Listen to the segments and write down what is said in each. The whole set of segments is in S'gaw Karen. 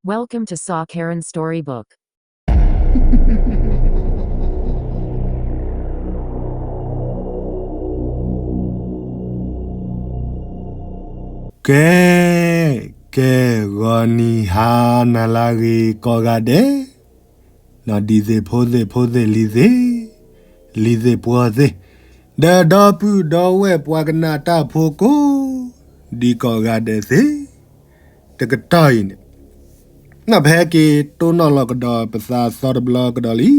Welcome to Saw Karen Storybook. ကဲ, ကဲ, ဂီၤနံၤဟါနၤလၢအဂ့ၤကိးဂၤဒဲး, နီၢ်ဒံသ့ၣ်ဖိသ့ၣ် ဖိသ့ၣ်လံၤသ့ၣ်, လံၤသ့ၣ်ပှီၤသ့ၣ်, ဒီးဒီပုၢ်ဒီဝဲၢ်ပှၤကနၣ်တၢ်ဖိကိး, ဒ်ကိးဂၤဒဲးသ့ၣ်, တကတီၢ်အံၤန့ၣ် နၢ်ပဟဲက့ၤတိၢ်နီၣ်လီၤကဒီးပသးသီတဘျီကဒီးလံ,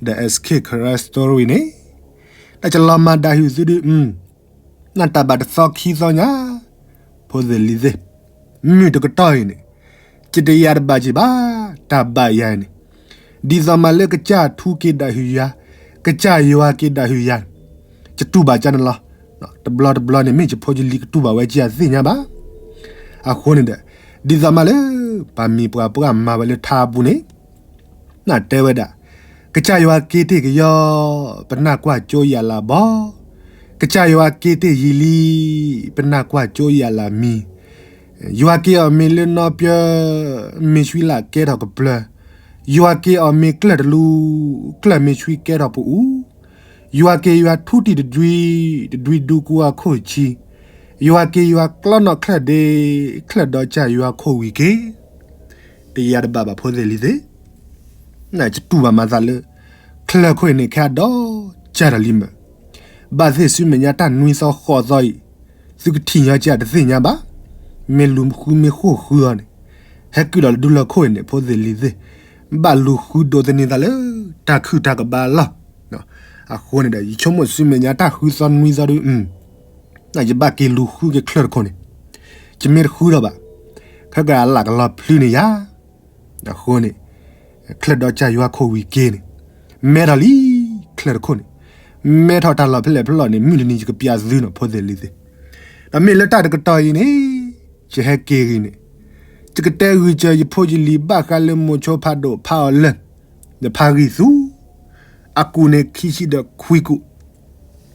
ဒီး S K Karen Story န့ၣ်, တၢ်ကလီၤမၤဒၣ်ဟုၣ်သုဒု, နၢ်တၢ်ဘၣ်တသီခံသီညါ, ဖိသ့ၣ်လံၤသ့ၣ်, မုၢ်တကတီၢ်အံၤန့ၣ်, ကတယၤတဘၣ်က့ၤဘၣ်, တၢ်ဘၣ်ယၤအံၤန့ၣ်, ဒ်သိးမးလၢကစၢ်ထူက့ၤဒၣ်ဟုၣ်ယၤ, ကစၢ်ယွၤက့ၤဒၣ်ဟုၣ်ယၤ, ယတူၢ်ဘၣ်ကန့ၣ်လီၤ. တဘျီတဘျီန့ၣ် မ့ၢ်ယဖိယလံၤကတူၢ်ဘၣ်ဝဲကယၤသ့ၣ်ညါဘၣ်. အဃိန့ၣ်ဒီး, ဒ်သိးမးလၢ ပမံၤပှၤပှၢ်မၤဝဲလၢထါပူၤန့ၣ် နတဲဝဲဒၣ်, ကစၢ်ယွၤက့ၤတ့ၢ်ကယီ, ပနၢ်ကွၢ်ကၠိယၤလၤဘီ, ကစၢ်ယွၤက့ၤတ့ၢ်ယံာ်လံ, ပနၢ်ကွၢ်ကၠိယၤလၤမံၤ, ယွၤက့ၤအီၤမ့ၢ်လၢနီပျၢၤ, မ့ၢ်ဆှံလၢကဲထီၣ်ကပျၢၤ, ယွၤက့ၤအီၤမ့ၢ်ကျၢၢ်တလူ, ကျၢၢ်မ့ၢ်ဆှံကဲထီၣ်ပအူ, ယွၤက့ၤယွၤထူတံၢ်တဒွံ, တဒွံဒူကူအခိၣ်ဆံ, ယွၤက့ၤယွၤကျီနီၣ်ချၢၣ်ဒ့, ချၢၣ်ဒီးကစၢ်ယွၤခိၣ်ဝံၤက့ၤ တယၤတဘၣ်ဘၣ်ဖိသ့ၣ်လံၤသ့ၣ်, နယတူၢ်ဘၣ်မၤသးလၢ ချၢၣ်ခိၣ်အံၤန့ၣ် ခဲအံၤဒီးကၢ်ဒီးလံမး, ဘၣ်သ့ၣ်ဆူမဲာ်ညါတၢ်နွံသီဃိးသီအံၤ, သုကထံၣ်ညီက့ၤတသ့ၣ်ညါဘၣ်, မ့ၢ်လူၤဃုမ့ၢ်ဃိၣ်ဃုအီၤန့ၣ်, ဟဲကုၣ်ဒီးလၢဒူလၢခိၣ်အံၤန့ၣ် ဖိသ့ၣ်လံၤသ့ၣ်, ဘၣ်လူၤဃုဒိးသန့ၤသးလၢ တၢ်ခုၣ်တၢ်ကဘါလီၤ. အဃိန့ၣ်ဒီး ယဆိကမိၣ်ဆူမဲာ်ညါတၢ်ဃုသီနွံသီဒု ယဘၣ်က့ၤလူၤဃုက့ၤချၢၣ်တခိၣ်န့ၣ်, ယမ့ၢ်တဃုထီၣ်ဘၣ်, ခဲကလးကလီၤဖျုးန့ၢ်ယၤ, အဃိန့ၣ်, ချၢၣ်ဒီးကစၢ်ယွၤခိၣ်ဝံၤက့ၤန့ၣ်, မဲထီၣ်လံ, ချၢၣ်တခိၣ်န့ၣ်, မဲထီၣ်တၢ်လီၢ်ဖဲလဲၣ်ဖဲလဲၣ်န့ၣ် မုၢ်တနံၤယကပျးသုနီၤ ဖိသ့ၣ်လံၤသ့ၣ်, ဒီးမ့ၢ်လၢတၢ်တကတီၢ်အံၤန့ၣ်, ယဟဲက့ၤဂ့ၤန့ၣ်, ယကတဲဂုာ်စၢၤယဖိယလံၤဘၣ်ဃးလၢမိၤဆိဖးဒိၣ်ဖးအီၤလၢၢ်, ဒီးဖးဂံၢ်သူ အကူၣ်န့ၣ်ခံဆံဒီးခွံကူၣ်,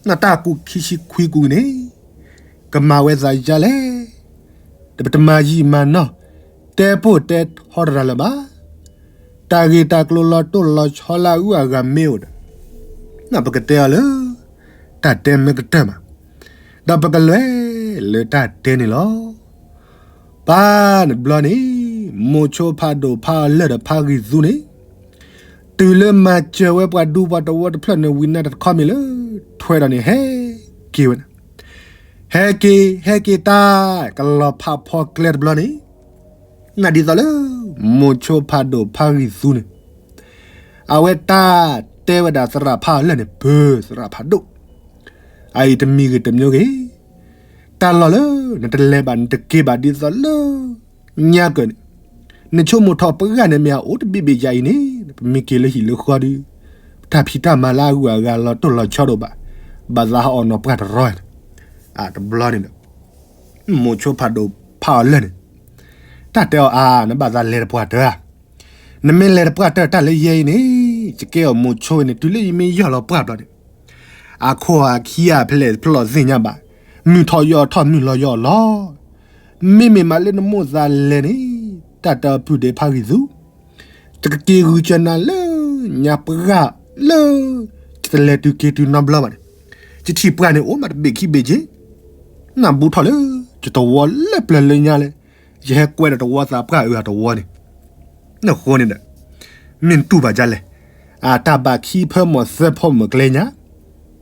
နတၢ်ကူၣ်ခံဆံခွံကူၣ်န့ၣ်, ကမၤဝဲသးယါလဲၣ်, ဒီးပတမၤယံာ်မၤနီၢ်, တဲပိၢ်တဲထီတရၤလၢၤဘၣ်, တၢ်ဂ့ၢ်တၢ်ကျိၤလီၤတိၢ်လီၤဆီလၢအဂုၤအဂၤမ့ၢ်အိၣ်ဒီး, ပကတဲအီၤလၢ တၢ်တဲမ့ၢ်ကတၢၢ်မး, ဒီးပကလဲၤလၢတၢ်တဲန့ၣ်လီၤ. ပၢ်နဘျီန့ၣ်, မိၤဆိဖးဒိၣ်ဖးအီၤလၢၢ်ဒီးဖးဂံၢ်သူန့ၣ်, တုၤလၢမၤစၢၤဝဲပှၤဒူပှၤတဝီတဖျၢၣ်န့ၣ် ဝံၤနၢ်တခီမ့ၢ်လၢ ထွဲဒီးန့ၣ် ဟဲက့ၤဝဲန့ၣ်, ဟဲက့ၤ ဟဲက့ၤတၢ်ကလီၤဖးဖီကျဲတဘျီန့ၣ်, နဒ်သိးလၢ မိၤဆိဖးဒိၣ်ဖးဂံၢ်သူန့ၣ်, အဝဲတၢ်တဲဝဲဒၣ်သရၣ်ဖးအီၤလၢၢ်န့ၣ် ပၢၢ်သရၣ်ဖးဒိၣ်, အအံၤတမံၤဂ့ၤတမံၤဂ့ၤ, တၢ်လီၢ်လၢနတလဲၤဘၣ်နတက့ၤဘၣ်ဒ်သိးလၢ ညါကၢၢ်န့ၣ်, နဆိကမိၣ်ထီၣ်ပှၤဂၤန့ၣ်မ့ၢ်အအိၣ်တဘ့ၣ်ဘ့ၣ်ယၤအံၤန့ၣ် ပမ့ၢ်က့ၤလၢဟံၣ်လၢဃီဒီး, တၢ်ဖံးတၢ်မၤလၢအဂုၤအဂၤလီၤတိၢ်လီၤဆီဒိၣ်ဘၣ်, ဘၣ်သးဟးအီၣ်နီၢ်ပှၢ်တရီ, တဘျီန့ၣ်ဒီး, မိၤဆိဖးဒိၣ်ဖးအီၤလၢၢ်န့ၣ်, တၢ်တဲအီၤအါ နဘၣ်သးလဲၤတပှၢ်တၢၢ်ဧါ, နမ့ၢ်လဲၤတပှၢ်တၢၢ်တၢ်လၢယဲအံၤန့ၣ် ယကဲအီၤမိၤဆိအံၤန့ၣ် တုၤလၢယမ့ၢ်ယီၢ်လီၤပှၢ်ဘျီန့ၣ်, အခိၣ်အခံအဖျဲၣ်ဖျီၣ်သ့ၣ်ညါဘၣ်, မုၢ်ထီၣ်ယီၢ်ထီၣ်မုၢ်လီၤယီၢ်လီၤ, မ့မ့ၢ်မးလၢနမိၢ်သးလဲၤန့ၣ်, တၢ်တဲအီၤပုၢ်ဒ့ဖးဂံၢ်သူ, ယကက့ၤဂုာ်စၢၤနၤလၢ ညါပှၢ်လၢ ယတလဲၤတုၤက့ၤတုၤနီတဘျီဘၣ်န့ၣ်, ယထံၣ်ပှၢ်န့ၣ်အိၣ်မးတဘ့ၣ်ခံဘ့ၣ်က့ၤ, နၢ်ဘူးထီၣ်လၢ ယတဝီလၢပျၢၤလၢညါလဲၣ်, ယဟဲကွဲဒီးတဝီသးပှၢ်အၢအတဝီန့ၣ်, နဃိန့ၣ်ဒီး, မ့ၢ်နတူၢ်ဘၣ်ဒ်လဲၣ်, အတၢ်ဘၣ်ခံဖၢမီၢ်သၢဖီမီၢ်ကျဲညါ,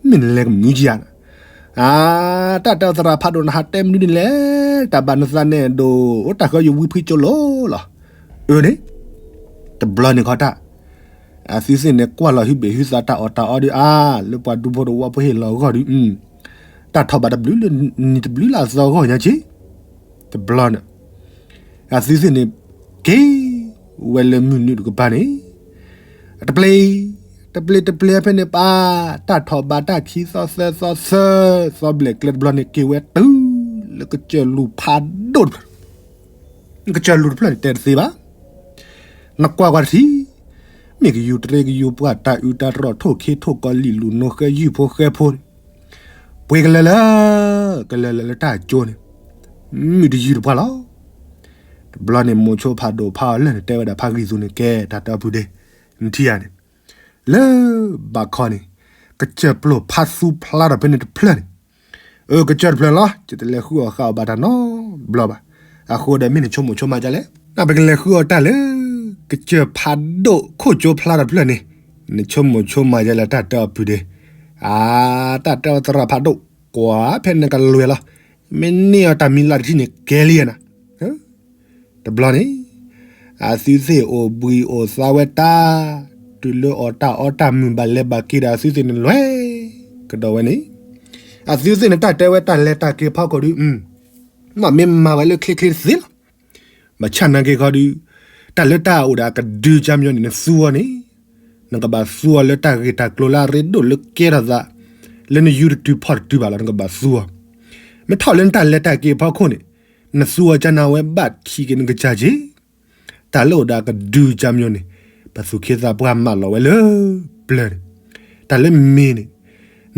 မ့ၢ်နလဲၤကမုာ်ကယၤန့ၣ်, အ တၢ်တဲအီၤသရၣ်ဖးဒိၣ်နဟးတဲမနုၤန့ၣ်လဲၣ်, တၢ်ဘၣ်နသးန့ၣ်ဒိၣ် အိၣ်တၢ်ဃၢယဝံဖှံကၠိလိၤလီၤ, အၢန့ၣ်, တဘျီန့ၣ်ခီတၢ် အသုသ့ၣ်န့ၣ်ကွၢ်လီၤဟုဘ့ၣ်ဟုသးတၢ်အီၣ်တၢ်အီဒုးအါ, လၢပှၤဒူဖိတဝီဖိဟ့ၣ်လီၤအဂီၢ်ဒုး, တၢ်ထီၣ်ဘးတဘျုးလၢနံၤတဘျုးလၢအသီအဂီၢ်ညါက့ၤ, တဘျီန့ၣ်, အသုသ့ၣ်န့ၣ်, က့ၤ, ဝဲလၢမုၢ်နုာ်တကပၤန့ၣ်, တပျ့ၤ, တပျ့ၤတပျ့ၤဖဲန့ၣ်ပၢ်, တၢ်ထီၣ်ဘးတၢ်ခံသီသၢသီသၢ, သီဘျဲၣ်ကျဲတဘျီန့ၣ် က့ၤဝဲတုၤ, လၢကစၢၢ်လူၤဖးဒိၣ်တဖျၢၣ် ကစၢၢ်လူၤတဖျၢၣ်န့ၣ်တဲတသ့ဘၣ်, နကွၢ်ကွၢ်တထံၣ်, မ့ၢ်ကယူၤတရ့ကယူၤပှၢ်တၢ်အုးတၢ်တြီၣ်ထိၣ်ခ့ထိၣ်ကီၤလံၣ်လူၤနိဃဲယုၢ်ဖိဃဲဖိန့ၣ်, ပှ့ၤကလၢလၢ, ကလၢလၢလၢတၢ်ကၠိန့ၣ်, မုၢ်တယုၢ်တပှၢ်လီၤ. တဘျီန့ၣ် မိၤဆိဖးဒိၣ်ဖးအီၤလၢာ်န့ၣ် တဲဝဲဒၣ်ဖးဂံၢ်သူန့ၣ် ကဲ တၢ်တၢ်အီၣ်ပုၢ်ဒ့, နထံၣ်ဧါန့ၣ်, လၢဘၣ်ခီန့ၣ် ကစၢၢ်ပျိၢ်ဖးသူဖျါထီၣ်ဖဲန့ၣ်တဖျၢၣ်န့ၣ်, အၢ ကစၢၢ်တဖျၢၣ်လီၤ ယတလဲၤဃုအီၣ်ဃာ်အီၤဘၣ်တၢ်နီတဘျီဘၣ်. အဃိဒီးမ့ၢ်နဆိကမိၣ်ဆိကမးဒ်လဲၣ်, နပကလဲၤဃုအီၣ်တၢ်လၢ ကစၢၢ်ဖးဒိၣ်ခိၣ်ကၠိဖျါထီၣ်တဖျၢၣ်န့ၣ်, နဆိကမိၣ်ဆိကမးဒ်လဲၣ် တၢ်တၢ်အီၣ်ပုၢ်ဒ့, အါ တၢ်တၢ်သရၣ်ဖးဒိၣ်, ကွၢ်ဖဲနကလွဲၢ်လီၤ, မ့ၢ်န့ၢ်အီၤတၢ်မံၤလၢ်တထံၣ်န့ၣ် ကဲလံနၤ တဘျီန့ၣ် အသုသ့ၣ်အိၣ်ဘှံးအိၣ်သါဝဲတၢ်, တုၤလၢအီၣ်တၢ်အီတၢ်မုာ်ဘၣ်လဲၤဘၣ်က့ၤဒီးအသုသ့ၣ်န့ၣ်လွဲၢ်ကဒီးဝဲန့ၣ်, အသုသ့ၣ်န့ၣ်တၢ်တဲဝဲတၢ်လဲၤတၢ်က့ၤဖီခိၣ်ဒုး, မ့ၢ်မၤဝဲလၢချ့ချ့တသ့လီၤ. ဘၣ်ဆၣ်နာ်က့ၤခီဒုး, တၢ်လၢတၢ်အိၣ်ဒီးအကဒုကၠါမညီန့ၣ် နသူအီၤန့ၣ်, နကဘၣ်သူအီၤလၢတၢ်ဂ့ၢ်တၢ်ကျိၤလၢအရ့ဒိၣ်လၢကဲထီၣ်သး, လၢနယူတတုၤဖီၣ်တတုၤဘၣ်လီၤ နကဘၣ်သူအီၤ, မ့ၢ်ထီၣ်လၢနတၢ်လဲၤတၢ်က့ၤဖီခိၣ်န့ၣ်, နသူအီၤကၠါနၤဝဲဘၣ်ထံးက့ၤနကစၢ်က့ၤ တၢ်လၢအိၣ်ဒီးအကဒုကၠါမညီန့ၣ်, ပသူၣ်ခ့သးပှၢ်မၢလီၤဝဲလၢပျၢၤန့ၣ်, တၢ်လၢမ့ၢ်န့ၣ်,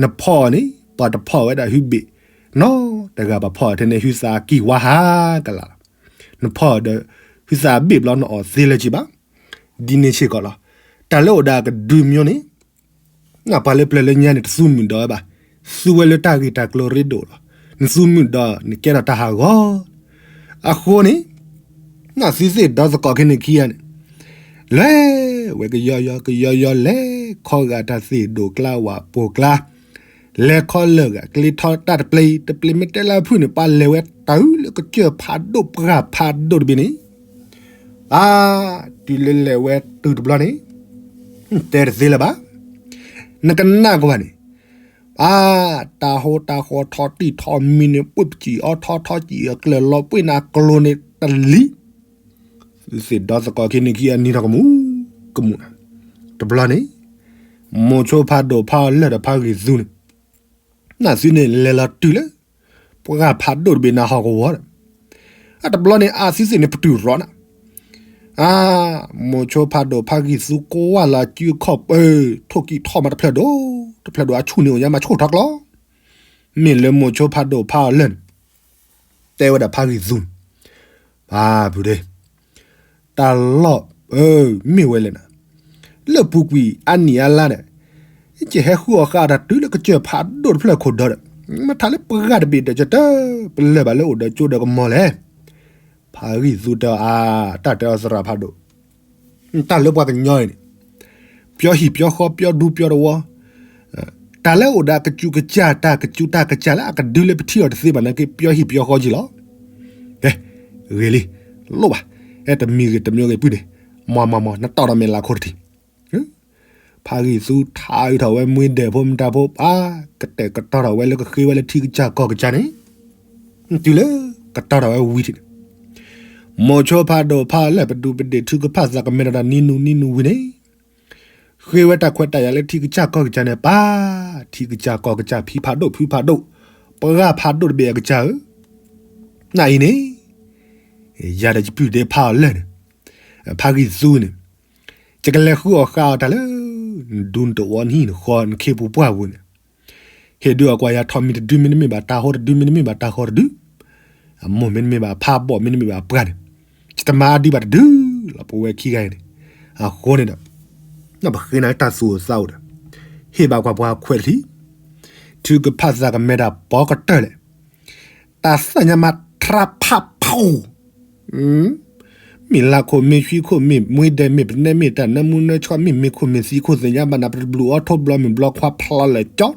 နဖီၣ်အီၤန့ၣ် ပှၤတဖီၣ်ဝဲဒၣ်ဟုဘ့ၣ်, နီတဂၤပဖီၣ်ထဲန့ၣ် ဟုသးကံၢ်ဝါဟးကလးလီၤ. နဖီၣ်ဒီး ဟုသးဘ့ၣ်ဘျီနအီၣ်သ့လၢၤက့ၤဘၣ်, ဒ်န့ၣ်စ့ၢ်ကီးလီၤ. တၢ်လၢအိၣ်ဒီးအကဒုမညီန့ၣ် ပှၤလၢပျၢၤလၢညါန့ၣ် တသူမုၢ်ဒီးဝဲဘၣ်, သူဝဲလၢတၢ်ဂ့ၢ်တၢ်ကျိၤရ့ဒိၣ်လီၤ. နသူမုၢ်ဒီးနကဲထီၣ်တၢ်ဟးဂီၤ, အဃိန့ၣ်, နသုသ့ၣ်ဒီသကိးခဲန့ၣ်ခံဂၤန့ၣ်, လဲၤဝဲကယီယီကယီယီလဲၤခီဂာ်တၢ်သ့ၣ်ဒိၣ်ကျါဝၣ်ပိာ်ကျါ, လဲၤခီလၢာ်ဂာ် ကလ့ထီတၢ်တပျ့ၤတပျ့ၤ မ့ၢ်တဲလၢအဖုၣ်န့ၣ် ပှၤလဲၤဝဲတၢ်အုၣ်လၢကစၢၢ်ဖးဒိၣ်ပှၢ်ဖးဒိၣ်တဘ့ၣ်န့ၣ် အါ, တုၤလၢလဲၤဝဲတုၤတဘျီန့ၣ်, တဲတသ့လၢၤဘၣ်, နကနၣ်ကွၢ်န့ၣ်, အါ, တၢ်ဟိတၢ်ဃီထီတံၢ်ထီမံၤန့ၣ် ပှ့ၤပစံၣ်အီထီထီစံၣ်အကျၢၤလီၤပှ့ၤနၤကျိၤန့ၣ် တလံၤ, သုသ့ၣ်ဒီသကိးခံနံၤခံအနံၤထီၣ်ကမူၣ်ကမူၣ်နၤ, တဘျီန့ၣ်, မိၤဆိဖးဒိၣ်ဖးအီၤလၢာ်ဒီးဖးဂံၢ်သူန့ၣ် နသုန့ၣ်လဲၤလီၤတုၤလၢ ပှၢ်ဖးဒိၣ်တဘ့ၣ်နၤဟီၣ်ကဝီၤဒီး, အတဘျီန့ၣ် အသုသ့ၣ်န့ၣ်ပတုာ်ရီနၤ, အါ, မိၤဆိဖးဒိၣ်ဖးဂံၢ်သူကိးဝါလီၤစုခီၣ်ပၢၤ ထိၣ်ကံၢ်ထီၣ်မးတဖျၢၣ်ဒိၣ်, တဖျၢၣ်ဒိၣ်အဆူၣ်န့ၣ်အိၣ်ညါမးဆိၣ်ထီၣ်ကျီ, မ့ၢ်လၢမိၤဆိဖးဒိၣ်ဖးအီၤလၢာ်န့ၣ်, တဲဝဲဒၣ်ဖးဂံၢ်သူန့ၣ်, ဖးဖုဒ့ တၢ်လီၢ်, မ့ၢ်ဝဲလဲၣ်နၤ, လၢပူၤကွံာ်အါနံၣ်အါလါန့ၣ်, ယဟဲဃုအီၣ်ဃာ်တၢ်တုၤလၢကစၢၢ်ဖးဒိၣ်တဖျၢၣ်ခိၣ်ဒီဒီး, မ့ၢ်ထါလၢပှၢ်တဘ့ၣ်ဒီးကတၢၢ် ပလၢၢ်ဘၣ်လၢအိၣ်ဒီးကၠိဒီးကမီၤလဲၣ်. ဖးဂံၢ်သူတၢ်အါ, တၢ်တဲအီၤသရၣ်ဖးဒိၣ်, တၢ်လၢပှၤကညီအံၤန့ၣ်, ပျီဟံၣ်ပျီဃီပျီဒူပျီတဝီ တၢ်လၢအိၣ်ဒီးအကစူးကစၢ် တၢ်ကစူးတၢ်ကစၢ်လၢအကဒုလၢပထံၣ်အီၤတသ့ဘၣ်နာ်က့ ပျီဟံၣ်ပျီဃီက့ၤလီၤ. ကဲ, ဂ့ၤလံ, လိၣ်ဘၣ်, အဲၣ်တမံၤဂ့ၤတမံၤဂ့ၤပုၢ်န့ၣ်, မၤမၤမၤ နတီၢ်ဒီးမဲာ်လးခိၣ်တထံၣ်. ဖးဂံၢ်သူထါအုးထီၣ်ဝဲမှံဒဲးဖိမတၤဖိ ပၢ်, ကတဲာ်ကတီၤထီၣ်ဝဲလၢကဃ့ဝဲလၢထံကစၢ်ကီၢ်ကစၢ်န့ၣ်, တုၤလၢကတီၤထီၣ်ဝဲဝံၤထံၣ်န့ၣ်, မိၤဆိဖးဒိၣ်ဖးအီၤလၢာ်ပဒူပဒ့ၣ်ထုကဖၣ်သးကမဲထီၣ်တၢ်နံၤနုၤနံၤနုၤဝံၤန့ၣ် ဃ့ဝဲတၢ်ခွဲးတၢ်ယာ်လၢထံကစၢ်ကီၢ်ကစၢ်န့ၣ် ပၢ်, ထံကစၢ်ကီၢ်ကစၢ် ဖံဖးဒိၣ်ဖုဖးဒိၣ်, ပှၢ်ဖးဒိၣ်တဘ့ၣ်အကစၢ်ဧၢ, နအံၤန့ၣ်, ယၤဒီးယပုၢ်ဒ့ဖးအီၤလၢာ်န့ၣ်, ဖးဂံၢ်သူန့ၣ်, ယကလဲၤဃုအီၣ်ဃာ်အီၤတၢ်လၢ နဒူနတဝီနဟံၣ်နဃီနခ့ပူၤပှၢ်ပူၤန့ၣ်, ဟ့ၣ်ဒုးအီၣ်ကွၢ်ယၤထီၣ်မံၤတဒု မ့တမ့ၢ်ဘၣ်တၢ်ဟီတဒု မ့တမ့ၢ်ဘၣ်တၢ်ဃီတဒု, အမိၢ်မ့တမ့ၢ်ဘၣ်ဖးဘီၣ် မ့တမ့ၢ်ဘၣ်ပှၢ်န့ၣ်, ယတမၤအဒုဘၣ်တဒုလီၤ ပဝဲခံဂၤအံၤန့ၣ်, အဃိန့ၣ်ဒီး, ပဃ့နၤလၢတၢ်သူၣ်အိၣ်သးအိၣ်ဒီး, ဟ့ၣ်ဘၣ်ကွၢ်ပှၤခွဲးတထံၣ်, ထုကဖၣ်သးကမဲဒၣ်ပီကတၢၢ်လဲၣ်, တၢ်သ့ၣ်ညါမးထြါဖးဖီ မ့ၢ်လၢခိၣ်မ့ၢ်ဆှံခိၣ်မ့ၢ်မှံဒဲးမ့ၢ်ပနဲမ့ၢ်တၢ်နၢမူနၢဆှီမ့ၢ်မ့ၢ်ခိၣ်မ့ၢ်သံခိၣ်သ့ၣ်ညါဘၣ်နၤ ပတဘျုးအီထိဘျီမုၢ်ဘျီခွါဖျီလဲၣ်ကၠီ,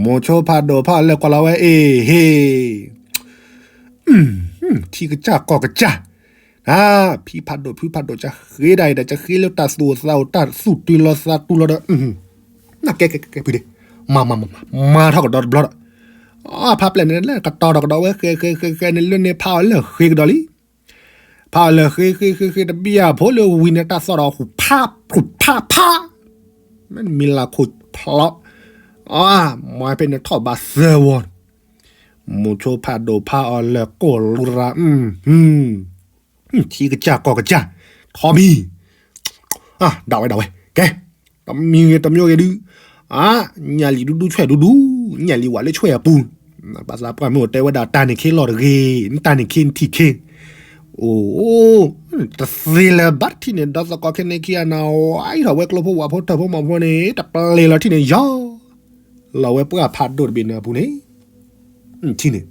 မိၤဆိဖးဒိၣ်ဖးအီၤလၢာ်ကွၢ်လီၤဝဲအ့ၣ်ဟ့ၣ် ထံကစၢ်ကီၢ်ကစၢ်, ဖံဖးဒိၣ်ဖုဖးဒိၣ် ကဃ့ဒၣ်အံၤဒီး ကဃ့လၢတၢ်သူၣ်အိၣ်သးအိၣ်တၢ်သူၣ်တုၤလီၤသးတူၢ်လီၤဒီး, နကဲကဲကဲဖုဒ့, မၤမၤမၤမၤထီၣ်ကဒီးတဘျီဒီး, ဖးပျဲၢ်န့ၣ်လၢကတီၤထီၣ်ကဒီးဝဲဃဲဃဲဃဲဃဲန့ၣ် လၢန့ၣ်ဖးအီၤလၢာ်ဃ့ကဒီးလံ ဖးအီၤလၢာ်ဃ့ဃ့ဃ့ဃ့တဘံၣ်အဖိလၢဝံၤန့ၣ် တၢ်သီၣ်ဒီးဟူးဖးဟူးဖးဖး, မ့ၢ်လၢခိၣ်ဖျီ, မ့ၢ်ဖဲန့ၣ်ထီၣ်ဘးသၢဝီန့ၣ်, မိၤဆိဖးဒိၣ်ဖးအီၤလၢာ်ကိၢ်လူရၤ, ထံကစၢ်ကီၢ်ကစၢ်, ထီဘံၣ်, ဒၣ်ဝဲဒၣ်ဝဲ, ကဲ, တမံၤဂ့ၤတမံၤဂ့ၤဒုး, ညၣ်လံၤဒူဒူဆွဲၣ်ဒူဒူ, ညၣ်လံၤဝဲလၢဆွဲၣ်အပူၤ, ဘၣ်သးပှၢ်မ့ၢ်အိၣ်တဲဝဲဒၣ်တၢ်န့ၣ်ခ့လီၤတဂ့ၤ, တၢ်န့ၣ်ခ့နထံၣ်ခ့, အိၣ် တသ့လၢၤဘၣ်ထံၣ်န့ၣ် ဒီသကိးခဲန့ၣ်ခံဂၤန့ၣ် ဝါအံၤထီၣ်ဝဲကျိဖိဝးဖိထၢၣ်ဖိမီၤဖိန့ၣ် တပျဲၤလီၤထံၣ်န့ၣ် ယီၤ လီၤဝဲပှၢ်ဖးဒိၣ်တဘ့ၣ်န့ၣ်အပူၤန့ၣ် ထံၣ်န့ၣ်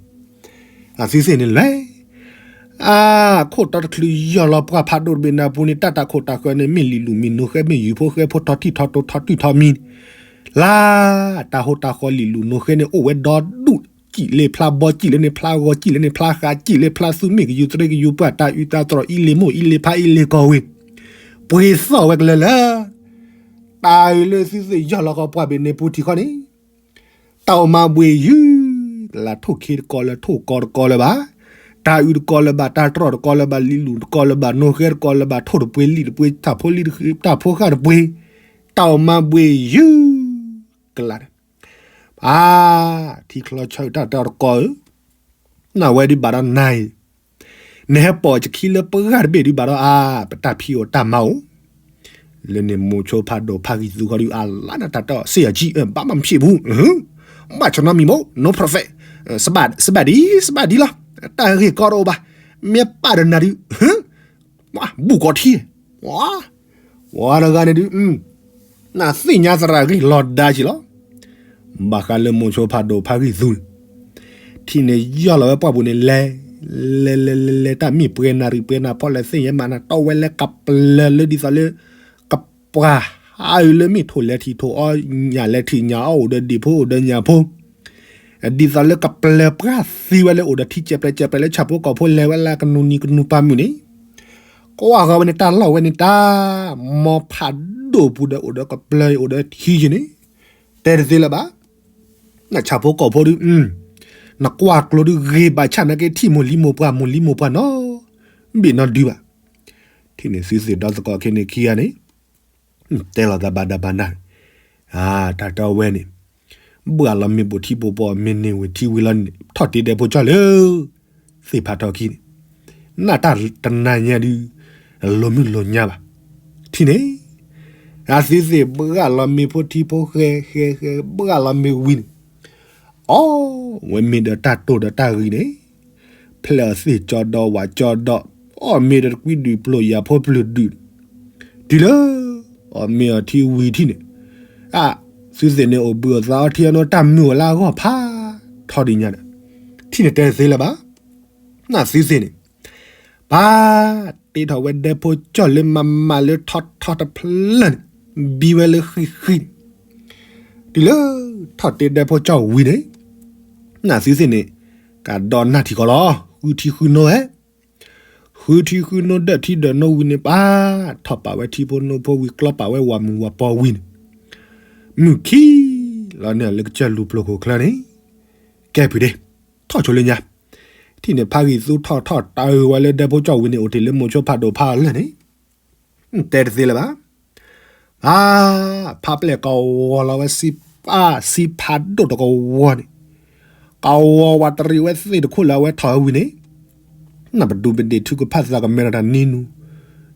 အသုသ့ၣ်န့ၣ်လဲၣ် အခိၣ်တီတချုးယီၤလီၤပှၢ်ဖးဒိၣ်တဘ့ၣ်န့ၣ်အပူၤန့ၣ် တၢ်တၢ်ခိၣ်တၢ်ဃၢၤန့ၣ် မ့ၢ်လံာ်လူၤမ့ၢ်နိဃဲ မ့ၢ်ယုၤဖိဃဲဖိထီထံၣ်ထီတိၤထီတွံၢ်ထီမံၤ လၢ တၢ်ဟိတၢ်ဃီလံာ်လူၤနိဃဲန့ၣ် အိၣ်ဝဲဒီဒူၣ် စံၣ်လၢဖျါဘီ စံၣ်လၢန့ၣ်ဖျါဂီၤ စံၣ်လၢန့ၣ်ဖျါဃး စံၣ်လၢဖျါသူမ့ၢ်ကယူၤသရ့ကယူၤပှၢ် တၢ်အုၣ်တၢ်သြီၣ် အံလ့ၤမိၢ်အံလ့ၤဖါအံလ့ၤကီၢ်ဝ့ၢ် ပှ့ၤသီၣ်ဝဲကလၢာ်လၢ တၢ်အုၣ်လၢသုသ့ၣ်ယီၤလီၤကီးပှၢ်ဘ့ၣ်န့ၣ်ပူၤထံၣ်ခီန့ၣ် တၢ်အိၣ်မၤဘှ့ၣ်ယုၢ် လၢထိၣ်ခ့တကီလၢၤ ထိၣ်ကီတကီလၢၤဘၣ်, တၢ်အုၣ်တကီလၢၤဘၣ်, တၢ်တြီၣ်တကီလၢၤဘၣ်, လံာ်လူၤတကီလၢၤဘၣ်, နိဃဲတကီလၢၤဘၣ်, ထိၣ်တပှ့ၤ လံာ်တပှ့ၤ တၢ်ဖိလံာ်တဃ့ တၢ်ဖိဃၢ်တပှ့ၤ, တၢ်အိၣ်မၤဘှ့ၣ်ယုၢ် ကလးန့ၣ်, အါ, ထံချီဆၢတၢ်တြီၣ်တကီဧၢ နဝဲဒုးဘၣ်ဒီးနၤအံၤ, နဟဲပိာ်ယခံလၢပှၢ်တဘ့ၣ်ဒုးဘၣ်ဒီးအါ, ပတၢ်ဖံးအိၣ်တၢ်မၤအိၣ်, လၢန့ၣ်မိၤဆိဖးဒိၣ်ဖးဂံၢ်သူဃီဒုးအါလါနတၢ်တီၢ် စ့ၢ်အကံ ဘၣ်မၤဖံးပူၤ, ဘၣ်ဆိနီတမံၤမ့ၢ် no profit, စဘၣ်ဒ် စဘၣ်ဒ်လီၤ, တၢ်ဂ့ၢ်ကီတအိၣ်ဘၣ်, မ့ၢ်ပာ်ဒီးနၤဒုး ဘူၣ်ကီၤထံ, ဝါတဂၤန့ၣ်ဒုး နသ့ၣ်ညါသရၣ်ဂ့ၢ်လီၤဒါဆံးလီၤ, ဘၣ်ဃးလၢမိၤဆိဖးဒိၣ်ဖးဂံၢ်သူန့ၣ်, ထံၣ်န့ၣ်ယီၢ်လီၤဝဲပှၢ်ပူၤန့ၣ်လဲၤ, လဲၤလဲၤလဲၤလဲၤ တၢ်မ့ၢ်ပှဲၤနၢ်ရံၣ်ပှဲၤနၢ်ဖီလဲၣ်သ့ၣ်ညါမးနၤ တီဝဲလၢကပျၢၤလၢဒ်သိးလၢ ကပှၤဟးအုးလၢမ့ၢ်ထိၣ်လဲၤထံၣ်ထိၣ်အီ ညၣ်လဲၤထံၣ်ညၣ်အီ အိၣ်ဒီးဒံၣ်ဖိအိၣ်ဒီးညၣ်ဖိ ဒ်သိးလၢကပျၢၤပှၢ်သံဝဲလၢအိၣ်ဒီးထံကဲးပျဲးကဲးပျဲးလၢဆၣ်ဖိကီၢ်ဖိလဲၤဝဲလၢကနူၤနံၤကနူၤပၤမုၢ်န့ၣ်, ကွၢ်ဃီဝဲန့ၣ် တၢ်လီၢ်ဝဲန့ၣ် တၢ်မီၤဖးဒိၣ်ပူၤဒီးအိၣ်ဒီးကပျၢၤအံၤအိၣ်ဒီးထံယံၤန့ၣ်, တဲတသ့လၢၤဘၣ်, နဆၣ်ဖိကီၢ်ဖိဒုး, နကွၢ်ကျိဒုးဂ့ၤဘၣ်ဆၣ်နာ်က့ထံၣ်မိၢ်လံမိၢ်ပှၢ်မိၢ်လံမိၢ်ပှၢ်နီၤ, ဘ့ၣ်နီၤဒုးဘၣ်, ထံၣ်န့ၣ်သုသ့ၣ်ဒီသကိးခဲန့ၣ်ခံဂၤန့ၣ် တဲလီၤသးဘၣ်ဒၣ်ဘၣ်နၢ်, တၢ်တဲဝဲန့ၣ်, ဘှၣ်လီၤမ့ၢ်ပိာ်ထံပိာ်ပီၢ်မ့ၢ်န့ၢ်ဝံၤထံဝံၤလီၤန့ၣ် ထီၣ်တ့ဒဲဖိကၠီၣ်လၢ သ့ၣ်ဖးထီခံန့ၣ်, နၢ်တၢ်တနၤညါဒုး, လိၤမုၢ်လိၤညါဘၣ်, ထံၣ်န့ၣ်, အသုသ့ၣ်ဘှၣ်လီၤမ့ၢ်ဖိထံဖိဃဲဃဲဃဲဘှၣ်လီၤမ့ၢ်ဝံၤန့ၣ် အီ, ဝဲမ့ၢ်ဒီးတၢ်တိၢ်ဒီးတၢ်ဂံၢ်န့ၣ်, ဖျဲးအီၤသ့ၣ်ကၠီဒီးဝးကၠီဒီး, အီၣ်မ့ၢ်ဒီးတကွံဒုၣ်ပျိာ်ယၤဖိပျၢၤဒုၣ်, တုၤလၢ, အီၣ်မ့ၢ်အီၤထံဝံၤထံၣ်န့ၣ်, အ, သုသ့ၣ်န့ၣ်အိၣ်ဘှံးအိၣ်သါအီထံအီနိ တၢ်မုာ်အီၤလၢအဂီၢ်ဖး, ထီဒ်ညါဒီး, ထံၣ်န့ၣ်တဲသ့လၢၤဘၣ်, နသုသ့ၣ်န့ၣ် ပၢ်, တ့ထီၣ်ဝဲဒဲဖိကၠီၣ်လၢမၤမၤလၢထီထီတဖျၢၣ်န့ၣ်, ဘံဝဲလၢဃံဃံန့ၣ်, တုၤလၢ, ထီၣ်တ့ဒဲဖိကၠီၣ်ဝံၤန့ၣ်, နသုသ့ၣ်န့ၣ်, ကဒီးနၢ်ထံၣ်ကီးလီၤ ဃုထံဃုနိဝဲ, ဃုထံဃုနိဒၢးထံဒၢးနိဝံၤန့ၣ် ပၢ်, ထီၣ်ပာ်ဝဲထံဖိနိဖိဝံၤ ကျီပာ်ဝဲဝၤမုၢ်ဝၤပီဝံၤန့ၣ်, မုၢ်ခံလီၤန့ၢ်လၢကစၢၢ်လူၤပျိၤခိၣ်ချၢန့ၣ်, ကဲဖုးဒ့ ထီၣ်ဆိလၢညါ, ထံၣ်န့ၣ်ဖးဂံၢ်သူထီၣ်ထီၣ်တၢ်အုးဝဲလၢဒဲဖိကၠီၣ်ဝံၤန့ၣ် အိၣ်တ့ၢ်လၢမိၤဆိဖးဒိၣ်ဖးအလၢာ်န့ၣ်, တဲတသ့လၢၤဘၣ်, အါ, ဖးပျဲၢ်ကဝီၤလီၤဝဲစံပၢ်စံဖးဒိၣ်တကဝီၤန့ၣ်, ကဝီၤဝးတရံးဝဲသ့ၣ်တခိၣ်လၢအဝဲထီၣ်ဝဲဝံၤန့ၣ်, နပဒူးပဒ့ၣ်ထုကဖၣ်သးကမဲထီၣ်တၢ်နံၤနူၤ,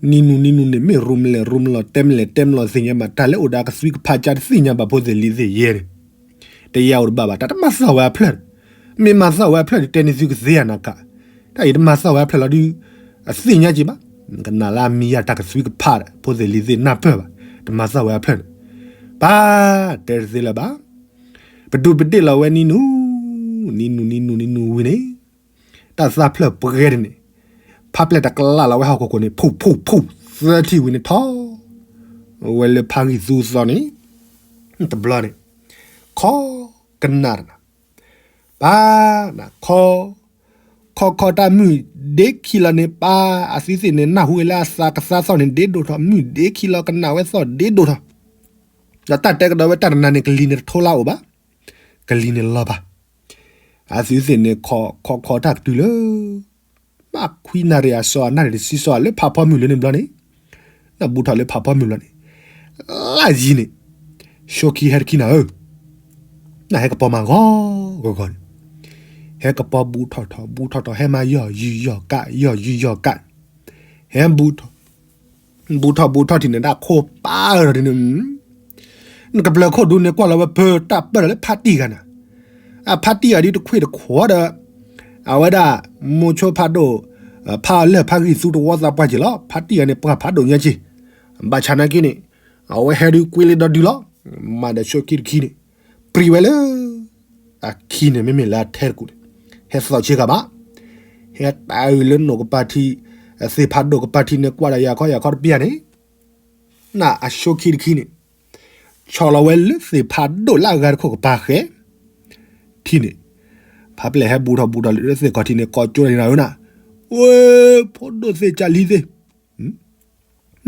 နံၤနူၤနံၤနူၤန့ၣ် မ့ၢ်ရူမလဲၣ်ရူမလီၤ တဲမလဲၣ်တဲမလီၤသ့ၣ်ညါဘၣ် တၢ်လၢအိၣ်ဒီးအကသွံကဖးကၢ်တသ့ၣ်ညါဘၣ်ဖိသ့ၣ်လံၤသ့ၣ်ယဲၢ်န့ၣ်, တယၤအိၣ်တဘၣ်ဘၣ် တၢ်တမၤသီၣ်ဝဲအဖျၢၣ်, မ့ၢ်မၤသီၣ်ဝဲအဖျၢၣ်ဒီးတဲန့ၢ်သုကသ့ဧါနၤခး, တၢ်အံၤတမၤသီၣ်ဝဲအဖျၢၣ်လီၤဒုး, အသ့ၣ်ညါက့ၤဘၣ်, ကနၣ်လၢအမံၤယၤတၢ်ကသွံကဖးဒီး ဖိသ့ၣ်လံၤသ့ၣ်နၢ်ပၢၢ်ဘၣ်, တမၤသီၣ်ဝဲအဖျၢၣ်န့ၣ်, ပၢ်, တဲတသ့လၢၤဘၣ်, ပဒူးပဒ့ၣ်လီၤဝဲနံၤနူၤ, နံၤနူၤနံၤနူၤနံၤနူၤဝံၤန့ၣ်, တၢ်သၣ်ဖျၢၣ်ပှဲၤတန့ၣ်, ဖးပျဲၢ်တကလးလီၤဝဲဟီၣ်ခိၣ်ခိၣ်န့ၣ် ဖူၣ်ဖူၣ်ဖူၣ် သၢထံၣ်ဝံၤန့ၣ်ထီၣ်, ဝဲလၢဖးဂံၢ်သူသီန့ၣ်, တဘျီန့ၣ်, ခီ, ကနၣ်တနၤ, ပၢ်, နခီ, ခီခီတၢ်မုၢ်ဒ့ခံလီၤန့ၣ် ပၢ်, အသုသ့ၣ်န့ၣ် နၢ်ဟူဝဲလၢအသးကသါသီၣ်န့ၣ် ဒ့ဒိၣ်ထီၣ် မုၢ်ဒ့ခံလီၤ ကနၣ်ဝဲသီၣ်ဒ့ဒိၣ်ထီၣ်, ဒီးတၢ်တဲကဒီးဝဲတၢ်တနၤန့ၣ် ကလံၤန့ၣ်တထိလၢအအိၣ်ဘၣ်, ကလံၤန့ၣ်လီၤဘၣ်, အသုသ့ၣ်န့ၣ် ခီခီခီတၢ်ကတုၤလၢ မးခွံနၣ်ရံၣ်အစီၤအနၣ်ရံၣ်တဆံစီၤလၢဖးဖီမုၢ်လၢန့ၣ်ဘျီန့ၣ်, နၢ်ဘူးထီၣ်လၢဖးဖီမုၢ်ဘျီန့ၣ်, လၢယံၤန့ၣ်, ဆိခံဟဲတခံနၤဧၢ, နဟဲကပီၤမၤဂီၤဂီၤဂီၤန့ၣ်, ဟဲကပီၤဘူးထီၣ်ထီၣ်ဘူးထီၣ်ထီၣ် ဟဲမၤယီၢ်ယုၢ်ယီၢ်ကး ယီၢ်ယုၢ်ယီၢ်ကး, ဟဲ ဘူးထီၣ်ဘူးထီၣ်ထံၣ်န့ၣ် တၢ်ခိၣ်ပာ်ဒီးန့ၣ်, နကပျၢၤခိၣ်ဒူန့ၣ် ကွၢ်လီၤဝဲပၢၤတၢ်ပၢၢ်ဒီးလၢဖါတံၢ်ဂၤနၤ, အဖါတံၢ်ဂၤဒ်တခွ့ၣ်တခွီဒီး, အဝဲဒၣ်, မိၤဆိဖးဒိၣ်, ဖးအီၤလၢၢ်ဖးဂံၢ်သူတဝီသးပှၢ်က့ၤလီၤ. ဖးတံၢ်အီၤန့ၣ် ပှၢ်ဖးဒိၣ်ညါက့ၤ, ဘၣ်ဆၣ်နာ်က့န့ၣ် အဝဲဟဲဒုးကွံလၢဒီဒုလီၤ. မၤဒီးဆိခံတခံန့ၣ် ပြံဝဲလၢ အခံန့ၣ် မ့မ့ၢ်လၢအထဲတကူာ်န့ၣ် ဟဲသီၣ်ဆ့ကၤဘၣ်, ဟဲတၢ်အုၣ်လၢနိၣ်ကပၤထံ, သ့ၣ်ဖးဒိၣ်ကပၤထံန့ၣ် ကွၢ်ဒီးယၤခီယၤခီတပျၢ်န့ၣ် နအဆိခံတခံန့ၣ် ဆီၣ်လီၤဝဲလၢသ့ၣ်ဖးဒိၣ်လၢအဂၤတခိၣ်ကပၤဃဲ ထံန့ၣ်, ဖးပျဲၢ်ဟဲဘူးထီၣ်ဘူးထီၣ်လၢသ့ၣ်ခီၣ်ထံးန့ၣ် ကိးကၠိန့ၣ်နၤဧၢနၤ, ဝဲ, ဖိဒိၣ်သ့ၣ်ကၢ်လံသ့ၣ်,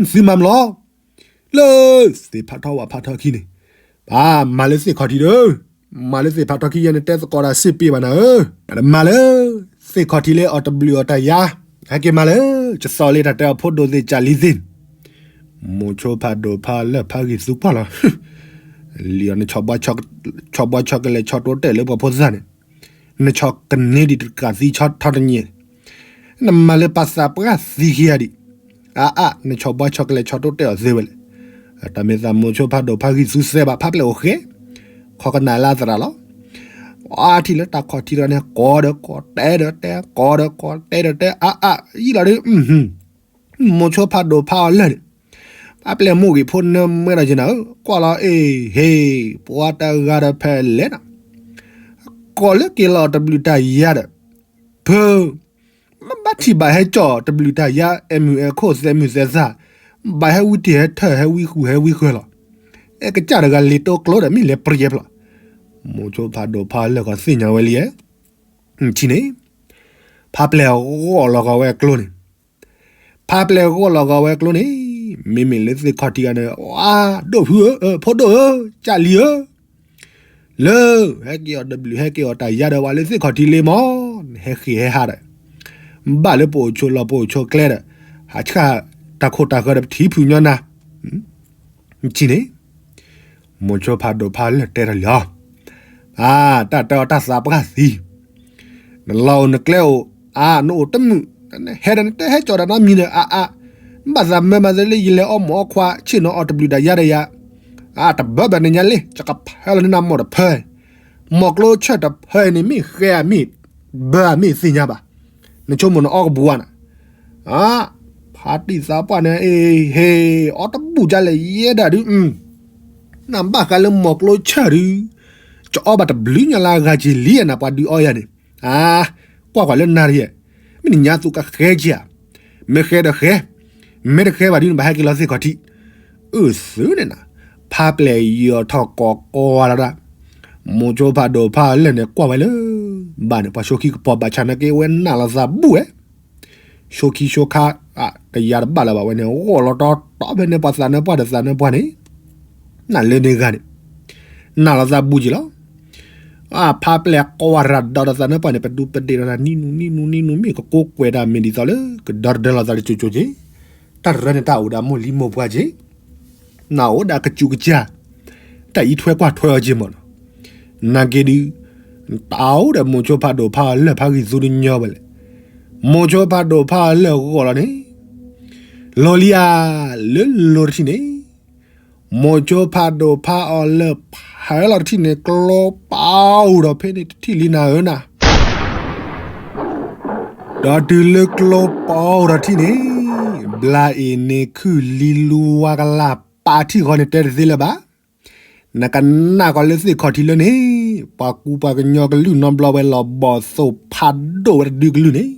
သုမၤမလီၤ, လၢသ့ၣ်ဖးထီဝဲဖးထီခံန့ၣ်, ပမၤလၢသ့ၣ်ခီၣ်ထံးဒီး, မၤလၢသ့ၣ်ဖးထီခံယဲန့ၣ် တဲသကိးတၢ်စ့ၢ်ပ့ဘၣ်နၤဧၢ, မၤလၢသ့ၣ်ခီၣ်ထံးလၢအီၤတဘျုးအီၤတၢ်ယါ, ဟဲက့ၤမၤလၢ ကသီၣ်လံတၢ်တဲအီၤဖိဒိၣ်သ့ၣ်ကၢ်လံသ့ၣ် မိၤဆိဖးဒိၣ်ဖးလၢၢ်ဖးဂံၢ်သူပှၢ်လီၤ, လံၤအီၤန ဆီဘှါဆီကလဲၤဆီတိတဲာ်လၢပှၤဖိသၣ်န့ၣ်, နဆီကန့ၢ်ဒံးတကးသံဆီထီတညဲၣ်, နမၤလၢပှၤသးပှၢ်သံခံဂၤဒံး, အါအါ နဆီဘှါဆီကလဲၤဆီတိတဲာ်အီၤသ့ဝဲလဲၣ်, တၢ်မ့ၢ်သးမိၤဆိဖးဒိၣ်ဖးဂံၢ်သူစဲဘၣ် ဖးပျဲၢ်အိၣ်ဃဲ, ခီကနၣ်လၢအသရၣ်လီၤ, အါထံၣ်လၢတၢ်ခီၣ်ထံးတဂၤန့ၣ် ကိးဒီးကိးတဲဒီးတဲ ကိးဒီးကိးတဲဒီးတဲ အါအါ ယံာ်လီၤဒုး မိၤဆိဖးဒိၣ်ဖးအီၤလၢၢ်န့ၣ်, ပှၤပျဲၢ်မိၢ်ဂ့ၤဖိနၢမွဲဒီးယနၤဧၢ, ကွၢ်လီၤအ့ၣ်ဟ့ၣ် ပှၤတဂၤဒီးဖဲလဲၣ်နၤ, ကိးလၢက့ၤလီၤတဘျုးတၢ်ယါဒီး, ဖၢ, မ့ၢ်ဘၣ်ထံၣ်ဘၣ်ဟဲကၠီၣ်တဘျုးတၢ်ယါ အဲၣ်မုၢ်အဲၣ်ခိၣ်သဲမုၢ်သဲသၣ်, ဘၣ်ဟဲဝံတ့ၢ်ဟဲထၢၣ်ဟဲဝံဃုာ်ဟဲဝံဃၢၤလီၤ, အဲကစၢ်တဂၤလ့ၤတိကျိဒီးမ့ၢ်လဲၤပျဲဖျီၣ်, မိၤဆိဖးဒိၣ်ဖးလၢၢ်ကီးသ့ၣ်ညါဝဲလံ, ထံၣ်န့ၣ်, ဖးပျဲၢ်ဂီၢ်လီၤဂီၤဝဲကျိန့ၣ် ဖးပျဲၢ်ဂီၢ်လီၤဂီၤဝဲကျိန့ၣ်, မ့မ့ၢ်လၢသ့ၣ်ခီၣ်ထံးဂၤန့ၣ် အဒိၣ်ဖုဧၢ, ဖိဒိၣ်ဧၢ, ကၢ်လံၤဧၢ, လၢ, ဟဲက့ၤအီၤတဘျုးဟဲက့ၤအီၤတၢ်ယါဒီးဝဲလၢသ့ၣ်ခီၣ်ထံးလံမး, ဟဲဃ့ၢ်ဟဲဟးဒီး, ဘၣ်လၢပအိၣ်ဆိးလီၢ်ပအိၣ်ဆိးကျဲဒီး, ဟးဆှၣ်တၢ်ခိၣ်တၢ်ဃၢၤဒီးပထံၣ်ဖုၣ်ညီနၤ ထံၣ်န့ၣ်, မိၤဆိဖးဒိၣ်ဖးလၢၢ်တဲထီၣ်လံအီၤ, အါ, တၢ်တဲအီၤတၢ်သးပှၢ်သံ, နလီၢ်အိၣ်နကျဲအိၣ်, အါ, နအိၣ်တမုာ်, ဟဲဒီးနတဟဲကၠီၣ်တၢ်နီတမံၤဒီး အါအါ, ဘၣ်သးမၢမၤသးလၢယလဲၤအီၣ်မ့ၤအီၣ်ခွါ ဆ့ၣ်နီၤအီၤတဘျုးတၢ်ယါဒီးယၤ, အါ, တဘၢဘၣ်နညါလံ ယကဖၢလီၤန့ၢ်နၤမ့ၤတဖၢ, မ့ၤကျိဆၢၣ်တဖၢအံၤန့ၣ် မ့ၢ်ဃဲဧါမ့ၢ်, ဘၢဧါမ့ၢ်သ့ၣ်ညါဘၣ်, နဆိကမိၣ်နအီၣ်ကဘူဧါနၤ, အါ, ဖါတံၢ်သးပှၢ်န့ၣ် အ့ၣ်ဟ့ၣ် အီၣ်တဘူၣ်ဒ်လဲၣ်ယဲဒၣ်ဒုး, နဘၣ်ဃးလၢမ့ၤကျိဆၢၣ်ဒုး, ကအီၣ်ဘၣ်တဘျုးညါလၢအဂၤက့ၤလံနၤ ပှၤဒုးအီၣ်ယၤန့ၣ်, အါ, ကွၢ်ကွၢ်လၢနၤတယဲၢ်, မ့ၢ်နညါသူကဃဲက့ၤဧါ, မ့ၢ်ဃဲဒီးဃဲ, မ့ၢ်တဃဲဘၣ်ဒုးနဘၣ်ဟဲက့ၤလီၤသ့ၣ်ခီၣ်ထံး, အုၣ်သုန့ၣ်နၤ, ဖးပျဲၢ်ယီၤထီၣ်ကိးကိးဝဲလီၤဒၣ်, မိၤဆိဖးဒိၣ်ဖးလၢၢ်န့ၣ်ကွၢ်ဝဲလၢ, ဘၣ်န့ၣ် ပှၤဆိခံကပီၤဘၣ်ဆၣ်နာ်က့ဝဲနၢ်လီၤသးဘူၣ်ဝဲ ဆိခံဆိခါ, တယၤတဘၣ်လၢၤဘၣ်ဝဲန့ၣ် ဂီၢ်လီၤတီတီဖဲန့ၣ် ပှၤသးနၢပှၢ်ဒီးသးနၢပှၢ်န့ၣ်, နလၢန့ၢ်ဂၤန့ၣ်, နၢ်လီၤသးဘူၣ်က့ၤလီၤ, အဖါပျဲၢ်ကွၢ်ရၤဒီးဒီးသးနၢပှၢ်န့ၣ် ပဒူပဒ့ၣ်ဒီးနံနူနံနူနံနူမ့ၢ်ကကိးကွဲးတၢ်မ့ၢ်ဒ်သိးလၢ ကဒီတဒၢလီၤသးလၢကၠိကၠိက့ၤ, တၢ်ရၢန့ၣ်တၢ်အိၣ်ဒီးမိၢ်လံမိၢ်ပှၢ်က့ၤ နအိၣ်ဒၣ်ကစူးကစၢ်, တၢ်အံးထွဲကွၢ်ထွဲအီၤက့ၤမးနီၤ, နာ်က့ဒုး, တၢ်အိၣ်ဒီးမိၤဆိဖးဒိၣ်ဖးအီၤလၢၢ်ဖးဂံၢ်သူတညီဝဲလဲၣ်, မိၤဆိဖးဒိၣ်ဖးအီၤလၢၢ်ဂီၢ်လီၤန့ၣ်, လီၤလံဧါ, လၢလီၤတထံၣ်န့ၣ်, မိၤဆိဖးဒိၣ်ဖးအီၤလၢၢ်ဖးလီၤတထံၣ်န့ၣ် ကျိပအိၣ်ဒီးဖဲန့ၣ်တထံၣ်လံနၤဧၢနၤ ဒီးတုၤလၢကျိပအိၣ်ဒီးထံၣ်န့ၣ်, ဘျါအ့ၣ်န့ၣ်ခုၣ်လံလူဝါကလၢ်ပာ်ထံၣ်ဃီန့ၣ်တဲတသ့လၢၤဘၣ်. နကနၣ်ကီးလၢသ့ၣ်ခီၣ်ထံးလၢန့ၣ်, ပှၤကူပှၤကညီကလုၢ်နီတဘျီဝဲလီၤဘီၣ်သိၣ်ဖးဒိၣ်ဝဲတဒုကလုာ်န့ၣ်,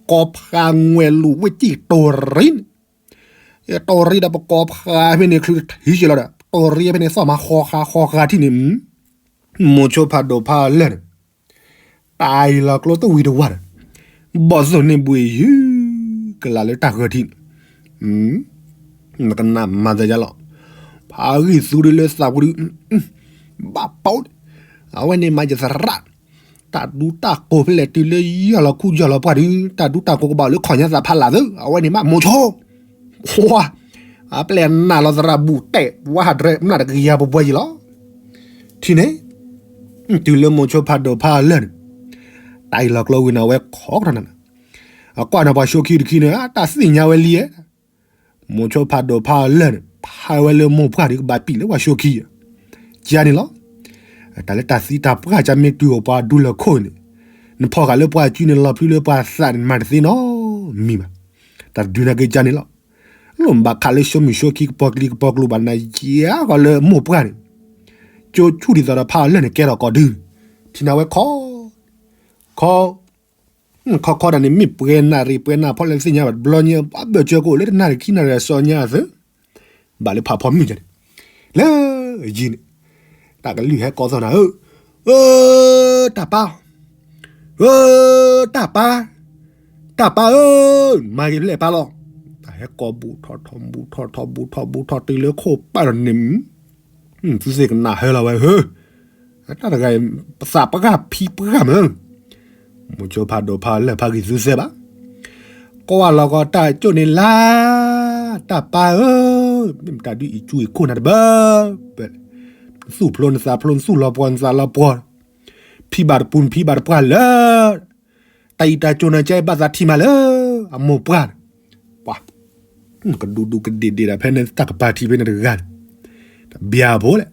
ကိးဖးငွဲၣ်လူၤဝ့ၢ်စံၣ်တိၢ်ရံန့ၣ်, တိၢ်ရံဒီးပကိးဖးဖဲန့ၣ်ချုးတထံၣ်က့ၤလီၤဒီး တိၢ်ရံဖဲန့ၣ်သီၣ်မၤဃီဃာ်ဃီဃာ်ထံၣ်န့ၣ် မိၤဆိဖးဒိၣ်ဖးအီၤလၢၢ်န့ၣ်, တၢ်အံၤလီၤကျိတဝံၤတဝါဒီး, ဘီၣ်သိၣ်န့ၢ်ဘှံးယုၢ်ကလးလၢတၢ်ဃၢၤထံးန့ၣ်, နကနၣ်မၤသးယါလီၤ, ဖးဂံၢ်သူဒုးလၢသးပူၤဒုး, ဘၣ်ပီၣ်, အဝဲန့ၣ်မၤယသရၣ်, တၢ်ဒူတၢ်ကိးဖဲလဲၣ်တုၤလၢယီၢ်လီၤခူယီၢ်လီၤပှၢ်ဒုး တၢ်ဒူတၢ်ကိးကဘၣ်အိၣ်လၢခီၣ်ညါသးဖးလာ်သၢ အဝဲန့ၣ်မးမိၤဆိ ဝါ, အပျဲၢ်နၢ်လီၤသရၣ်ဘူၣ်တဲာ် ဝါဟးဒြဲမနၢ်တကယၤပပှဲၤယံၤလီၤ. ထံၣ်န့ၣ်, တုၤလၢမိၤဆိဖးဒိၣ်ဖးအီၤလၢၢ်န့ၣ်, တၢ်အံၤလီၤကျိဝံၤန့ၣ် အဝဲခိးကထီၣ်နၤ, အကွၢ်န့ၣ်ပှၤၡိခံတခံန့ၣ် တၢ်သ့ၣ်ညါဝဲလံဧါ. မိၤဆိဖးဒိၣ်ဖးအီၤလၢၢ်န့ၣ် ဖးဝဲလၢမိၢ်ပှၢ်ဒုးကဘၣ်ပံာ်လၢပှၤၡိခံဧါ. ကန့ၣ်လီၤ. တၢ်လၢတၢ်သံတၢ်ပှၢ်ကမ့ၢ်တုၤအိၣ်ပှၤဒူလၢခိၣ်န့ၣ်, နဖီၣ်ဃာ်လၢပှၤစုန့ၣ် လီၤဖျုလၢပှၤသးန့ၣ် နမၤတသ့နီတမံၤဘၣ်. တၢ်တဒုးနာ်က့ၤကန့ၣ်လီၤ. လိၣ်ဘၣ်ခးလၢ ဆိမိၣ်ဆိခံ ကပီၤကလံၤကပီၤကျိၤဘၣ် နယါဂီၤလၢမိၢ်ပှၢ်န့ၣ်, ကၠိဆူၣ်ဒ်သိးဒီးဖးအီၤလၢာ်န့ၣ် ကဲထီၣ်ကိးဒု, ထံၣ်နၤဝဲခီ, ခီ ခီခီဒၣ်န့ၣ် မ့ၢ်ပှဲၤနၣ်ရံၣ်ပှဲၤနၣ်ဖီလဲၣ်သ့ၣ်ညါဘၣ် တဘျီညါ ဘၣ်ဘၢၣ်စၢၤကအိၣ်လၢတနၣ်ရံၣ်ခံနၣ်ရံၣ်အစီညါအသိး, ဘၣ်လၢဖးဖီမုၢ်န့ၣ်, လၢယံၤန့ၣ်, တၢ်ကလုၢ်ဟဲကိးသီၣ်နၤဧၢ, အၢ, တၢ်ပၢ်, အၢ, တၢ်ပၢ်, တၢ်ပၢ်ဧၢ, မၤက့ၤဖျဲၣ်ပၢ်လီၤ. တၢ်ဟဲကိးဘူးထီၣ်ထီၣ်ဘူးထီၣ်ထီၣ်ဘူးထီၣ်ဘူးထီၣ်တုၤလၢခိၣ်ပၢ်ဒီးန့ၣ် သုသ့ၣ်ကနၣ်ဟဲလီၤဝဲဧၢ, တၢ်တဂၤအံၤ ပသးပှၢ်ဖံပှၢ်မး, မိၤဆိဖးဒိၣ်ဖးလၢာ်ဖးဂံၢ်သုသ့ၣ်ဘၣ်, ကွၢ်လီၤကီးတၢ်ကၠိၣ်န့ၣ်လၢ်, တၢ်ပၢ်ဧၢ, မ့ၢ်မတၤဒုးအံၤကူအံၤခိၣ်နၤတဘၢ, နသူၣ်ဖျိနသးဖျိနသူၣ်လီၤပှီၢ်နသးလီၤပှီၢ်, ဖံးဘၣ်တပူၤနဖံးဘၣ်တပှၢ်လၢ တၢ်အံၤတၢ်ကၠိၣ်နၤကဲဘၣ်သးထံၣ်မးလၢ အမိၢ်ပှၢ်န့ၣ်, ပှၤ, ကဒူးဒူးကဒ့ၣ်ဒ့ၣ်ဒၣ်ဖဲန့ၣ်တၢ်ကပၤထံဖဲန့ၣ်တဂၤန့ၣ်, တဘျီဖိလဲၣ်,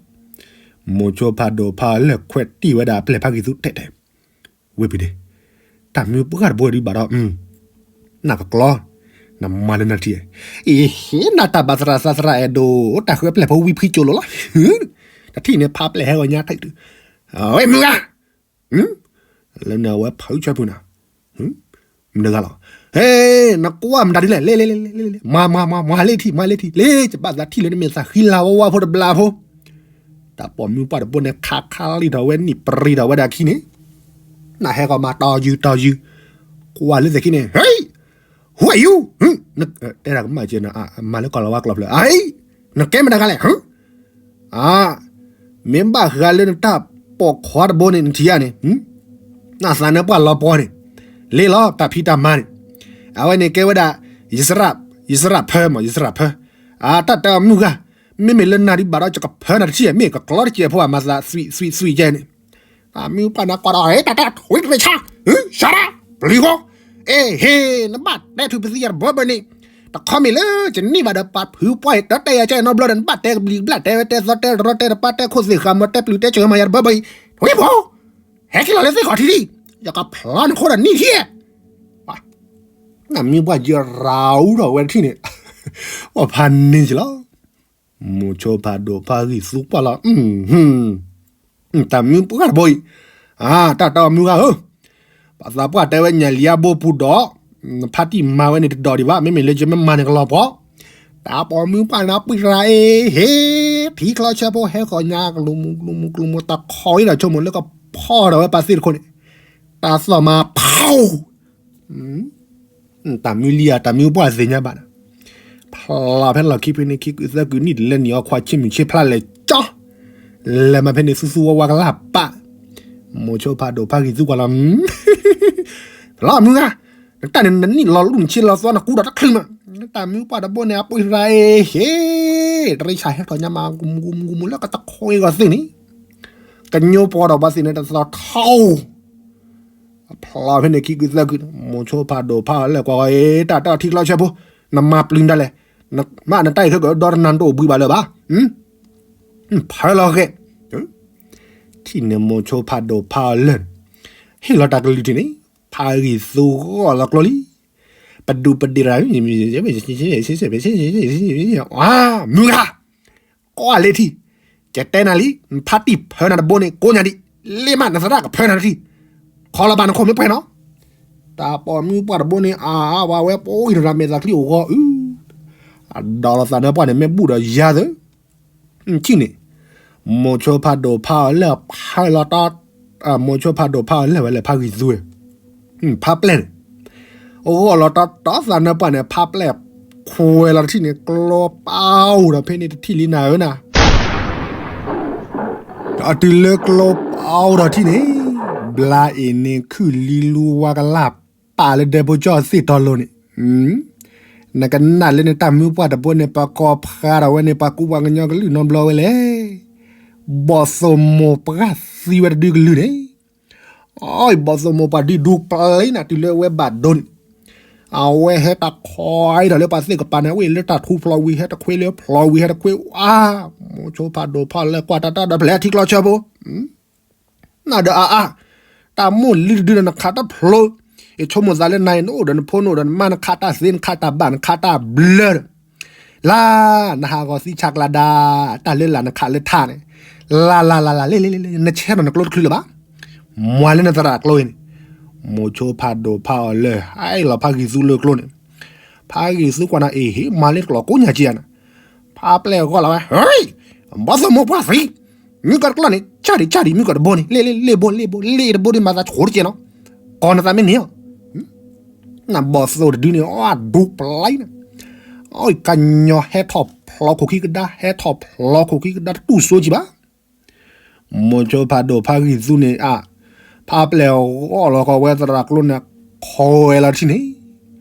မိၤဆိဖးဒိၣ်ဖးလၢာ်ခွဲးတံၢ်ဝဲဒၣ်အပျဲၢ်ဖးဂံၢ်သူတဲာ်တဲာ်, ဝ့ၢ်ပူၤဒ့ၣ်, တၢ်မံပှၢ်တဘိဒုးဘၣ်ဒီး, နၢ်ကကျီ, နမၤလၢနၤထံၣ်, အ့ဟ့ နတၢ်ဘၣ်သရၣ်သးသရၣ်အဲၣ်ဒိး တၢ်ဃၢပျဲၢ်ဖိဝံဖှံကၠိလိၤလီၤ, တထံၣ်န့ၣ်ဖးပျဲၢ်ဟဲဂီၤညါထံၣ်တုၤ, ဝဲမုၢ်ဂၤ လၢနဝဲဖုဆၢဖုနၤ, မတၤတဂၤလီၤ, နကွၢ်မတၤဒ်လဲၣ်, လ့လ့လ့လ့, မၤမၤမၤ မၤလ့ထံၣ် မၤလ့ထံၣ် လ့ ယဘၣ်သးထံၣ်လၢနမ့ၢ်သးဃံလၤဝါဝါဖိတဘျီဖိ, တၢ်ပိာ်မုၣ်ပှၢ်တဘိန့ၣ် ခးခးလံထီၣ်ဝဲနံၣ်ပရံၤထီၣ်ဝဲဒၣ်ခံန့ၣ်, နဟဲကီးမၤတီယုာ်တီယုာ်, ကွၢ်လၢသ့ၣ်ခံန့ၣ်, ဟ့, who are you, တဲဒၣ်ကမၣ်ကဲနၤ, မၤလၢကီၢ်လီၤဝါကျိာ်ဖျၢၣ်, နကဲမတၤတဂၤလဲၣ် အါ, မ့ၢ်ဘၣ်ဃးလၢနတၢ်ပိာ်ခွါတဘိန့ၣ် နထံၣ်ဧါန့ၣ်, နသးနၢပှၢ်လီၤပှီၢ်န့ၣ်, လ့လီၤတၢ်ဖံးတၢ်မၤန့ၣ်, အဝဲန့ၣ်ကဲဝဲဒၣ်, ယစရၣ်ဖၢမး ယစရၣ်ဖၢ, အတၢ်တဲအီၤမုၢ်ဂၤ, မ့မ့ၢ်လၢနၤဒုးဘၣ်ဒီးယကဖၢနၤတထံၣ် မ့ၢ်ကကျီတစဲးဖိအမၤသးသွံၣ်သွံၣ်သွံၣ်ကဲန့ၣ်, တၢ်မုၢ်ပှၢ်နၤကွၢ်ဒီး တၢ်တၢ်ထွံတရ့ဆါ, ရှါဒၣ်, ပျံၤဃီ, အ့ဟ့, နဘၣ်တဲထုးပသံယၤတဘၢဘၢန့ၣ်, တခီမ့ၢ်လၢကန့ၢ်ဘၣ်ဒီးပာ်ဖုပှၢ်အံၤ တၢ်တဲယၤကဲနီတဘျီဒီး နဘၣ်တဲကဘျံးကဘျၣ် တဲဝဲတဲသီတဲတရီတဲတပါတဲခိၣ်သ့ၣ်ဃာ်မၢတဲပျုၤတဲစၢၤမၤယၤတဘၢဘၢအံၤ, ထွံၣ်ဖိ, ဟဲက့ၤလီၤလၢသ့ၣ်ခီၣ်ထံးလံ, ယကဖျီနခိၣ်ဒီးနံၣ်ထံၣ်, တၢ်မုၢ်ပှၢ်ယရၤအူထီၣ်ဝဲတထံၣ်န့ၣ်, ပှၤဖးန့ၢ်က့ၤလီၤ. မိၤဆိဖးဒိၣ်ဖးဂံၢ်သူကွၢ်လီၤ, တၢ်မုၢ်ပှၢ်တဘိအံၤ, တၢ်တဲအီၤမုၢ်ဂၤဧၢ, ပှၤသးပှၢ်တဲဝဲညၣ်လံၤအါဘိပူၤဒီး, နဖါတံၢ်မၤဝဲန့ၣ်တဒီးဒံးဘၣ် မ့မ့ၢ်လၢယမ့ၢ်မၤန့ၣ်ကလီၤပှီၢ်, တၢ်ပိာ်မုၣ်ပှၢ်န့ၣ်ပှံၤရၤအ့ဟ့, ထံချီဆၢဖိဟဲဃီၤညါကလူၤမူကလူၤမူကလူၤမူတၢ်ခီအံၤဒီးဆိကမိၣ်လၢကဖီဒီးဝဲပှၤသ့ၣ်တခိၣ်န့ၣ်, တၢ်သီၣ်မၤဖီ တၢ်မုၢ်လံၤဧါ တၢ်မုၢ်ပှၢ်သ့ၣ်ညါဘၣ်န့ၣ်, ဖျါဖဲလီၢ်ခံဖဲန့ၣ် ခံကုာ်သၢကုာ်နံၣ်တလဲနံၣ်အီၤ ခွါဆ့မုၢ်ဆ့ဖျါလဲၣ်ကၠီ, လဲၤမးဖဲန့ၣ် သူသူဝါဝါကလၢ်ပာ်, မိၤဆိဖးဒိၣ်ဖးဂံၢ်သူကွၢ်လီၤ, လီၤမုၢ်ဂၤ, နတၢ်န့ၣ်နနံၣ်လီၤလူၢ်နဆ့လီၤသီနကူဒီးတချုးမး, နတၢ်မုၢ်ပှၢ်တဘိန့ၣ် အပှံၤရၤအ့ဟ့, တရ့ဆါဟဲထီၣ်ညါမး ဂူမူဂူမူဂူမူလၢကတခီအံၤဂီၤသ့ၣ်န့ၣ်, ကညိပီၤဒီးပှၤသ့ၣ်န့ၣ်တသီထီ ဖျါဖဲန့ၣ်ခံကုာ်သၢကုာ် မိၤဆိဖးဒိၣ်ဖးအီၤလၢာ်ကွၢ်ဂီၤအ့ တၢ်တၢ်ထံချီဆၢဖိ, နမၤပျုၤဒၣ်လဲာ်, မ့ၢ်နတၢ်အံၤခဲကဒီတနၤနတအိၣ်ဘှံးဘၣ်လၢၤဘၣ်, ဖၢလီၤဂဲၤ, ထံၣ်န့ၣ်မိၤဆိဖးဒိၣ်ဖးအီၤလၢာ်, ဟ့ၣ်လီၤတၢ်ကလုၢ်ထံၣ်န့ၣ်, ဖးဂံၢ်သူဂီၢ်လီၤကျိလံ, ပဒူးပဒ့ၣ်ရၤ, မုၢ်ဂၤ ကွၢ်လ့ထံၣ်, ကတဲနၤလံ, နဖါတံၢ်ဖၢနၤတဘိန့ၣ် ကိးညါဒံး, လ့မးနသရၣ်ကဖၢနၤတထံၣ်, ခီလီၤဘၣ်နခိၣ်မ့ၢ်ပှဲၤနီၤ, တၢ်ပိာ်မုၣ်ပှၢ်တဘိန့ၣ် အါဝဲဝဲပအိၣ်အံၤတရၤမဲာ်သးချံအိၣ်ဂီၤအု, အဒီးလီၤသးနၢပှၢ်န့ၣ် မ့ၢ်ဘူၣ်ဒီးယၤသၢ ထံၣ်န့ၣ်, မိၤဆိဖးဒိၣ်ဖးအီၤလၢာ်ဖးလီၤတၢ်, မိၤဆိဖးဒိၣ်ဖးအီၤလၢာ်ဝဲလၢဖးဂံၢ်သူဝဲ, ဖးပျဲၢ်န့ၣ်, အဂီၢ်လီၤတၢ်တီသးနၢပှၢ်န့ၣ် ဖးပျဲၢ်ခွဲးလီၤတထံၣ်န့ၣ် ကျိပာ်အိၣ်ဒီးဖဲန့ၣ်တထံၣ်လံနၤဧၢနၤ ဒီးတုၤလၢကျိပာ်အိၣ်ဒီးထံၣ်န့ၣ်, ဘျါအံၤန့ၣ် ခုၣ်လံလူဝါကလၢ်ပာ်လၢဒဲဖိကၠီၣ်သ့ၣ်တီလိၤန့ၣ်, နကနၣ်လၢနတၢ်မုၢ်ပှၢ်တဘိန့ၣ် ပကိးဖျါထီၣ်ဝဲန့ၣ် ပှၤကူပှၤကညီကလုၢ်နီတဘျီဝဲလဲၣ်, ဘီၣ်သိၣ်မိၢ်ပှၢ်သံဝဲတဒုကလုၢ်န့ၣ် အီ ဘီၣ်သိၣ်မိၢ်ပှၢ်ဒုးဒူပျ့ၤနၤ တုၤလၢဝဲဘၣ်ဒိန့ၣ်, အဝဲဟဲတၢ်ခီအံၤဒီးလၢပှၤသ့ၣ်ကပၤန့ၣ် ဝဲလၢတၢ်ထူဖျိးဝံၤဟဲတခွ့လၢဖျိးဝံၤဟဲတခွ့ အါ, မိၤဆိဖးဒိၣ်ဖးလၢာ်ကွၢ်တၢ်တၢ်ဒီးဖျဲးထံကျီဆၢဖိ, နဒီးအါအါ, တၢ်မိၢ်လံတဒုဒီးနခးတၢ်ဖျိ, ယဆိကမိၣ်သးလၢနၤအံၤ နအိၣ်ဒီးနဖိနအိၣ်ဒီးနမါ နခးတၢ်သ့ နခးတၢ်ဘၣ် နခးတၢ်ဘျၢဒီး လၢ နဟးဂီၤသံဆးကျါဒါ တၢ်လၢလာ်နခးလၢထးန့ၣ်, လၢ်လၢ်လၢ်လၢ် လ့လ့လ့လ့ နဆဲးထီၣ်နကျိတချုးလၢၤဘၣ်, မွၤလၢနသရၣ်ကျိအံၤန့ၣ်, မိၤဆိဖးဒိၣ်ဖးအီၤလၢ ဟဲလီၤဖးဂံၢ်သူလၢကျိန့ၣ်, ဖးဂံၢ်သူကွၢ်နၤအံၤ ဟ့ၣ်မၤလၢတကျိကိးညါက့ၤယါန့ၣ်, ဖးပျဲၢ်ဂီၢ်လီၤဝဲ ဟ့ၣ်, ဘီၣ်သိၣ်မိၢ်ပှၢ်သံ မုၢ်ကီၢ်တကျိန့ၣ် ဆၣ်ဒံးဆၣ်ဒံး မုၢ်ကီၢ်တဘိန့ၣ် လ့လ့လ့ဘိလ့ဘိ လ့တဘိဒီး မၤသးဆိတကဲနီၤ, ကိးနသးမ့ၢ်န့ၣ်အီၤ, နဘီၣ်သိၣ်တဒုန့ၣ် အဒူပလံန့ၣ်, အကညီဟဲထီၣ်ဖျိးခိၣ်ခံကဒါ ဟဲထီၣ်ဖျိးခိၣ်ခံကဒါ တတူၢ်စိကံဘၣ် မိၤဆိဖးဒိၣ်ဖးဂံၢ်သူန့ၣ်အါ, ဖးပျဲၢ်ဂီၢ်လီၤကီးဝဲသရၣ်ကျိန့ၣ် ခိးဝဲလီၤတထံၣ်န့ၣ်,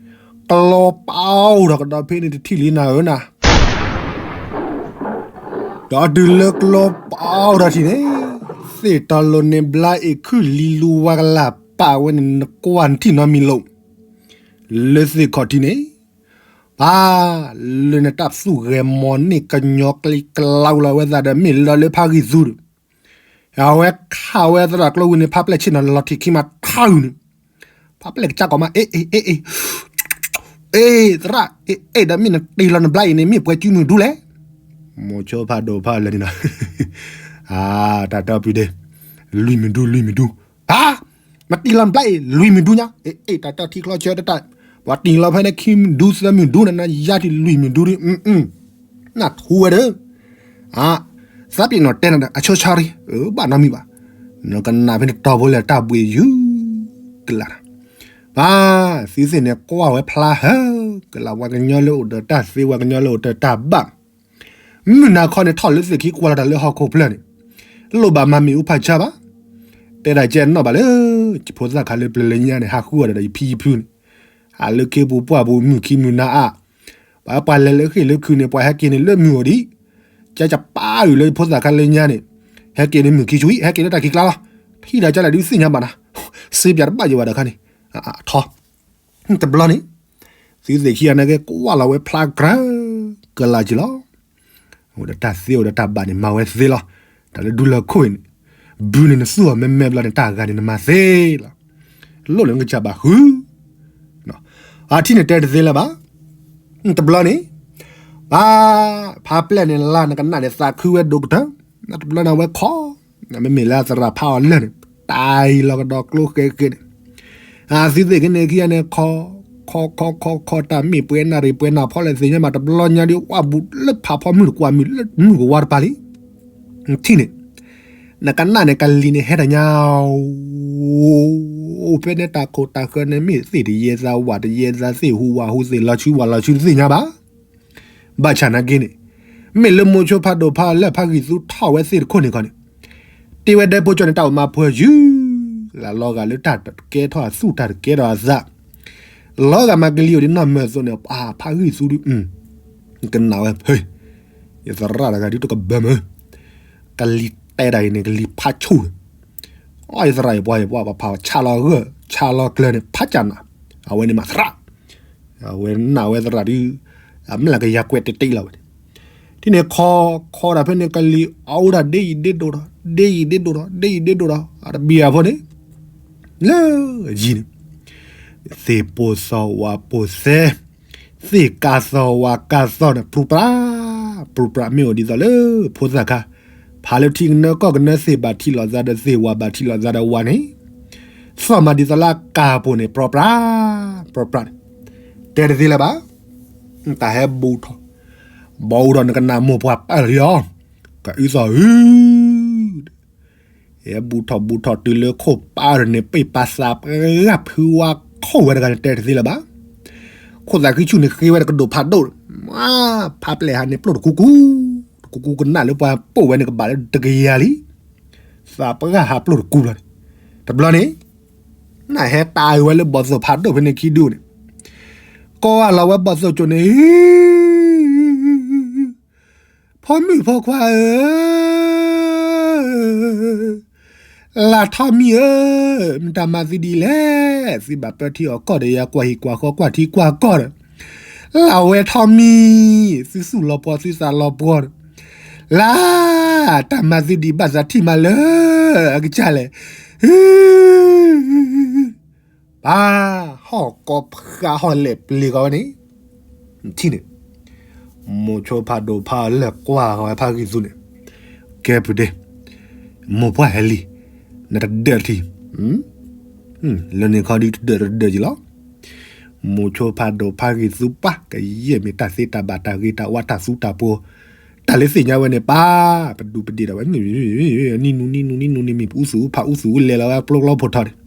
ကျိပာ်အိၣ်ဒီးကဒီးဖဲန့ၣ်တထံၣ်လံနၤဧၢနၤ, ဒီးတုၤလၢကျိပာ်အိၣ်ဒီးထံၣ်န့ၣ်, သ့ၣ်တီလိၤန့ၣ်ဘျါအ့ၣ်ခုၣ်လံလူဝါကလၢ်ပာ်ဝဲန့ၣ် နကွၢ်နထံၣ်နီတမံၤလီၤ လၢသ့ၣ်ခီၣ်ထံးန့ၣ်, ပၢ်, လၢနတၢ်သူၣ်ဂဲၤမီၤန့ၢ်ကညီကျံကလါလီၤဝဲသးဒီး မ့ၢ်လီၤလၢဖးဂံၢ်သူဒီး, အဝဲခးဝဲသရၣ်ကျိဝံၤန့ၣ် ဖးပျဲၢ်ဆ့ၣ်နီၤလီၤထံးခံမးထါဂုာ်န့ၣ်, ဖးပျဲၢ်ကစၢ်ကိးမး အ့ၣ်အ့ၣ်အ့ၣ်အ့ၣ်, အ့ၣ်သရၣ် အ့ၣ်အ့ၣ်ဒီး မ့ၢ်နတ့ၢ်လီၤနဘျါအံၤန့ၣ် မ့ၢ်ပှဲၤစုမုၢ်ဒူလဲၣ်, မိၤဆိဖးဒိၣ်ဖးလၢာ်န့ၣ်နီၤ, အါ, တၢ်တီပူၤဒ့, လွံၢ်မုၢ်ဒူ လွံၢ်မုၢ်ဒူ, ပၢ်, မ့ၢ်တ့ၢ်လီၤနဘျါအံၤ လွံၢ်မုၢ်ဒူညါ, အ့ၣ်အ့ၣ် တၢ်တီထံချီဆၢတတၢ်, ပှၤတ့ၢ်လီၤဖဲန့ၣ်ခံမုၢ်ဒူသၢမုၢ်ဒူန့ၣ် နယါထံၣ်လွံၢ်မုၢ်ဒူဒီး, နထူဝဲဒီး, အါ, သးပ့ၤနီၣ်တဲနၤဒီး အဆိဆါရံ, ဘၣ်နီတမံၤဘၣ်, နကနၣ်ဖဲန့ၣ်တီၢ်ဖိလၢတၢ်ဘှံးယုၢ်ကလး, ပၢ်, သုသ့ၣ်န့ၣ်ကွၢ်ဝဲဖျါဟၢ, ကလးဝဲကညီလၢအိၣ်ဒီးတၢ်သ့ ဝဲကညီလၢအိၣ်ဒီးတၢ်ဘၣ် မုၢ်နၤခီန့ၣ် ထီၣ်လၢသ့ၣ်ခံကွၢ်လီၤတၢ်လၢဟီၣ်ခိၣ်ဖျၢၣ်န့ၣ်, လိၣ်ဘၣ်မၤမ့ၣ်အူဖးဆါဘၣ်, တဲဒၣ်ကဲနီၣ်ဘၣ်လၢ, ယဖိသၣ်ခါလၢပျၢၤလၢညါန့ၣ် ဟးဃုအီၤဒီးယဖံယဖုန့ၣ်, ဟးလၢခ့ပူၤပှၢ်ပူၤ မုၢ်ခံမုၢ်နၤအါ, ပှၤပှၤလဲၤလၢဃ့ၢ်လၢခုးန့ၣ် ပှၤဟဲက့ၤန့ၣ်လၢမုၢ်အိၣ်ဒံး, ကကပၢ်အုၣ်လၢယဖိသၣ်ခါလၢညါန့ၣ်, ဟဲက့ၤန့ၣ်မုၢ်ခံဆူအံၤ ဟဲက့ၤလၢတၢ်ခံးကျါလီၤ, ထံၣ်ဒီးကလဲၣ်ဒုးသ့ၣ်ညါဘၣ်နၤ, စ့ပၠးတဘၣ်ယိၤဘၣ်ဒီးခါန့ၣ်, ထီ တဘျီန့ၣ်, သုသ့ၣ်ခံဂၤန့ၣ်က့ၤကွၢ်လီၤဝဲဖျါကြၢး, ကလးက့ၤလီၤ, အိၣ်ဒီးတၢ်သ့အိၣ်ဒီးတၢ်ဘၣ်န့ၣ် မၤဝဲသ့လီၤ, တၢ်လၢဒူလၢခိၣ်အံၤန့ၣ်, ဘုန့ၣ်နသူၣ်အီၤမဲမဲဘျီန့ၣ် တၢ်ဂၤန့ၣ် နမၤသ့လီၤ, လိၣ်လၢနကစၢ်ဘၣ်ဃု အထံၣ်န့ၣ်တဲတသ့လၢၤဘၣ်, တဘျီန့ၣ်, ဘၣ်, ဖးပျဲၢ်န့ၣ်လါနကနၣ်န့ၣ် သးခုဝဲဒိၣ်ကတၢၢ်, တဘျီန့ၣ်အဝဲခီ, မ့မ့ၢ်လၢသရၣ်ဖးအီၤလၢာ်န့ၣ် တၢ်အံၤလီၤကဒီးကျိဃဲဃဲန့ၣ်, အသုသ့ၣ်ကန့ၣ်ခံဂၤန့ၣ်ခီ, ခီခီခီခီ တၢ်မ့ၢ်ပှဲၤနၣ်ရံၣ်ပှဲၤနၣ်ဖီလဲၣ်သ့ၣ်ညါဘၣ် တဘျီညါဒီး ဝၣ်ဘူးလၢဖးဖီမုၢ်တကွၢ်မုၢ်လၢမုၢ်ကဝါတပၤလံ, ထံၣ်န့ၣ်, နကနၣ်န့ၣ် ကလံၤန့ၣ်ဟဲတၢ်ညါ အိၣ်ဖဲန့ၣ်တၢ်ခိၣ်တၢ်ဃၢၤန့ၣ် မ့ၢ်သ့ၣ်တယဲသးဝၣ်တယဲသး သ့ၣ်ဟူးဝၣ်ဟူး သ့ၣ်လီၤဆူဝၣ်လီၤဆူတသ့ၣ်ညါဘၣ်, ဘၣ်ဆၣ်နာ်က့န့ၣ်, မ့ၢ်လၢမိၤဆိဖးဒိၣ်ဖးလၢာ်ဖးဂံၢ်သူထီၣ်ဝဲသ့ၣ်တခိၣ်န့ၣ်ခီန့ၣ်, တ့ဝဲဒဲဖိကၠီန့ၣ် တၢ်အိၣ်မၤပှဲၤယုၢ်, လၢလီၤဂာ်လၢတၢ်တကဲထီၣ်အသူၣ်တၢ်တကဲထီၣ်အသး, လီၤဂာ်မၤကလံၤအိၣ်ဒံးနီၢ်မၢၢ်အသိးန့ၣ် ပှၤဖးဂံၢ်သူဒုး, ကနၣ်ဝဲဖဲ ယသရၣ်တဂၤဒုးတကဘၢမုၢ်, ကလံၤတဲတၢ်အံၤန့ၣ် ကလံၤဖးဆူၣ်, အယသရၣ်အံၤပှၤအံၤပှၤပှၤဖးဆါလီၤဂၢၢ် ဆါလီၤကျၢၤန့ၣ် ဖးကၢ်နၤ, အဝဲန့ၣ်မၤသရၣ်, အဝဲနၢ်ဝဲသရၣ်ဒုး, အမျၢ်ကယၤကွဲးတ့တ့လီၤဝဲန့ၣ်, ထံၣ်န့ၣ်ခီ, ခီဒၣ်ဖဲန့ၣ်ကလံၤအအိၣ်ဒၣ်ဒ့အံၤဒ့ဒိၣ်ဒီး ဒ့အံၤဒ့ဒိၣ်ဒီး ဒ့အံၤဒ့ဒိၣ်ဒီး အတဘံၣ်အဖီန့ၣ်, လၢယံၤန့ၣ် သ့ၣ်ပိၢ်သီၣ်ဝါပိၢ်သဲ, သ့ၣ်ကးသီၣ်ဝါကးသီၣ်န့ၣ် ပြူပြး, ပြူပြးမ့ၢ်အိၣ်ဒ်သိးလၢဖိသၣ်ခါ, ဖးလၢထံကနၢကီၢ်ကနၢသ့ၣ်ဘၣ်ထံးလိာ်သးဒီးသ့ၣ်ဝါဘၣ်ထံးလိာ်သးဒီးဝါန့ၣ်, သီၣ်မးဒ်သိးလၢအကးပူၤန့ၣ် ပြူပြး, ပြူပြးန့ၣ်, တဲတသ့လၢၤဘၣ်, တၢ်ဟဲဘူးထီၣ်, ဘူးထီၣ်နကနၣ်မိၢ်ပှၢ်ပာ်လီၤ, ကအုသီၣ်အု ဟဲဘူးထီၣ်ဘူးထီၣ်တုၤလၢခိၣ်ပာ်ရၢန့ၣ် ပ့ၢ်ပာ်သးပှၢ်ဖုဝါခိၣ်ဝဲတဂၤန့ၣ် တဲတသ့လၢၤဘၣ်. ခိၣ်သးဃံဆူၣ်န့ၣ်ဃ့ဝဲတကဒိၣ်ဖးဒိၣ်, ဖးပျဲၢ်ဟးန့ၣ်ပျိၢ်တကူကူ, တကူကူကနၣ်လၢပှၤပိာ်ဝဲန့ၣ်ကဘၣ်လၢတကယၤလံ. သးပှၢ်ဟးပျိၢ်တကူလီၤန့ၣ်, တဘျီန့ၣ်, နဟဲတၢ်အုးဝဲလၢဘီၣ်သိၣ်ဖးဒိၣ်ဖဲန့ၣ်ခံဒုန့ၣ်, ကိးလီၤဝဲဘီၣ်သိၣ်ကၠိန့ၣ် ဖိမုၣ်ဖိခွါဧၢ, လၢထီၣ်မံၤဧၢ, မတၤမၤသုဒ်လဲၣ်, သုဘၣ်ပၢထံအီၣ်ကီၢ်ဒီးယၤကွၢ်ဟံၣ်ကွၢ်ဃီကွၢ်ထံကွၢ်ကီၢ်ဒီး, လၢဝဲထီၣ်မံၤ, သုသူၣ်လီၤပှီၢ်သုသးလီၤပှီၢ်ဒီး, လၢ တၢ်မၤသုဒံးဘၣ်သးထံၣ်မးလၢ အကစၢ်လဲၣ်, ပၢ်, ဟီၣ်ကိးဖးဟီၣ်လဲၣ်ပျ့ၤကီးဝဲန့ၣ်, ထံၣ်န့ၣ်, မိၤဆိဖးဒိၣ်ဖးအီၤလၢကွၢ်ဃီၤဝဲဖးဂံၢ်သူန့ၣ်, ကဲပူၤဒ့, မိၢ်ပှၢ်ဟဲလံ, နတဒၢးထံ, လၢန့ၣ်ခီဒုတဒၢးတဒၢးက့ၤလီၤ. မိၤဆိဖးဒိၣ်ဖးဂံၢ်သူပှၢ် ကယဲၢ်မ့ၢ်တၢ်သ့တၢ်ဘၣ်တၢ်ဂ့ၤတၢ်ဝါတၢ်သူတၢ်ပှီၤ, တၢ်လၢသ့ၣ်ညါဝဲန့ၣ်ပၢ်, ပဒူပဒ့ၣ်ဒီးဝဲ, နံၣ်နူနံၣ်နူနံၣ်နူနံၣ်မ့ၢ် ပအူသူၣ်ဖးအူသူၣ်လဲၤလီၤဝဲကျိကျီဖိထီၣ်န့ၣ်,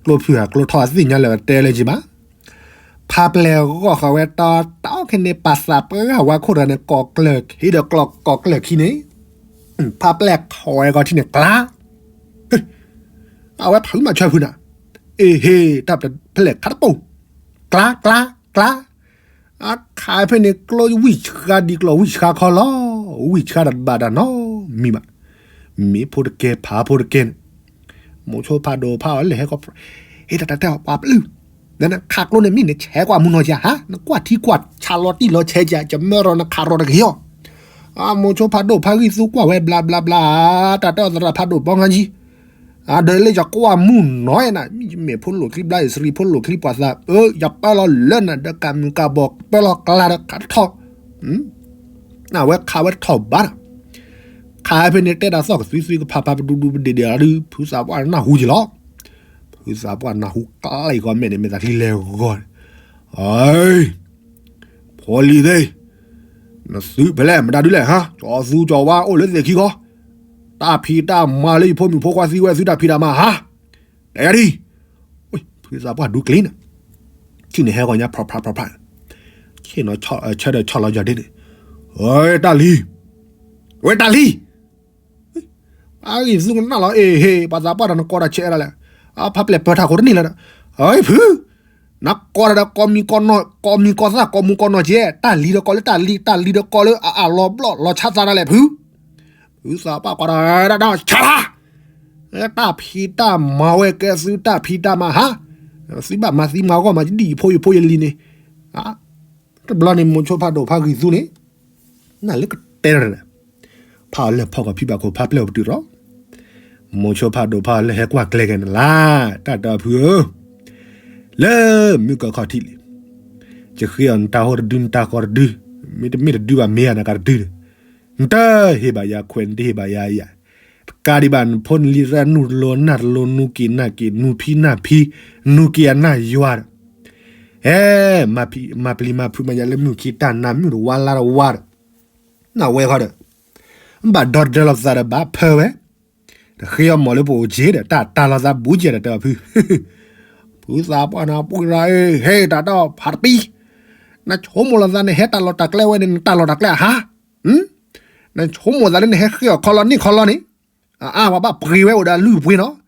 ကျိဖုၣ်ဟးကျိထီၣ်သ့ၣ်ညါလၢၤဝဲတဲလၢၤက့ၤမး, ဖးပျဲၢ်ဂီၢ်ဃီၤဝဲတီတီခဲန့ၣ် ပာ်သးပှၢ်ဝါခိၣ်တဂၤန့ၣ် ကိးကျၢၢ်ခံဒီးကျိးကိးကျၢၢ်ခံန့ၣ်, ဖးပျဲၢ်ခိးဝဲကီးထံၣ်န့ၣ် ကျါ အဝဲဖုမၤဆၢဖုနၤ, အ့ဟ့ တၢ်ဖဲလဲၣ်ခါတပိၢ်, ကျါ ကျါ ကျါ, အခါဖဲန့ၣ်ကျိဝံၢ်ဆှါဒ်ကျိဝံၢ်ဆှါခီလီၤ, ဝံၢ်ဆှါတဘၣ်တၢ်နီတမံၤဘၣ်, မ့ၢ်ဖိတကဲဖးဖိတကဲန့ၣ်, မိၤဆိဖးဒိၣ်ဖးအီၤလဲၤဟဲကီး, ဟ့ၣ်တၢ်တၢ်တဲအီၤပှၤပျုၢ်, နခးကျိန့ၣ်မ့ၢ်နဆဲးကွၢ်မူနီၢ်ကၠးဟါ, နကွၢ်ထံကွၢ်ဆးလီၤတံၢ်လီၤဆဲးကၠး, ကမၢရီနခးရီတဂ့ၤအီၤ မိၤဆိဖးဒိၣ်ဖးဂံၢ်သူကွၢ်ဝဲဘျါဘျါဘျါ, တၢ်တဲအီၤသရၣ်ဖးဒိၣ်ဘီငါကံ, ဒီးလၢယကွၢ်မူနီၢ်နၤ, မ့ၢ်ဖိလိာ်ချံဘျါအံၤ စရံဖိလိာ်ချံပှၤသး, ယပၢလီၤလၢနၤဒီးကးမုၢ်ကးဘီၣ် ပၢလီၤကျါဒီးခးတထီၣ်, အဝဲခးဝဲတထီၣ်ဘၣ်ဒီး, ခးဖဲန့ၣ်တဲတၢ်သီၣ်ကသွံသွံကဖးဖးပဒူဒူပဒ့ၣ်ဒ့ၣ်အီၤဒီး ဖုသးပှၢ်နၢ်ဟူက့ၤလီၤ. ဖုသးပှၢ်နၢ်ဟူကျဲအံၤကီးမဲာ်န့ၣ် မ့ၢ်သးချံလဲၤဂီၤန့ၣ်, အ ဖိလံၤသ့ၣ်, နသုးဖဲလဲၣ်မတၤဒုလဲၣ်ဟါ, ကၠီၤသူကၠီၤဝါအိၣ်လၢသ့ၣ်ခံခီ, တၢ်ဖံးတၢ်မၤလၢယဖိမုၣ်ဖိခွါသံဝဲသုတၢ်ဖံးတၢ်မၤဟါ, တဲယၤဒ်, ဖုသးပှၢ်ဒူကျ့နၤ, ထံၣ်န့ၣ်ဟဲဂီၤညါဖျးဖျးဖျးဖျး, ဆ့ၣ်နီၤဆၢဒီးဆီၣ်လီၤယီၤဒ့န့ၣ်, ဝဲတၢ်လံၤ, ဝဲတၢ်လံၤ အဂံၢ်သူကနၣ်လီၤ အ့ဟ့ ပှၤသးပှၢ်ဒီးနကိးတၢ်ဆဲးဒၣ်လဲာ်, အဖးပျဲၢ်ပၢၢ်ထးခိၣ်တန့ၢ်လၢၤဒီး, အဖု, နကိးတၢ်ဒီးကိးမံၤကိးနီၢ်, ကိးမံၤကိးသၣ်ကိးမူၤကိးနီၢ်ကဲ, တၢ်လံၤဒီးကိးလၢတၢ်လံၤ, တၢ်လံၤဒီးကိးလၢအအၣ်လီၤဘျီၣ်လီၤဆါသးဒၣ်လဲာ်ဖု, ဖုသးပှၢ်ကိးတၢ်ဒီးဆါတၢ်, တၢ်ဖံးတၢ်မၤဝဲကဲသုတၢ်ဖံးတၢ်မၤဟါ, သုဘၣ်မၤသံမၤဂီၢ်မၤဒံၣ်ယဖိယဖိယလံၤန့ၣ်, တဘျီန့ၣ်မိၤဆိဖးဒိၣ်ဖးဂံၢ်သူန့ၣ်, နၢ်လၢကတဲရၣ်, ဖးအီၤလၢဖီၣ်ကီၢ်ဖံဘၣ်ခိၣ်ဖးပျဲၢ်အိၣ်ပတုာ်ဒီး, မိၤဆိဖးဒိၣ်ဖးအီၤလၢဟဲကွၢ်ကျဲကဲန့ၣ်လၢ, တၢ်ဒီဖုဧၢ, လၢမုၢ်ကီၢ်ခီၣ်ထံးလံ, ယဃ့အီၤနတၢ်ဟိတဒု နတၢ်ဃီတဒု, မ့တမ့ၢ်တဒုဘၣ်မ့ၢ်ဧါနကးတဒုန့ၣ်, နတဟ့ၣ်ဘၣ်ယၤခွဲး နတဟ့ၣ်ဘၣ်ယၤယၤ, တကးဒံးဘၣ်နဖိနလံၤသရၣ်နူၢ်တလိနၢ်တလိ နူၢ်က့ၤနၢ်က့ၤ နူၢ်ဖံနၢ်ဖံ, နူၢ်က့ၤအနၢ်ယွၤဒီး, ဟဲ, မၤပျံၤမၤဖုးမၤယၤလၢမုၢ်ခံတၢ်နၤ မုၢ်တဝါလါတဝါဒီး, နဝဲခီဒီး, ဘၣ်ဒီတဒၢလီၤသးဒီးဘၣ်ဖၢဝဲ, တဃ့အီၤမီၢ်လၢပအိၣ်က့ၤဒီး တၢ်တၢ်လီၤသးဘူးကဲဒီးတဲအီၤဖု, ဖုသးပှၢ်န့ၣ် ပှၤရၤဧၢ ဟဲတၢ်တီၢ်ဖးတပံ, နဆိကမိၣ်လီၤသးန့ၣ် ဟဲတၢ်လီၢ်တၢ်ကျဲဝဲန့ၣ် နတၢ်လီၢ်တၢ်ကျဲအဟါ, နဆိကမိၣ်သးလၢနဟဲဃ့အီၤခီလီၤန့ၢ်ခီလီၤန့ၣ်, အါ ပှၤဘၣ်ပှ့ၤဝဲအိၣ်ဒီးအလုၢ်အပှ့ၤနီၤ,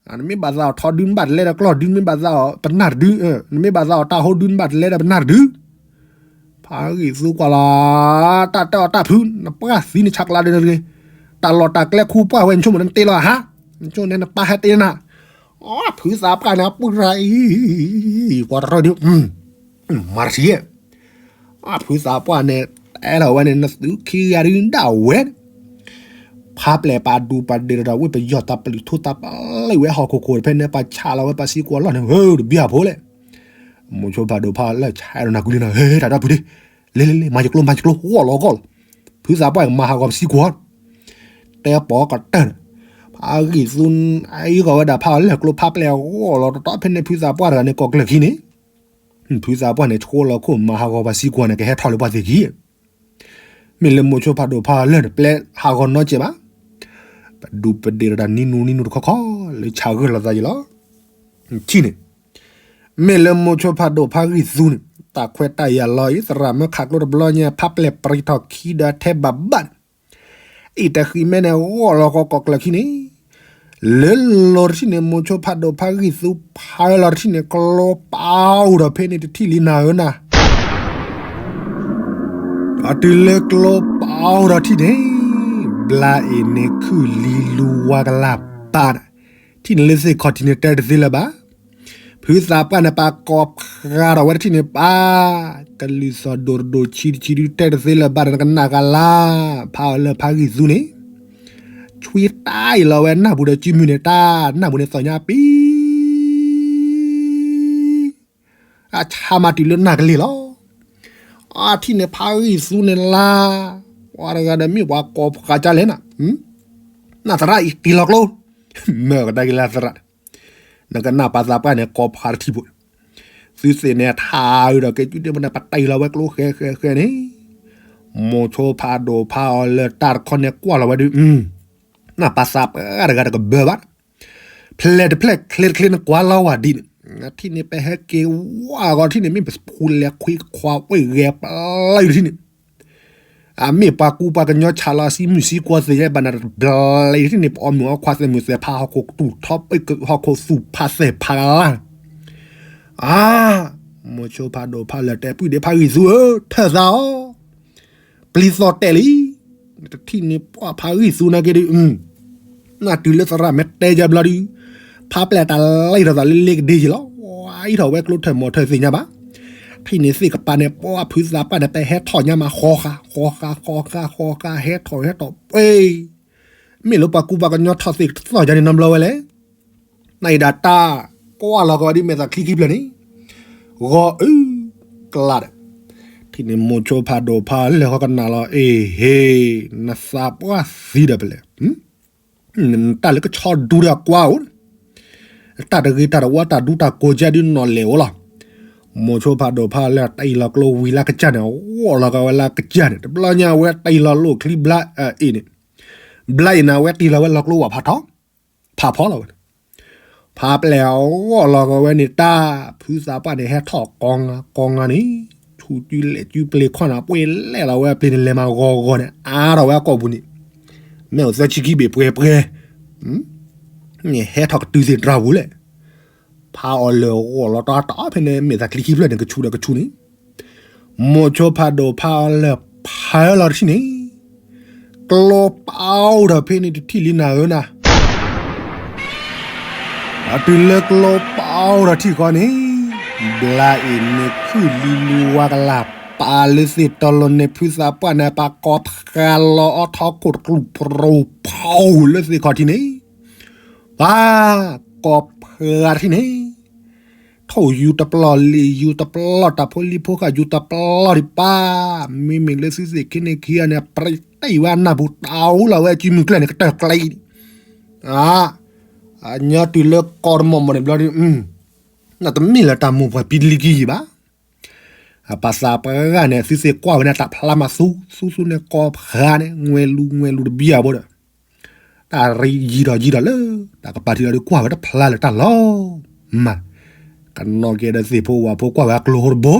နမ့ၢ်ဘၣ်သးအီၤထီဒု နဘၣ်တလဲဒီးကျီၢ်ဒု နမ့ၢ်ဘၣ်သးအီၤပနၢ်တဒု, နမ့ၢ်ဘၣ်သးအီၤတၢ်ဟိဒု နဘၣ်တလဲဒီးပနၢ်တဒု ဖးဂံၢ်သူကွၢ်လီၤ, တၢ်တဲအီၤတၢ်ဖု နပှၢ်သံနဆးကျးဒ်န့ၣ်တဂ့ၤ, တၢ်လီၢ်တၢ်ကျဲခူပှၢ်ဝဲ နဆိကမိၣ်န့ၣ်နတ့လီၤအဟါ, နဆိကမိၣ်န့ၣ် နပၢ်ဟဲတ့နၤ, အဖုသးပှၢ်န့ၣ် ပှၢ်ရၤအံၤ, ကွၢ်တရၢဒု, မၤတထံၣ်, အဖုသးပှၢ်န့ၣ် တဲလီၤဝဲန့ၣ် နသုခံဂၤဒုဒၣ်ဝဲ ဖးပျဲၢ်ပာ်ဒူပာ်ဒ့ၣ်ဒီး ဝ့ၢ်ပယီၤတၢ်ပျုးထူတၢ်ပျုးဝဲဟီၣ်ခိၣ်ခိၣ်တဖဲန့ၣ် ပှၤဆးလီၤဝဲပှၤစံကွီၤလီၢ်န့ၣ် ဧၢ တဘံၣ်အဖိလဲၣ်, မိၤဆိဖးဒိၣ်ဖးလၢဆဲးဒီးနၤကွံာ်လံနီၤ ဟဲတၢ်ဒီပုၢ်ဒ့, လဲၤလဲၤလဲၤ မၤယကျိမၤယကျိ ဂီၢ်လီၤဂီၢ်လီၤ, ဖုသးပှၢ်မၤဟးဂီၤပစံကွီၤ, တဲပီၤကတၢၢ်န့ၣ်, ဖးဂံၢ်သူ အအံၤဂီၤဝဲဒၣ်ဖးအီၤလၢကျိဖးပျဲၢ်ဂီၢ်လီၤတတီၤဖဲန့ၣ် ဖုသးပှၢ်တဂၤန့ၣ် ကိးကျၢၢ်ခံန့ၣ် ဖုသးပှၢ်န့ၣ် ဆှိလီၤခိၣ်မၤဟးဂီၤပှၤစံကွီၤန့ၣ် ကဟဲထီၣ်လၢပှၤသ့ၣ်ခံ, မ့ၢ်လၢမိၤဆိဖးဒိၣ်ဖးအီၤလၢာ်န့ၣ် ပျဲဟးဂီၤနီတစဲးဘၣ်, ပဒူပဒ့ၣ်တၢ်နံၤနူနံၤနူတခီခီ လၢဆးဂၢၢ်လိာ်သးယံၤလီၤ, ထံၣ်န့ၣ်, မ့ၢ်လၢမိၤဆိဖးဒိၣ်ဖးဂံၢ်သူန့ၣ် တၢ်ခွဲးတၢ်ယာ်လီၤအံၤ သရၣ်မၢခးကျိတဘျီညါ ဖးပျဲၢ်ပရံးထီၣ်ခံဒီးထဲဘၣ်ဘၣ်န့ၣ် အံၤတဃံမဲန့ၣ် ဂီၢ်လီၤကီးကိးကျၢၢ်ခံန့ၣ်, လၢလီၤတထံၣ်န့ၣ် မိၤဆိဖးဒိၣ်ဖးဂံၢ်သူဖးလီၤတထံၣ်န့ၣ် ကျိပာ်အိၣ်ဒီးဖဲန့ၣ်တထံၣ်လံနၤဧၢနၤ, ဒီးတုၤလၢကျိပာ်အိၣ်ဒီးထံၣ်န့ၣ်, ဘျါအ့ၣ်န့ၣ်ခုၣ်လံလူဝါကလၢ်ပာ်န့ၣ်, ထံၣ်န့ၣ်လၢသ့ၣ်ခီၣ်ထံးန့ၣ်တဲတသ့လၢၤဘၣ် ဖုသးပှၢ်န့ၣ် ပာ်ကိးဖျါထီၣ်ဝဲတထံၣ်န့ၣ်ပၢ်, ကလုၢ်သီၣ်ဒိၣ်တဒိၣ်ဆံးတဆံးဒုတဲတသ့လၢၤဘၣ်ဒီး နကနၣ်ကလါ, ဖးအီၤလၢဖးဂံၢ်သူန့ၣ်, ထွံတၢ်အံၤလီၤဝဲနၢ်ပူၤဒီးစုမုၢ်န့ၣ် တၢ်နၢ်ပူၤန့ၣ်သီၣ်ညါပံ အဆါမၤတုၤလၢနၢ်ကလ့ၢ်လီၤ. အထံၣ်န့ၣ်ဖါဂံၢ်သူန့ၣ်လၢ ပှၤတဂၤဒီးမ့ၢ်ပှၤကိးဖးကၢ်လဲၣ်နၤ, နသရၣ်အံၤတ့ၢ်လီၤကျိ, မ့ၢ်ကဒါက့ၤလၢသရၣ်, နကနၢ်ပၢ်သးပှၢ်န့ၣ် ကိးဖးတထံၣ်ဖိ, သုသ့ၣ်န့ၣ်ထါအုးဒီးကဲကုဒ့မန့ၣ် ပတ့ၢ်လီၤဝဲကျိဃဲဃဲဃဲန့ၣ်, မိၤဆိဖးဒိၣ်ဖးအီၤလၢတၢ်တခီန့ၣ်ကွၢ်လီၤဝဲဒီး နၢ်ပၢ်သးပှၢ်တဂၤတကဘၢဘၣ်, ဖျဲၣ်တဖျဲၣ်ချ့တချ့န့ၣ်ကွၢ်လီၤဝဲဒ်န့ၣ်, ထံၣ်န့ၣ်ပဟဲက့ၤဝါဂီၤထံၣ်န့ၣ် မ့ၢ်ပဖူလဲၤခွံခွါဝဲဂဲၤပျီယူၤထံၣ်န့ၣ်, အမ့ၢ်ပှၤကူပှၤကညီဆးလီၤအစံမုၢ်စံကွီသ့ၣ်ညါဘၣ်နၤတဘျီယူၤထံၣ်န့ၣ် ပအီၣ်မုၢ်အီခွါသဲးမုၢ်သဲးဖးဟီၣ်ခိၣ်တူၢ်ထီၣ်ပှဲၢ်ကဟီၣ်ခိၣ်သူၣ်ဖးသဲးဖးကလါ အါ, မိၤဆိဖးဒိၣ်ဖးလၢာ်တဲပုၢ်ဒ့ဖးဂံၢ်သူဧၢ, ထၢၣ်သးအီၤ, ပျံၤသီၣ်တဲာ်လံ, တထံၣ်န့ၣ်ပှၤဖးဂံၢ်သူနာ်က့ဒီး, နၢ်တုၤလၢသရၣ်မ့ၢ်တဲယါဘျီဒီး, ဖးပျဲၢ်တၢ်လံထီၣ်သးလၢလ့ကဒ့ယ့လီၤ, အံးထီၣ်ဝဲကျိထၢၣ်မီၤထၢၣ်သ့ၣ်ညါဘၣ်, ထံၣ်န့ၣ်သ့ၣ်ကပၤန့ၣ် ပှၤဖုသးပှၢ်န့ၣ် ပဟဲထီၣ်ညါမးဃီဃာ် ဃီဃာ် ဃီဃာ် ဃီဃာ် ဟဲထီၣ်ဟဲထီၣ်ပှဲၤ မ့ၢ်လၢပှၤကူပှၤကညီထီၣ်သ့ၣ်ကသီၣ်ယါန့ၣ်နီတဘျီဝဲလဲၣ်, နအံၤဒၣ်တၢ်ကွၢ်လီၤကဝဲဒ်မဲာ်သၣ်ချံခံဖျၢၣ်န့ၣ်, ဂီၤအုၣ်ကျါဒီး, ထံၣ်န့ၣ်မိၤဆိဖးဒိၣ်ဖးလၢာ်ဃီကနၣ်လီၤ အ့ဟ့, နသးပှၢ်သံဒီးပလဲၣ်, တၢ်လၢကဆီဒူဒီးကွၢ်အိၣ်, တၢ်တဂ့ၤတၢ်တဝါတၢ်ဒူတၢ်ကိးကဲဒုနီၢ်လဲၣ်အိၣ်လီၤ, မိၤဆိဖးဒိၣ်ဖးလၢာ်တ့ၢ်လီၤကျိဝံၤလၢကစၢ်န့ၣ် ဂီၢ်လီၤကဝဲလၢကစၢ်န့ၣ် တဘျီညါအဝဲတ့ၢ်လီၤလိာ်ချံဘျါအံၤန့ၣ်, ဘျါအံၤန့ၣ် အဝဲတ့ၢ်လီၤဝဲလီၤကျိဝဲဖးထီ, ဖးဖီလီၤဝဲန့ၣ်, ဖးပျဲၢ်အဂီၢ်လီၤကဝဲန့ၣ် တၢ်ဖုသးပှၢ်န့ၣ် ဟဲထီၣ်ကိးဂၤကိးဂၤန့ၣ်, ဆူၣ်စုလဲၤစုပျ့ၤခီၣ်နၤပှဲၤလဲၣ်လီၤဝဲအပျ့ၤန့ၣ် လဲၤမးဂီၤဂီၤန့ၣ် အါထီၣ်ဝဲအကိာ်ပူၤန့ၣ်, မ့ၢ်အိၣ်သၢဆံခံဘ့ၣ်ပှဲၤပှဲၤ, န့ၣ်ဟဲထီၣ်ကတုၤသ့ၣ်တြၢ်ပူၤလဲၣ်, ဖးအီၤလၢာ်ဂီၢ်လီၤတၢ်တၢ်ဖဲန့ၣ် မဲာ်သၣ်ချံခံဖျၢၣ်န့ၣ် ကဆူၣ်ဒီးကဆူၣ်န့ၣ် မိၤဆိဖးဒိၣ်ဖးအီၤလၢာ်ဖးလီၤတထံၣ်န့ၣ်, ကျိပာ်အိၣ်ဒီးဖဲန့ၣ်တထံၣ်လံနၤဧၢနၤ, အတုၤလၢကျိပာ်အိၣ်ဒီးထံၣ်ဃီန့ၣ်, ဘျါအံၤန့ၣ်ခုၣ်လံလူဝါကလၢ် ပာ်လၢသ့ၣ်တီလိၤန့ၣ် ဖုသးပှၢ်န့ၣ် ပာ်ကိးဖးလီၤအီထီခိၣ်တကျူၢ်ပြိၤဖီလၢသ့ၣ်ခီၣ်ထံးန့ၣ်, ပာ်ကိးဖးတထံၣ်န့ၣ် ထိၣ်ယူၤတပျီၢ် လံာ်ယူၤတပျီၢ် တၢ်ဖိလံၤဖိဃာ်ယူၤတပျီၢ်ဒံးပၢ်, မ့မ့ၢ်လၢသုသ့ၣ်ခံန့ၣ်ခံဂၤန့ၣ် ပြံတံၢ်ဝဲနၢ်ပူၤ တၢ်အိၣ်လီၤဝဲအစုမုၢ်ကျၢၢ်န့ၣ် ကတၢၢ်ကျဲအံၤ, အညီတုၤလၢကီၢ်တမီၢ်မီၢ်န့ၣ်ဘျီဒီး, နတမ့ၢ်လၢတၢ်မိၢ်ပှၢ်ပံၤတလံၤကံယံၤဘၣ်. အပာ်သးပှၢ်ဂၤန့ၣ် သုသ့ၣ်ကွၢ်ဝဲန့ၣ် တၢ်ဖျါမးသူ, သူသူန့ၣ် ကိးဖးန့ၣ် ငွဲလူငွဲလူတဘံၣ်အဘိဒီး တၢ်ရံးယံၤထီၣ်ယံၤထီၣ်လၢ တၢ်ကပၤထံးလီၤဒီးကွၢ်ဝဲတဖျါလၢတၢ်လီၤမၢ်, ကနီၣ်က့ၤဒီးသ့ၣ်ဖိဝၣ်ဖိကွၢ်ဝဲအကျိဟိတဘိ,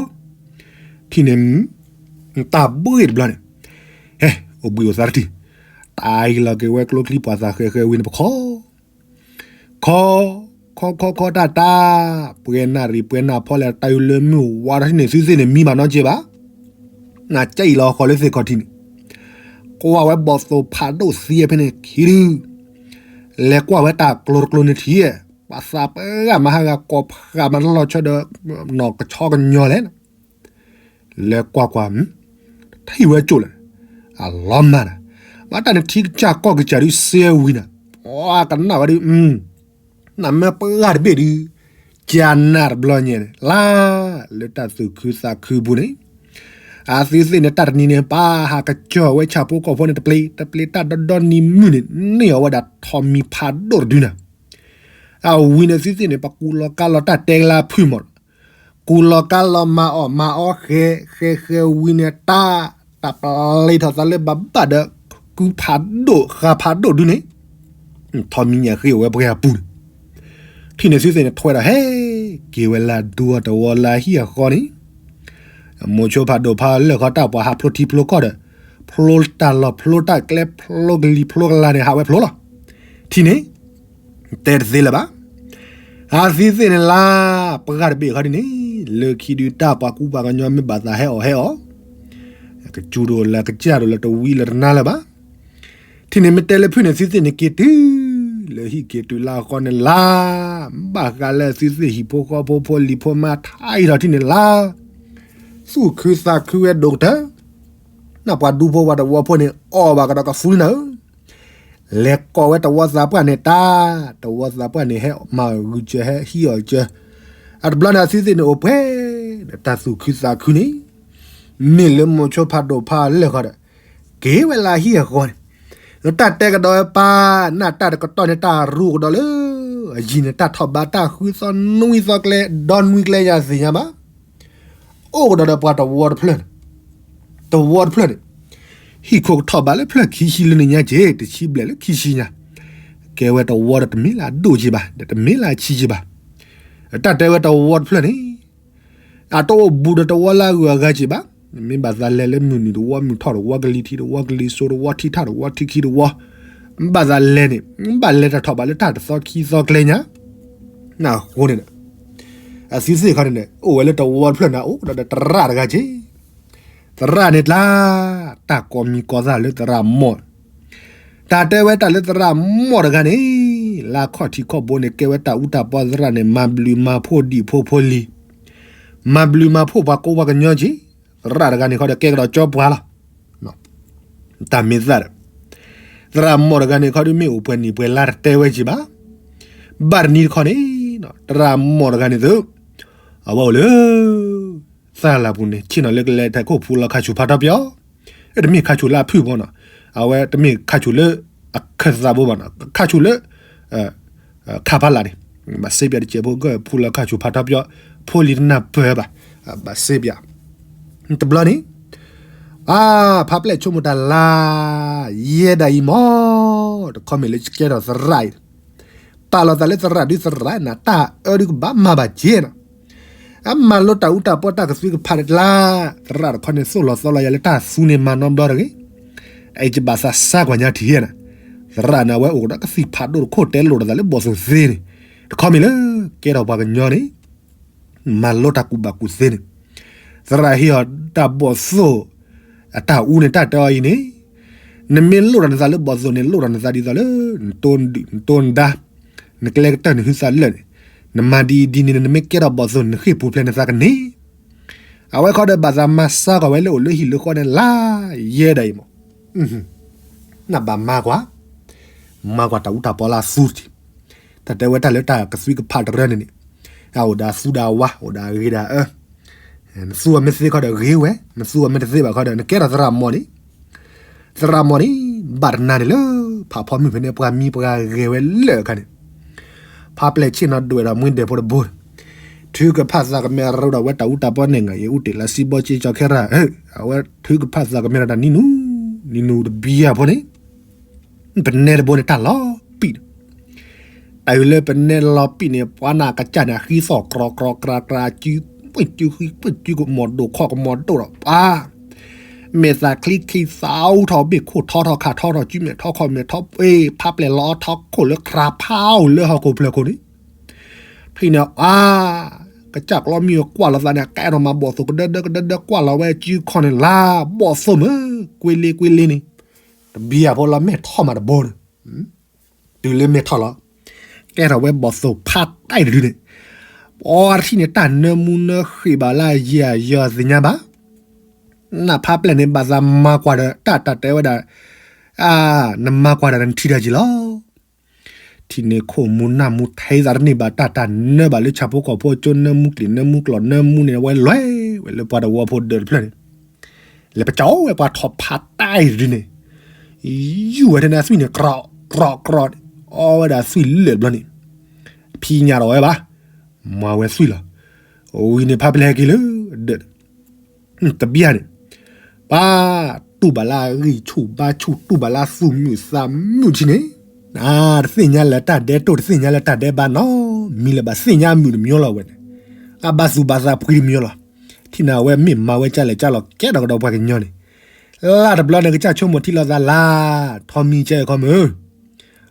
ထံၣ်န့ၣ် တၢ်ဘှ့ၣ်တဘျီန့ၣ်, ဟဲ, အိၣ်ဘှံးအိၣ်သါတထံၣ်, တၢ်အံၤလီၤက့ၤဝဲကျိချံပှၤသးဃဲဃဲဝံၤန့ၣ်ပခီ, ခီ, ခီခီခီတၢ်တၢ်, ပှဲၤနၣ်ရံၣ်ပှဲၤနၣ်ဖီလဲၣ် တၢ်အံၤလၢမုၢ်ဝါထီၣ်ထံၣ်န့ၣ် သုသ့ၣ်န့ၣ်မံဘၣ်နီတကဲဘၣ် နကဲအံၤလီၤဃီလၢသ့ၣ်ခီၣ်ထံးန့ၣ်, ကွၢ်ဝဲဘီၣ်သိၣ်ဖးဒိၣ်သံဖဲန့ၣ်ခံဒု, လဲၤကွၢ်ဝဲတၢ်ကျိတကျိန့ၣ်ထံၣ်, ပှၤသးပှၢ်ဂၤမၤဟးဂၤကိးဖးမၤတလီၤဆီဒီး နီၢ်ကဆီကညီလဲၣ်, လဲၤကွၢ်ကွၢ်, ထံၣ်ဝဲကၠိၣ်လဲၣ်, အလီၤမၢ်နၤ, မ့ၢ်တၢ်န့ၣ်ထံကစၢ်ကီၢ်ကစၢ်ဒုးစဲဝံၤနၤ, ပှၤကနၣ်ဝဲဒုး နမ့ၢ်ပှၤတဘ့ၣ်ဒုး, ကနၣ်တဘျီညါန့ၣ် လါ, လၢတၢ်သူၣ်ခုသးခုပူၤန့ၣ်, အသုသ့ၣ်န့ၣ် တၢ်တနံၤန့ၣ် ပာ်ဟးကစီၣ်ဝဲဆၣ်ဖိကီၢ်ဖိန့ၣ် တပျ့ၤတပျ့ၤတၢ်ဒီဒီနံၤမုၢ်န့ၣ် န့ၢ်အီၤဝဲဒၣ်ထိးမံၤဖးဒိၣ်တဒုနၤ, အဝံၤန့ၣ်သုသ့ၣ်န့ၣ် ပကူလီၤကါလီၤတၢ်တဲကလါဖုၣ်မး ကူလီၤကါလီၤမၤအီၣ်မၤအီဃဲ, ဃဲဃဲဝံၤန့ၣ်တၢ်, တၢ်ပျ့ၤထီၣ်သးလၢဘၣ်ဘၣ်ဒီး, ကုဖးဒိၣ်ဃာ်ဖးဒိၣ်ဒုန့ၣ်, ထိးမံၤညၣ်ဃ့အိၣ်ဝဲပှဲၤအပူၤန့ၣ်, ထံၣ်န့ၣ်သုသ့ၣ်န့ၣ်ထွဲဒီးဟဲ, က့ၤဝဲလၢဒူအတဝီလၢဟံၣ်အဃီန့ၣ်, မိၤဆိဖးဒိၣ်ဖးလၢာ်ဃီတၢ်ပှၤဟးဖျိထံဖျိကီၢ်ဒီး, ဖျိတၢ်လီၢ်ဖျိတၢ်ကျဲဖျိကလံၤဖျိကလါန့ၣ် ဟးဝဲဖျိလီၤ, ထံၣ်န့ၣ် တဲတသ့လၢၤဘၣ်. အသုသ့ၣ်န့ၣ်လါ, ပှၤတဘ့ၣ်ဃီဒ်န့ၣ်, လၢခံဒုတၢ်ပှၤကူပှၤကညီမ့ၢ်ဘၣ်သးဟဲအီၣ်ဟဲအီၣ်, ကစူၢ်ဒိၣ်လၢကစၢ်ဒိၣ်လၢတဝံလၢတနါလၢၤဘၣ်. ထံၣ်န့ၣ်မ့ၢ်တဲလၢဖုၣ်န့ၣ်သုသ့ၣ်န့ၣ်က့ၤတုၤ, လၢဟံၣ်က့ၤတုၤလၢအဃီန့ၣ်လါ, ဘၣ်ဃးလၢသုသ့ၣ်ဟံၣ်ဖိဃီဖိဖိလံၤဖိမါထါအံၤထီၣ်ထံၣ်န့ၣ်လါ, သူၣ်ခုသးခုဝဲဒိၣ်ကတၢၢ်, နၢ်ပှၤဒူဖိဝဲတဝီဖိန့ၣ် အီၣ်ဘၣ်ကဒီးကသူလံနၤဧၢ လဲၤကိးဝဲတဝီသးပှၢ်န့ၣ်တၢ်, တဝီသးပှၢ်န့ၣ် ဟဲမၤဂုာ်စၢၤ ဟဲဟံးအီၤစၢၤ, အတဘျီန့ၣ် အသုသ့ၣ်န့ၣ်အိၣ်ပှဲၤဒီးတၢ်သူၣ်ခုသးခုန့ၣ်, မ့ၢ်လၢမိၤဆိဖးဒိၣ်ဖးလၢာ်ဃီဒီး က့ၤဝဲလၢဟံၣ်အဂီၢ်န့ၣ်, ဒီးတၢ်တဲကဒီးဝဲပၢ်, နၢ်တၢ်တကတီၢ်န့ၣ် တၢ်ရူကဒီးလၢအယံၤန့ၣ် တၢ်ထီၣ်ဘးတၢ်ဃုသီနွံသီကျဲ ဒီနွံကျဲယၤသ့ၣ်ညါဘၣ်, အိၣ်ကဒီးဒီးပှၤတဝီတဖျၢၣ်န့ၣ်, တဝီတဖျၢၣ်န့ၣ်, ဟံၣ်ခိၣ်ကထီၣ်ဘးလၢဖျၢၣ်ခံဆံလၢနညါက့ၤ တဆံဘျဲၣ်လၢခံဆံညါ, ကဲဝဲတဝီဒီးတမ့ၢ်လၢအဒိၣ်က့ၤဘၣ် ဒီးတမ့ၢ်လၢအဆံးက့ၤဘၣ်, တၢ်တဲဝဲတဝီတဖျၢၣ်န့ၣ် အတအိၣ်ဘူးဒီးတဝီလၢအဂုၤအဂၤက့ၤဘၣ်, မ့ၢ်ဘၣ်သးလဲၤလၢမုၢ်နုာ်တဝီ မုၢ်ထီၣ်တဝီ ကလံၤထံးတဝီ ကလံၤစိးတဝီ ထံထၣ်တဝီ ထံခံတဝီ, ဘၣ်သးလဲၤန့ၣ် ဘၣ်လဲၤတၢ်ထီၣ်ဘးလၢတၢ်တသီခံသီကျဲညါ, နၢ်အဃိန့ၣ်ဒီး အသုသ့ၣ်ခီန့ၣ်န့ၣ် အိၣ်ဝဲလၢတဝီတဖျၢၣ်န့ၣ် အိၣ်ဒီးသရၣ်တဂၤက့ၤ, သရၣ်န့ၣ်ကျါ, တၢ်ကိးမံၤကိးသၣ်လၢသရၣ်မိၢ် တၢ်တဲဝဲတၢ်လၢသရၣ်မိၢ်တဂၤန့ၣ်, လၢခီၣ်ထံးခီၣ်ဘိန့ၣ် ကဲဝဲတၢ်အူတၢ်ပီသရၣ်န့ၣ် မၤဘျုးမၤဖှိၣ်ဒံၣ်ဖိဖိလံၤ, မၤဘျုးမၤဖှိၣ်ပှၤကိးပှၤကညီက့ၤ, သရၣ်တဂၤန့ၣ်ခီဒီးကဲကဒီးကၠီပှၤလီၤ, တၢ်မ့ၢ်သၣ်ဒီး, သရၣ်မိၢ်တဂၤန့ၣ်ခီဒီးမ့ၢ်အိၣ်ပှဲၤနံၣ်ပှဲၤလါတတဲဝဲက့ၤဘၣ်, ဘၣ်တနံၤတခီန့ၣ်, သရၣ်မိၢ်တဂၤန့ၣ်သု, အဝဲအိၣ်လၢ သၣ်လၢ်ပူၤန့ၣ် ဆ့ၣ်နီၤလၢကလဲၤထဲခိၣ်ဖူလီၤခါဆူၣ်ဖးထီပယီၤ, တမ့ၢ်ခါဆူၣ်လၢအဖုၣ်ဘီနီၤ, အဝဲတမ့ၢ်ခါဆူၣ်လၢအခၢၣ်သးဘိဘၣ်နီၤ, ခါဆူၣ်လၢ ခါဖးလာ်န့ၣ်, ဘၣ်စ့ပၠးတစဲးဖိကဖူလီၤခါဆူၣ်ဖးထီပယီၤ, ဖိလံၤတနၢ်ပၢၢ်ဘၣ်, ဘၣ်စ့ပၠး, တဘျီန့ၣ် အါ, ဖးပျဲၢ်ဆိကမိၣ်တၢ်လၢ ယဲဒၣ်အံၤမ့ၢ်, တခီမ့ၢ်လၢကဲထီၣ်သရၣ်အံၤ, ပာ်လီၤသးလၢသရၣ်ဒုသရၣ်နၤ တၢ်အၢဒုကဘၣ်မၤဘၣ်က့ၤနၤ, အမၤလိတၢ်အူတၢ်ပီတၢ်ကသွံကဖးတကျါ, သရၣ်တခီန့ၣ် သိၣ်လီၤသီလီၤယၤလၢတၢ်သူန့ၣ်မၤနီတဘျီတဂ့ၤ, အအံၤကဘၣ်သးစါကွၢ်ညါထံၣ်နၤ, သရၣ်န့ၣ် အဝဲအိၣ်ကဒီးကသံၣ်ဖးဒိၣ်တခိၣ်တဲလိာ်တၢ်သးလၢဘီၣ်သိၣ်သ့န့ၣ်, တခီမ့ၢ်လၢ ကဲထီၣ်ပှၤကညီန့ၣ် မၤလိတၢ်ကူၣ်ဘၣ်ကူၣ်သ့န့ၣ်, သရၣ်ဟ့ၣ်အီၤတၢ်ဘီၣ်သိၣ် အတၢ်အူန့ၣ် တၢ်တဲအီၤအံၤန့ၣ်, နမ့ၢ်လိၣ်ဒီးနသးလၢဘီၣ်သိၣ်န့ၣ် လိၣ်ဒီးနသးဒ်သိးလၢ နတိၢ်ဒုၣ်နတိၢ်နဒါ, နကျဲကတၢၢ်နဟုသးလၢာ်န့ၣ်, နမၤဒ်အံၤဒ်န့ၣ် နမ့ၢ်ကဲထီၣ်ဘီၣ်သိၣ်န့ၣ် နဃ့ၢ်ပူၤဖျဲးနသးကန့ၢ်, အဝဲခီဒီးဘၣ်သးမၤစါကွၢ်ဝဲလၢအိၣ်လၢဟံၣ်လၢဃီန့ၣ်လၢယဲဒၣ်အံၤမ့ၢ် နဘၣ်မၤကွၢ်, မၤကွၢ်တၢ်အူတၢ်ပီလၢအသူတထံၣ်, တၢ်တဲဝဲတၢ်လၢတၢ်ကသွံကဖးတရၢန့ၣ်န့ၣ်, အအိၣ်ဒီးအသူဒီးအဝါ အိၣ်ဒီးအဂ့ၤဒီးအအၢ, နသူအီၤမ့ၢ်သ့ခီဒီးဂ့ၤဝဲ, နသူအီၤမ့ၢ်တသ့ဘၣ်ခီဒီး နကဲထီၣ်သရၣ်မီၢ်န့ၣ်, သရၣ်မီၢ်န့ၣ် ဘၣ်တနၤန့ၣ်လၢ ဖးဖီမုၢ်ဖဲန့ၣ် ပှၤမံပှၤဂဲၤဝဲလၢာ်အခါန့ၣ်, ဖးပျဲၢ်ဆ့ၣ်နီၤဒွဲၣ်ဒီးမှံဒဲးဖိတဘိ, ထုကဖၣ်သးကမဲရူဒီးဝဲတၢ်အူတၢ်ပီန့ၣ် ငါအံၤအူတ့ၢ်လၢစံဘီက့ကၠီခဲရၣ်, အဝဲထုကဖၣ်သးကမဲဒီးတၢ်နံၤနူ, နံၤနူတဘံယၤဖိန့ၣ် ပနဲတဘိန့ၣ် တၢ်လီၤပံာ်ဒီး, တၢ်အံၤလၢပနဲလီၤပံာ်န့ၣ် ပှၤနၢ်ကစၢ်န့ၣ် အဃံသီၣ်ကြီကြီကြီကြီ စုပှ့ၢ်စုဃံပှ့ၢ်စုကမီၤဒိၣ်ခီၣ်ကမီၤဒိၣ်ဒီး ပှၤ မဲာ်သၣ်ချံခံသးအူထီၣ် ဘ့ၣ်ခိၣ်ထီထီၣ် ခးထီထီၣ် စုမဲာ်ထီခီၣ်မဲာ်ထီ ဖးပျဲၢ်လီၤအီထီခိၣ်လၢခရၤဖးအိၣ်လၢဟီၣ်ခိၣ်ဖျၢၣ်ခိၣ်န့ၣ်, ဖဲန့ၣ် အါ ကစၢ်ကျီမံၤကွၢ်လီၤသးန့ၣ် ကဲထီၣ်မးဘီၣ်သိၣ်ကဒၢဒၢကဒၢဒၢ ကွၢ်လီၤဝဲစုခီၣ်န့ၣ် လါဘီၣ်သိၣ်မ့ၢ် ကွ့လ့ကွ့လ့န့ၣ်, တဘံယၤဖိလီၤမဲာ်ထီၣ်မးတဘိန့ၣ်, တုၤလၢမဲာ်ထီၣ်လီၤ, ကဲထီၣ်ဝဲဘီၣ်သိၣ်ဖးတၢ်အံၤတဒုန့ၣ်, ပှၤတထံၣ်န့ၣ် တၢ်နၢမူနၢဃ့ၢ်ဘၣ်လၢယံာ်ယီၤသ့ၣ်ညါဘၣ်, နဖးပျဲၢ်န့ၣ် ဘၣ်သးမၤကွၢ်ဒီး တၢ်တၢ်တဲဝဲဒၣ်, အါ, နမၤကွၢ်ဒီးနထံၣ်တၢ်က့ၤလီၤ. ထံၣ်န့ၢ်ခိၣ်မူနၢ်မူထဲသးတန့ၢ်ဘၣ် တၢ်တၢ်နၢဘၣ်လၢဆၣ်ဖိကီၢ်ဖိကၠိ နၢမူကျံာ်နၢမူကျီၢ်နၢမူန့ၣ် အဝဲလဲၤဝဲလၢပှၤတဝီဖိဒၢးတဖျၢၣ်န့ၣ်, လဲၤပကၠီဝဲပှၤထီၣ်ဖးတၢ်အံၤတဒုန့ၣ်, ယူၢ်ဝဲထဲန့ၣ်အသွံၣ်န့ၣ် ကြီကြီကြီ, အီဝဲဒၣ်သွံၣ်လၢာ်တဘျီန့ၣ်, ဖံးညၣ်ထီၣ်ဝဲဘၣ်, မၤဝဲသွံၣ်လီၤ, ဝံၤန့ၣ်ဖးပျဲၢ်ဟဲက့ၤလၢဒၢး တဘံယၤန့ၣ်, ပှၤတူၢ်ဘၣ်လၢအဂံၢ်ဆူၣ်ဘါဆူၣ် တူၢ်ဘၣ်လၢအသူၣ်မုာ်သးမုာ်ထံန့ၣ်, တသ့ၣ်ညါလၢတၢ်ဒဲးတိၢ် တသ့ၣ်ညါလၢတၢ်ဒဲးဘးနီတမံၤလၢၤဘၣ် သ့ၣ်ညါအမုာ်တမံၤလီၤဝဲန့ၣ်, အဘၣ်သူၣ်ဘၣ်သးဖှံတမံၤလီၤ, ထံၣ်န့ၣ်အဝဲမ့ၢ်မၤဝဲကၢ်လဲၣ်ကၢ်လီၤ ကဲထီၣ်ကဒီးပှၤကညီန့ၣ်, လၢတဘျီန့ၣ် ကစၢ်ဆိကမိၣ်ထံလီၤသးလၢ ထီမံၤကဲခီမုၢ်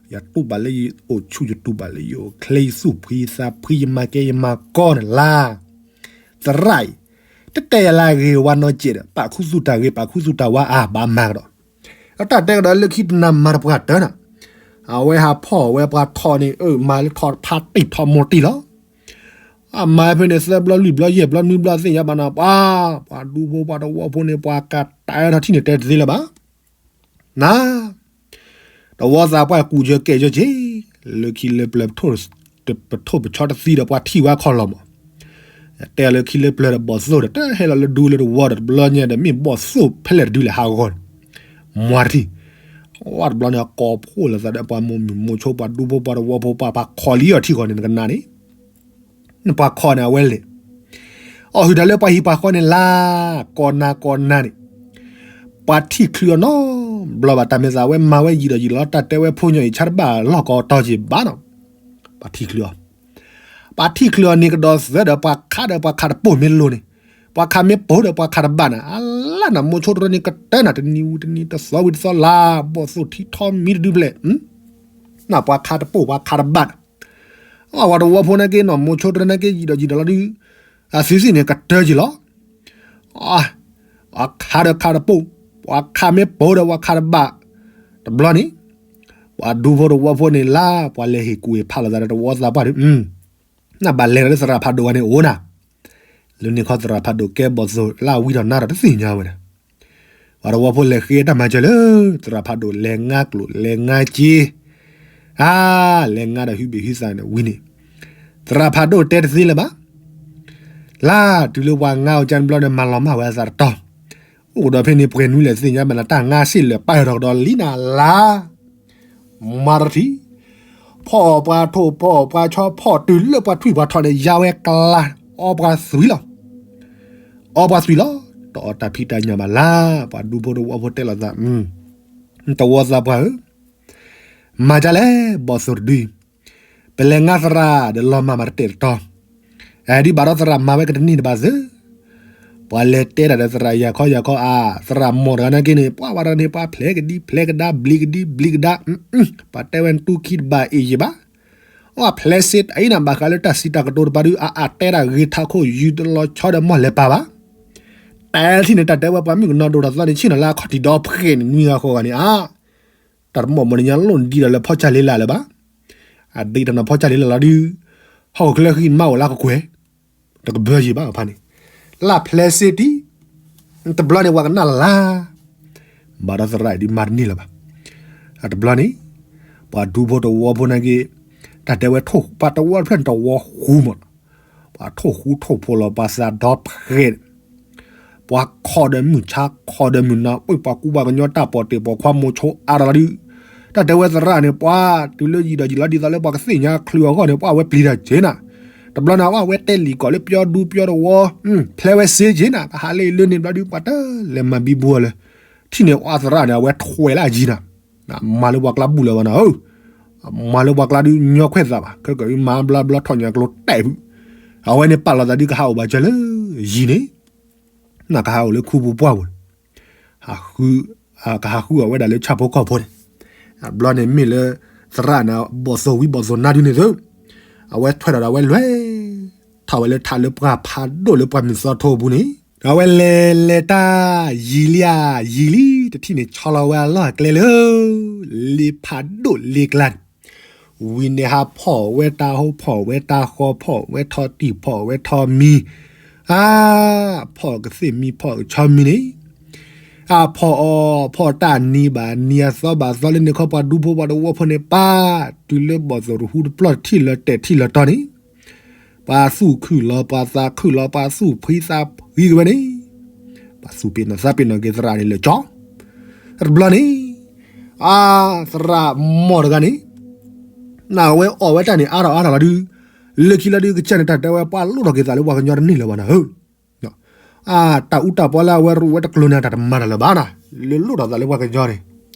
ယတူၢ်ဘၣ်လၢယအိၣ်ဆူၣ် ယတူၢ်ဘၣ်လၢယအိၣ်ချ့ ယသူၣ်ဖှံယသးဖှံ ယမၤကဲယမၤကီန့ၣ်လၢ သရၣ်အံၤ တတဲယၤလၢအဂ့ၤဝါနီတစဲးဒီး ပာ်ခူသူၣ်တၢ်ဂ့ၤ ပာ်ခူသူၣ်တၢ်ဝါအါဘၣ်မၤကဒီး, ဒီးတၢ်တဲကဒီးလၢခံပနၢ်မၤတပှၢ်တၢၢ်န့ၣ်, အဝဲဟးဖီၣ်ဝဲပှၤထီၣ်န့ၣ် အၢ မၤလၢထီၣ်ဖးတံၢ်ထီၣ်မိၢ်တံၢ်လီၤ, အမၤဖဲန့ၣ် သၢဘျီလွံၢ်ဘျီယဲၢ်ဘျီနွံဘျီသ့ၣ်ညါဘၣ်နီၤ ပှၤ ပှၤဒူဖိပှၤတဝီဖိန့ၣ် ပှၤကးတၢ်ထီၣ်ထံၣ်န့ၣ်တဲတသ့လၢၤဘၣ် နၤ တဝီသးပှၢ်ကူးကၢကဲကၢက့ၤ လၢခံလၢပျၢၤ ပထိၣ်ပဆီတသံဒီးပှၤထံၣ်ဝဲခီၣ်လီၤမး. တဲလၢခံလၢပျၢၤဒီးဘီၣ်သိၣ်ဒီး တဟဲလီၤလၢဒူလၢတဝီဒီး တဘျီညါဒီး မ့ၢ်ဘီၣ်သိၣ်ဖဲလဲၣ်တဒုလဲၣ်ဟးဂီၤန့ၣ် မွၤတထံၣ်. အတဘျီန့ၣ် အကိးဖှိၣ်လိာ်သးဒီးပှၤမိၢ်မုၣ်မိၢ်ဆိ ပှၤဒူဖိပှၤတဝီဖိ ပှၤပှၤခီလံအီၤထံၣ်ဃီန့ၣ် နကနၣ်န့ၣ် နပှၤခီန့ၣ် အဝဲလဲၤ အီၣ်ဟုၣ်တၢ်လၢပှၤဟံၣ်ပှၤဃီန့ၣ်လၢ ကိးနၤကိးနၤန့ၣ် ပှၤထံၣ်ချုးအီၤနီတဘျီဘၣ်. တၢ်မ့ၢ်သးဝဲမၤဝဲယံာ်ဒီးယံာ်လီၤ တၢ်တဲဝဲဖိညီအံၤ ဆါတဘၣ်လီၢ်ကီတီၤက့ၤဘၣ်နီၤ. ပှၤထံၣ်ချုးအီၤ ပှၤထံၣ်ချုးအီၤန့ၣ်ကဒီးသၢဒီး ပှၤခးဒီးပှၤခးတပိၢ်မ့ၢ်လိၤန့ၣ် ပှၤခးမ့ၢ်ပိာ်ဒီးပှၤခးတဘၣ်န့ၣ် အလၢနမိၢ်ဆိတရၢန့ၣ် ကတၢၢ်နၤ တနံၤဝံၤတနံၤ တသီဝံၤတသီလၢ ဘီၣ်သိၣ်ထံထီမံတဒုဖျဲး နပှၤခးတပိၢ်ပှၤခးတဘၣ်န့ၣ် အဝဲတဝီဖိနာ်က့နီၤ မိၢ်ဆိတရၢနာ်က့ ယံာ်ဒီးယံာ်ဒီးလီၤဒုး အသံသ့ၣ်န့ၣ် ကတၢၢ်က့ၤလီၤ. အခးဒီးခးတပိၢ် ပှၤခးမ့ၢ်ပိာ်ဒီးပှၤခးတဘၣ် တဘျီန့ၣ် ပှၤဒူဖိတဝီဖိန့ၣ်လၢ ပှၤလဲၤဟ့ၣ်ကူၣ်ဟ့ၣ်ဖးလိာ်သးဒီးတဝီသးပှၢ်ဒီး နဘၣ်လဲၤဒီးလၢသရၣ်ဖးဒိၣ်ဝဲန့ၣ်အိၣ်နၤ လၢန့ၣ်ခီသရၣ်ဖးဒိၣ်ကဲဘီၣ်သိၣ်လၢအဝံဒီးနၤဒီးတသ့ၣ်ညါဝဲဒၣ် ပှၤတဝီဖိလဲၤဃ့တၢ်မၤစၢၤလၢ သရၣ်ဖးဒိၣ်လဲၤငါကျိာ်လဲၤငါစ့ အါ လဲၤငါဒီးဟုဘ့ၣ်ဟုသးန့ၣ်ဝံၤန့ၣ် သရၣ်ဖးဒိၣ်တဲတသ့လၢၤဘၣ် လၢတုၤလၢပှၤငါအီၤကန့ၣ်ဘျီန့ၣ် မၤလီၤမၢ်ဝဲအသးတတီၤ အိၣ်ဒီးဖဲန့ၣ် ပှဲၤနွံလဲၣ်သ့ၣ်ညါဘၣ်နၤ တၢ်ငါစ့ၢ်လၢာ်ပာ်ထီၣ်ကဒီးလံနၤလါ မၤတထံၣ် ဖီၣ်ပှၤထိၣ်ဖီၣ်ပှၤဆီဖီၣ်တုၤလၢပှၤထွံၣ်ပှၤထီၣ်န့ၣ် ယါဝဲကျါ အီပှၤသွံၣ်လီၤ အီပှၤသွံၣ်လီၤ တအီတၢ်ဖံးတၢ်ညၣ်ဘၣ်လါ ပှၤဒူဖိတဝီဖိတဲလိာ်သး တဝီသးပှၢ်ဧၢ မၤဒ်လဲၣ် ဘီၣ်သိၣ်တဒု ပလဲၤငါသရၣ်ဒီးလီၤမၢ်မးတတဲာ်တတီၤ ဒ်ဘၣ်ဒီးသရၣ်မၤဝဲကတနံၣ်တဘၣ်သ့ ပှၤလဲၤတဲတၢ်ဒီးသရၣ်ယၤခီယၤခီအါ သရၣ်မီၢ်တဂၤနာ်က့န့ၣ် ပှၤဝဲတဂၤန့ၣ် ပှၤဖျဲးကဒံဖျဲးကဒါ ဘျံးကဒံဘျံးကဒါ ပှၤတဲဝဲတူၢ်ခံတဘၣ်အ့ၣ်ယံာ်ဘၣ် အဖျဲးစ့တအံၤနၤ ဘၣ်ဃးလၢတၢ်စံးတၢ်ကတိၤတပၤဒုး အအါတဲတၢ်ဂ့ၤထးခိၣ် ယုၢ်တလီၤဆီဒီးမီၢ်လဲၤပာ်ဘၣ် တဲထံၣ်န့ၣ် တၢ်တဲဝဲပှၤမုၣ်ကနီၤဒိၣ်ထီၣ်သီန့ၣ် ဆ့ၣ်နီၤလၢအခီၣ်ထံးဒီဖှဲးန့ၣ် နွံဂၤဃိးဂၤန့ၣ်အါ တၢ်တမီၢ်မီၢ်န့ၣ်ညါလိၣ်ဒံးဒီးလၢဖီၣ်ဆၣ်လ့လၢ်လၢၤဘၣ် အဒံးတၢ်နီၤဖီၣ်ဆၣ်လ့လၢ်လီၤဒုး ဟီၣ်ခိၣ်ချၢဃံမါအိၣ်လၢကကွဲၢ် တကဘၢယံာ်ဘၣ်ဖးန့ၣ် လၢဖျဲးစ့တံၢ် တဘျီန့ၣ် ပှၤကနၣ်လၢ်လၢ် ဘၣ်ဒီးသရၣ်ဒုးမၤတန့ၢ်လၢၤဘၣ် အတဘျီန့ၣ် ပှၤဒူဖိတဝီဖိနာ်က့ တၢ်တဲဝဲထိၣ်ပှၤတဝီတဖျၢၣ်န့ၣ် တဝီဃူမး ပှၤထိၣ်ဃူထိၣ်ဖိးလီၤပှၤသးဒီဖှဲး ပှၤခီဒီးမုၢ်ဆါခီဒီးမုၢ်နၤ ပှၤကူပှၤကညီတၢ်ပိာ်တ့ၢ်ပိာ်ခွါမိၤဆိအါထီၣ်လီၤဒုး တၢ်တဲဝဲသရၣ်န့ၣ် ပှၤတုၤလၢယံာ်ဒီးယံာ်လီၤဒ်သိးလၢပှၤကသ့ၣ်ညါချုးအဂီၢ်န့ၣ် ပှၤဝဲပျံၤတၢ်က့ၤနၤ တဘျီန့ၣ် ပှၤဝဲတဲလံာ်ကီးလၢပျီဒူပျီတဝီ ဖျဲးဝဲစ့က့ၤနၤ ကဟးလၢအံၤလၢန့ၣ်ဘျီဒုး ပှၤတလဲၤမၤဘံဘူအီၤလၢၤ ထံၣ်န့ၣ်အသရၣ်န့ၣ် အဝဲထွဲးလၢအယံၤနၤ မၤလၢပှၤကျါဘူၣ်လၢၤဘၣ်နၤဧၢ မၤလၢပှၤကျါဒုးညီခွဲးသးဘၣ် ခဲကမၤဘျါဘျါထီၣ်ညါကျိတဲာ်ဖုး အဝဲန့ၣ်ပာ်လီၤသးဒုးကဟးအိၣ်ဘၣ်စၢၤလၢယံၤန့ၣ် နကဟးအိၣ်လၢခူပူၤပှၢ်ပူၤန့ၣ် ကဟးဃုအဝဲဒၣ်လၢဆၣ်ဖိကီၢ်ဖိန့ၣ် အဘျီန့ၣ်မ့ၢ်လၢ သရၣ်န့ၣ် ဘီၣ်သိၣ်ဝံၤဘီၣ်သိၣ်နါဒုန့ၣ်သု အဝဲထွဲထီၣ်ဒီးအဝဲလဲၤ ထီၣ်ဝဲလၢထးလၢပှၢ်ဖးဒိၣ်လၢပှၢ်မုၢ်သီထိပူၤန့ၣ် အဝဲလဲၤလဲၤတၢ်ယံာ်လံဧါ ယံာ်လံ တထံၣ်န့ၣ်ဆီလီၤဝဲအလီၢ်အကျဲလၢ လ့ဖးဒိၣ်လ့ကျါန့ၣ် ဝံၤန့ၣ်ဟးဖီၣ်ဝဲတၢ်ဟိဖီၣ်ဝဲတၢ်ဃီဖီၣ်ဝဲထီတံၢ်ဖီၣ်ဝဲထီမံၤ အါ ဖီၣ်ကသ့ၣ်မံဖီၣ်ကဆီမံၤန့ၣ် အဖီၣ်အီၤဖီၣ်တၢ်နံၤဘၣ်နံၤအသီဘၣ်သီလၢန့ၣ်ခီပှၤဒူဖိပှၤတဝီဖိန့ၣ် ပၢ်တုၤလၢဘီၣ်သိၣ်တဟူတပျီၢ်ထံၣ်လၢၤတဲာ်ထံၣ်လၢၤတီၤန့ၣ် ပှၤသူၣ်ခုၣ်လီၤပှၤသးခုၣ်လီၤပှၤသူၣ်ဖှံသးဖှံက့ၤဝဲန့ၣ် ပှၤသူၣ်ပ့ၤနီၣ်သးပ့ၤနီၣ်က့ၤသရၣ်န့ၣ်လၢာ်ကၠီ တဘျီန့ၣ် အါ သရၣ်မီၢ်တဂၤန့ၣ် နဝဲအီၣ်ဝဲတၢ်န့ၣ်အါထီၣ်အါထီၣ်လီၤဒုး လၢခံလီၤဒုးကစၢ်န့ၣ်တၢ်တဲဝဲပှၤလိၣ်ထီၣ်က့ၤသးလၢပှၤကညီတန့ၢ်လၢၤဘၣ်နၤဧၢ အါ တၢ်အူတၢ်ပီလၢအဝဲရိၣ်ဝဲတကျိၤန့ၣ် တၢ်တမၤတၢ်လၢၤဘၣ်နၤ လၢလိၣ်ထီၣ်သးလၢပှၤကညီန့ၣ်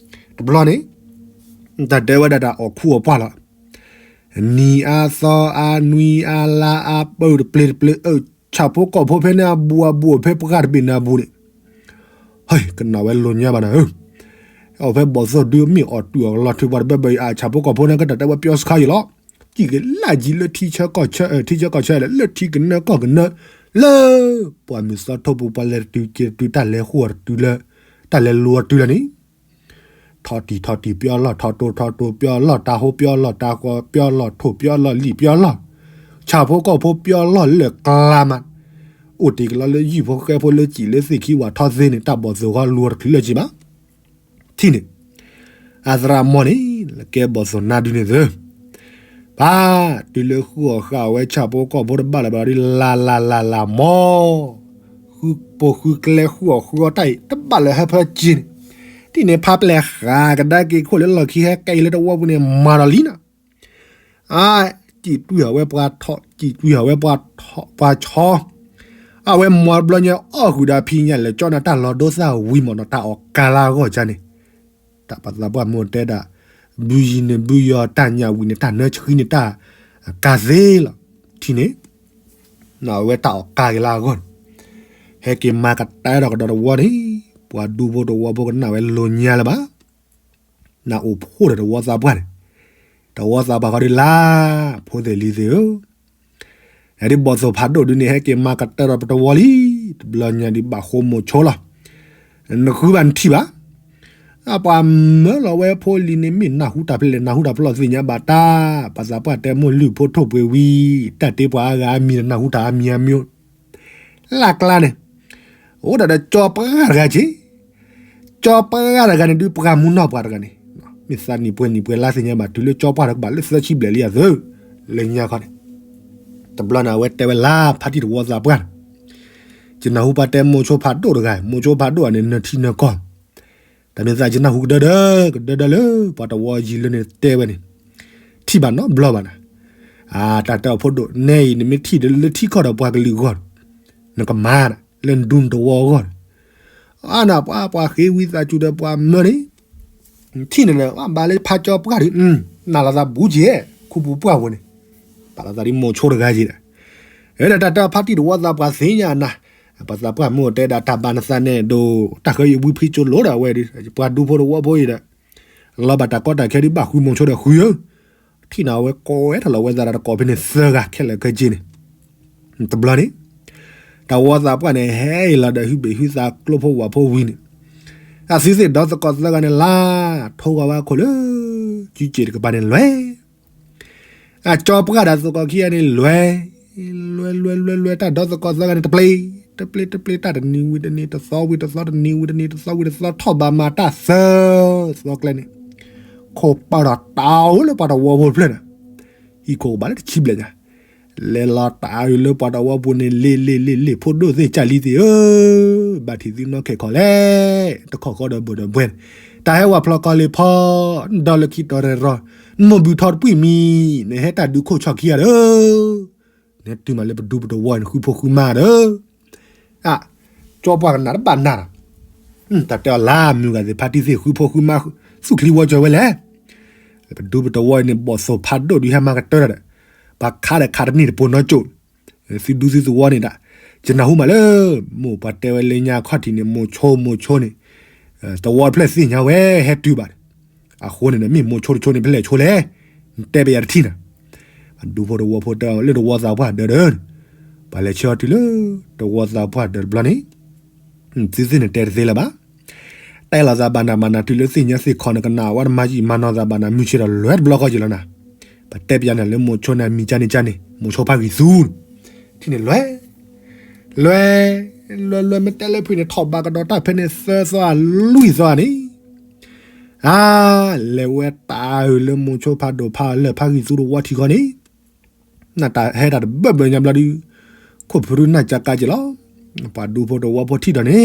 တဘျီန့ၣ် တၢ်တဲဝဲဒၣ်တၢ်အီၣ်ခူအီၣ်ပှၢ်လီၤ နံၤအါသီအါနွံအါလါအါပၢၢ်တပျ့ၤတပျ့ၤအၢ ဆၣ်ဖိကီၢ်ဖိဖဲန့ၣ်အဘူးအဘူးဖဲပှၢ်တဘ့ၣ်နၤဘူးန့ၣ် ဟဲ ကနၣ်ဝဲလိၤညါဘၣ်နၤဧၢ အီၣ်ဖဲဘီၣ်သိၣ်ဒုအမ့ၢ်အီၣ်တုၤအီၣ်လီၤထွံပှၤတဘၢဘၢအံၤ အဆၣ်ဖိကီၢ်ဖိန့ၣ်ကတၢၢ်တဲဝဲပျီစခါယံၤလီၤ ကံၣ်က့ၤလၢယံၤလၢထံဆၢကီၢ်ဆၢ ထံဆၢကီၢ်ဆၢလၢထံကနၢကီၢ်ကနၢ လၢ ပှၢ်မုၢ်သီထိပူၤပှၤလဲၤတတုၤက့ၤတတုၤတၢ်လဲၤဃိတတုၤလၢ တၢ်လဲၤလူၤအီၤတုၤလီၤန့ၣ် ထီတံၢ်ထီတံၢ်ပျီလီၢ် ထီတိၤထီတိၤပျီလီၢ် တၢ်ဟိပျီလီၢ် တၢ်ဃီပျီလီၢ် ထိၣ်ပျီလီၢ် လံၣ်ပျီလီၢ် ဆၣ်ဖိကီၢ်ဖိပျီလီၢ်လၢာ်ကျါမး အိၣ်တ့ၢ်က့ၤလီၤလၢယုၢ်ဖိဃဲဖိလၢစံာ်လၢသ့ၣ်ခံဝၣ်ထီသ့န့ၣ် တၢ်ဘီၣ်သိၣ်ဃီလူၤအီၤတချုးလၢၤက့ၤဘၣ် ထံၣ်န့ၣ် အသရၣ်မီၢ်န့ၣ် ကဲဘီၣ်သိၣ်နါဒုန့ၣ်သု, ပၢ်, တုၤလၢဃုအီၣ်ဃုအီဝဲဆၣ်ဖိကီၢ်ဖိတဘၣ်လၢၤဘၣ်ဒီး လၢ်လၢ်လၢ်လၢ်မီၢ်, ဃုပိာ်ဃုကျဲဃုအီၣ်ဃုအီတၢ်အံၤ တဘၣ်လၢၤဟၢဖၢက့န့ၣ်, ထံၣ်န့ၣ်ဖးပျဲၢ်ဃာ်ကဒါက့ၤခိၣ်လၢလီၢ်ခံဟဲကဲအံၤလၢတဝီပူၤန့ၣ် မၤဒီးလံနီၤ အါ, စံၣ်တွံၢ်အဝဲပှၤထီၣ် စံၣ်တွံၢ်အဝဲပှၤထီၣ် ပှၤဆီ, အဝဲမၤတဘျီညါအီၣ်ဃုာ်ဒီးဖံးညၣ်လဲၤကၠီနၤတၢ်လီၤဒိသၣ်ဝံၤမးနီၤ တၢ်အီၣ်ကါလၢအဂီၢ်ကန့ၣ်, တၢ်ပှၤသးပှၢ်မ့ၢ်တဲဒၣ်, ဘုယံၤန့ၣ်ဘုယီၤတၢ်ညၣ်ဝံၤန့ၣ် တၢ်နၢဆှံန့ၣ်တၢ်ကါသ့လီၤ, ထံၣ်န့ၣ်, အဝဲတၢ်အီၣ်ကါက့ၤလၢအဂီၢ်န့ၣ်, ဟဲက့ၤမၤကတၢၢ်ဒီးကဒီးတဝီန့ၣ်, ပှၤဒူဖိတဝီဖိကနၣ်ဝဲလိာ်ညါလၢၤဘၣ် နအိၣ်ဖှိၣ်ဒီးတဝီသးပှၢ်န့ၣ်, တဝီသးပှၢ်ဃီဒုလၢ်, ဖိသ့ၣ်လံၤသ့ၣ်ဧၢ, ဒ်ဘီၣ်သိၣ်ဖးဒိၣ်ဒုန့ၣ် ဟဲက့ၤမၤကတၢၢ်ဒီးပတဝီလံ, တဘျီညါဒုးဘၣ်ဃိမိၤဆိလီၤ, နဃုဘၣ်နထံၣ်ဘၣ်, အပှၤမၢလီၤဝဲဖိလံၤန့ၣ် မ့ၢ်နၢ်ဟူတၢ်ဖဲလဲၣ် နၢ်ဟူတၢ်ဖဲလဲၣ်သ့ၣ်ညါဘၣ်တၢ်, ပှၤသးပှၢ်တဲမိၢ်လုၢ်ဖိထိၣ်ပှ့ၤဝံၤ, တၢ်တ့ပှၤအါဂၤအါမံၤဒီးနၢ်ဟူတၢ်အါမံၤအါမံၤ လၢ်ကျါန့ၣ်, အိၣ်ဒၣ်ဒီးကၠီပှၢ်တဂၤက့ၤ, ကၠီပှၢ်တဂၤန့ၣ်ဒုးပှၢ်မူနီၢ်ပှၤတဂၤန့ၣ်, မ့ၢ်သးနံၣ်ပှဲၤနံၣ်ပှဲၤလါသ့ၣ်ညါဘၣ် တုၤလၢကၠီပှၢ်တကဘၣ်လၢသၢဆံဘျဲၣ်လံအသု, လၢညါခီန့ၣ်, တဘျီန့ၣ်အဝဲတဲဝဲလၢဖါတံၢ်တဝီသးပှၢ်န့ၣ်, ယနၢ်ဟူပှၤတဲမိၤဆိဖးဒိၣ်တဂၤ, မိၤဆိဖးဒိၣ်အန့ၣ် နထံနၢကီၢ် တၢ်မ့ၢ်သးယနၢ်ဟူကဒၢဒၢ, ကဒၢဒၢလၢပှၤတဝီယံၤလၢန့ၣ်တဲဝဲန့ၣ်, ထံၣ်ဘၣ်နီတဘျီဘၣ်နၤ, အတၢ်တဲအီၤဖိဒိၣ် နဲအံၤနမ့ၢ်ထံၣ်လၢထံကီၢ်ဒီးပှၤကလုာ်အဂီၢ်, နကမၤနၤ, လၢနဒူနတဝီအဂီၢ်န့ၣ်, အါနၤပှၤပှၤဃ့ဝံသးစူၤဒီးပှၤမၢန့ၣ်, ထံၣ်န့ၣ် ဘၣ်လၢဖးကၠီပှၢ်ဒီး, နၢ်လီၤသးဘူးက့ၤ, ခူပူၤပှၢ်ဝဲန့ၣ်, ပာ်လီၤသးဒ်မိၤဆိတဂၤက့ၤဒီး, ဒီးတၢ်တဲအီၤဖါတံၢ်တဝီသးပှၢ်သ့ၣ်ညါနၤ ပှၤသးပှၢ်မ့ၢ်အိၣ်တဲဒၣ်တၢ်ဘၣ်နသးနဲၣ်ဒိၣ် တၢ်ဃၢယဝံဖံကၠိလိၤဒီးအဝဲဒီး ပှၤဒူဖိတဝီဖိအံၤဒီး လီၤဘၣ်တၢ်ကီတၢ်ခဲဒ်ဘၣ်ဃုမိၤဆိဒီးဃုဧၢ, ထံၣ်န့ၣ်အဝဲကိးဝဲထီၣ်လီၤဝဲသးဒီးတကိးဖဲန့ၣ်သၢဂၤခဲလၢာ်ခဲဆ့န့ၣ်, တဘျီန့ၣ် တဝီသးပှၢ်န့ၣ် ဟဲအံၤလီၤဒီးဟုဘ့ၣ်ဟုသးကျိဖိဝၣ်ဖိဝံၤန့ၣ်, အသုသ့ၣ်ဒီသကိးသၢဂၤန့ၣ်လၢ ထိဂီၤဝဲခိၣ်လၢ ကၠူက့ၣ်တကပၤန့ၣ်လွဲၢ် အကၠီပှၢ်ဒီးသကိးခံဂၤန့ၣ်လွဲၢ်, လွဲၢ်လွဲၢ်လွဲၢ်လွဲၢ် တၢ်ဒီသကိးသၢဂၤန့ၣ် တပျ့ၤ တပျ့ၤတပျ့ၤ တၢ်တနံၤဝံၤတနံၤ တသီဝံၤတသီ တနံၤဝံၤတနံၤ တသီဝံၤတသီ ထီၣ်ဘၣ်မၤတၢ်သၢသီကျဲန့ၣ်, ခိၣ်ပာ်ဒီးတၢ်အိၣ်လၢပှၤတဝီဖိတဖျၢၣ်န့ၣ်, ဟံၣ်ခိၣ်ကဘၣ်လၢတဆံဘျဲၣ်ညါ လဲၤလီၤတၢ်အုးလၢပှၤတဝီပူၤန့ၣ် လ့ၣ်လ့ၣ်လ့ၣ်လ့ၣ် ဖိဒိၣ်သ့ၣ်ကၢ်လံသ့ၣ်ဧၢ, ဘၣ်ထံၣ်သုနီၢ်ခဲၣ်ခီလဲၣ်, တခီၣ်ဃီဒီးဘၢၣ်ဒီးဘှဲန့ၣ်, တၢ်ဟဲဝဲဖျီကီၢ်လ့ၤဖီ, ဒီးလၢခံတီၤရဲၣ်ရီ, နမိၢ်ဘုၣ်ထီတပှံၢ်မံၤ, နဟဲတၢ်ဒုးခိၣ်ဆီခံဂၤဒီး, နဟဲတုၤမးလၢပဒူပတဝီန့ၣ် ဃုဖိဃုမါဒီး အ, ကၠီပှၢ်ကနၣ်တဘၣ်နၢ်ဒီး, တၢ်တဲအီၤလၢမုၢ်ဂၤသ့ၣ်ဖါတံၢ်သ့ၣ် ဃုဖိဃုမါ သူၣ်ချံဝီကၢၤဝဲလဲၣ်, ပဒူပတဝီအံၤန့ၣ် ဘီၣ်သိၣ်ဖးဒိၣ်ဒုးဟဲမၤကတၢၢ်တၢ်ဒီး, ပှၤခးဒီးခးတန့ၢ်တပိၤနီကၠိၣ်, သုဒူသုသဝီန့ၣ်ဒၣ်, ယနၢ်ဟူမးလၢ, မိၢ်ပှၤတဲဝဲလၢညါခီၣ်ထံးန့ၣ် မိၤဆိမိၤဆိန့ၣ်, တဝီတဖျၢၣ်သ့ၣ်ညါဝဲဟဲတုၤဘၣ်, အဃိန့ၣ်ဒီး မ့ၢ်မိၤဆိတဆိန့ၣ် ဖဲလဲၣ်ဆိလဲၣ်, နတဲပယၤတထံၣ်နၤ ပဒူဖိတဝီဖိတဲအီၤလၢတဝီသးပှၢ်ဒၢးဒီး, ပှၤလဲၤဆှၢအီၤတုၤလၢတဝီသးပှၢ်ဒၢးတဘျီန့ၣ်, သုသ့ၣ်န့ၣ်တဲတသ့လၢၤဘၣ်. တဲလီၤသးဘၣ်နၤမၤနၤတုၤလၢသ့ၣ်ညါသ့ၣ်ခီၣ်န့ၣ် ကနၣ်ဝဲတမၤယံာ်မၤနီၢ်သးဘၣ်နၤ မုၢ်ဆ့ၣ်ဒီးလွဲၢ်တဘျီဃီက့ၤလီၤနၤ. ပတဲပယၤန့ၣ်လၢမိၤဆိန့ၣ် အမံၤကၢ်န့ၣ်ကၢ်န့ၣ် မိၤဆိဖါဂံၢ်သူ, ထံၣ်န့ၣ်လွဲၢ် လွဲၢ် လွဲၢ် လွဲၢ် မ့ၢ်တဲလၢဖုၣ်န့ၣ် ထီၣ်ဘၣ်ကဒီးတၢ်ဖဲန့ၣ်သၢသီအလွံၢ်သီန့ၣ်, အါ, လဲၤဝဲတၢ်အုးလၢမိၤဆိဖးဒိၣ်ဖးလၢာ်ဖါဂံၢ်သူတဝီထံဃီန့ၣ်, နတၢ်ဟဲတၢ်တဘၢဘၢညါဘျီဒုး, ခိၣ်ဖုရူနၢ်ကၠးကါက့ၤလီၤ. ပှၤဒူဖိတဝီဖိထံၣ်ဒီးန့ၣ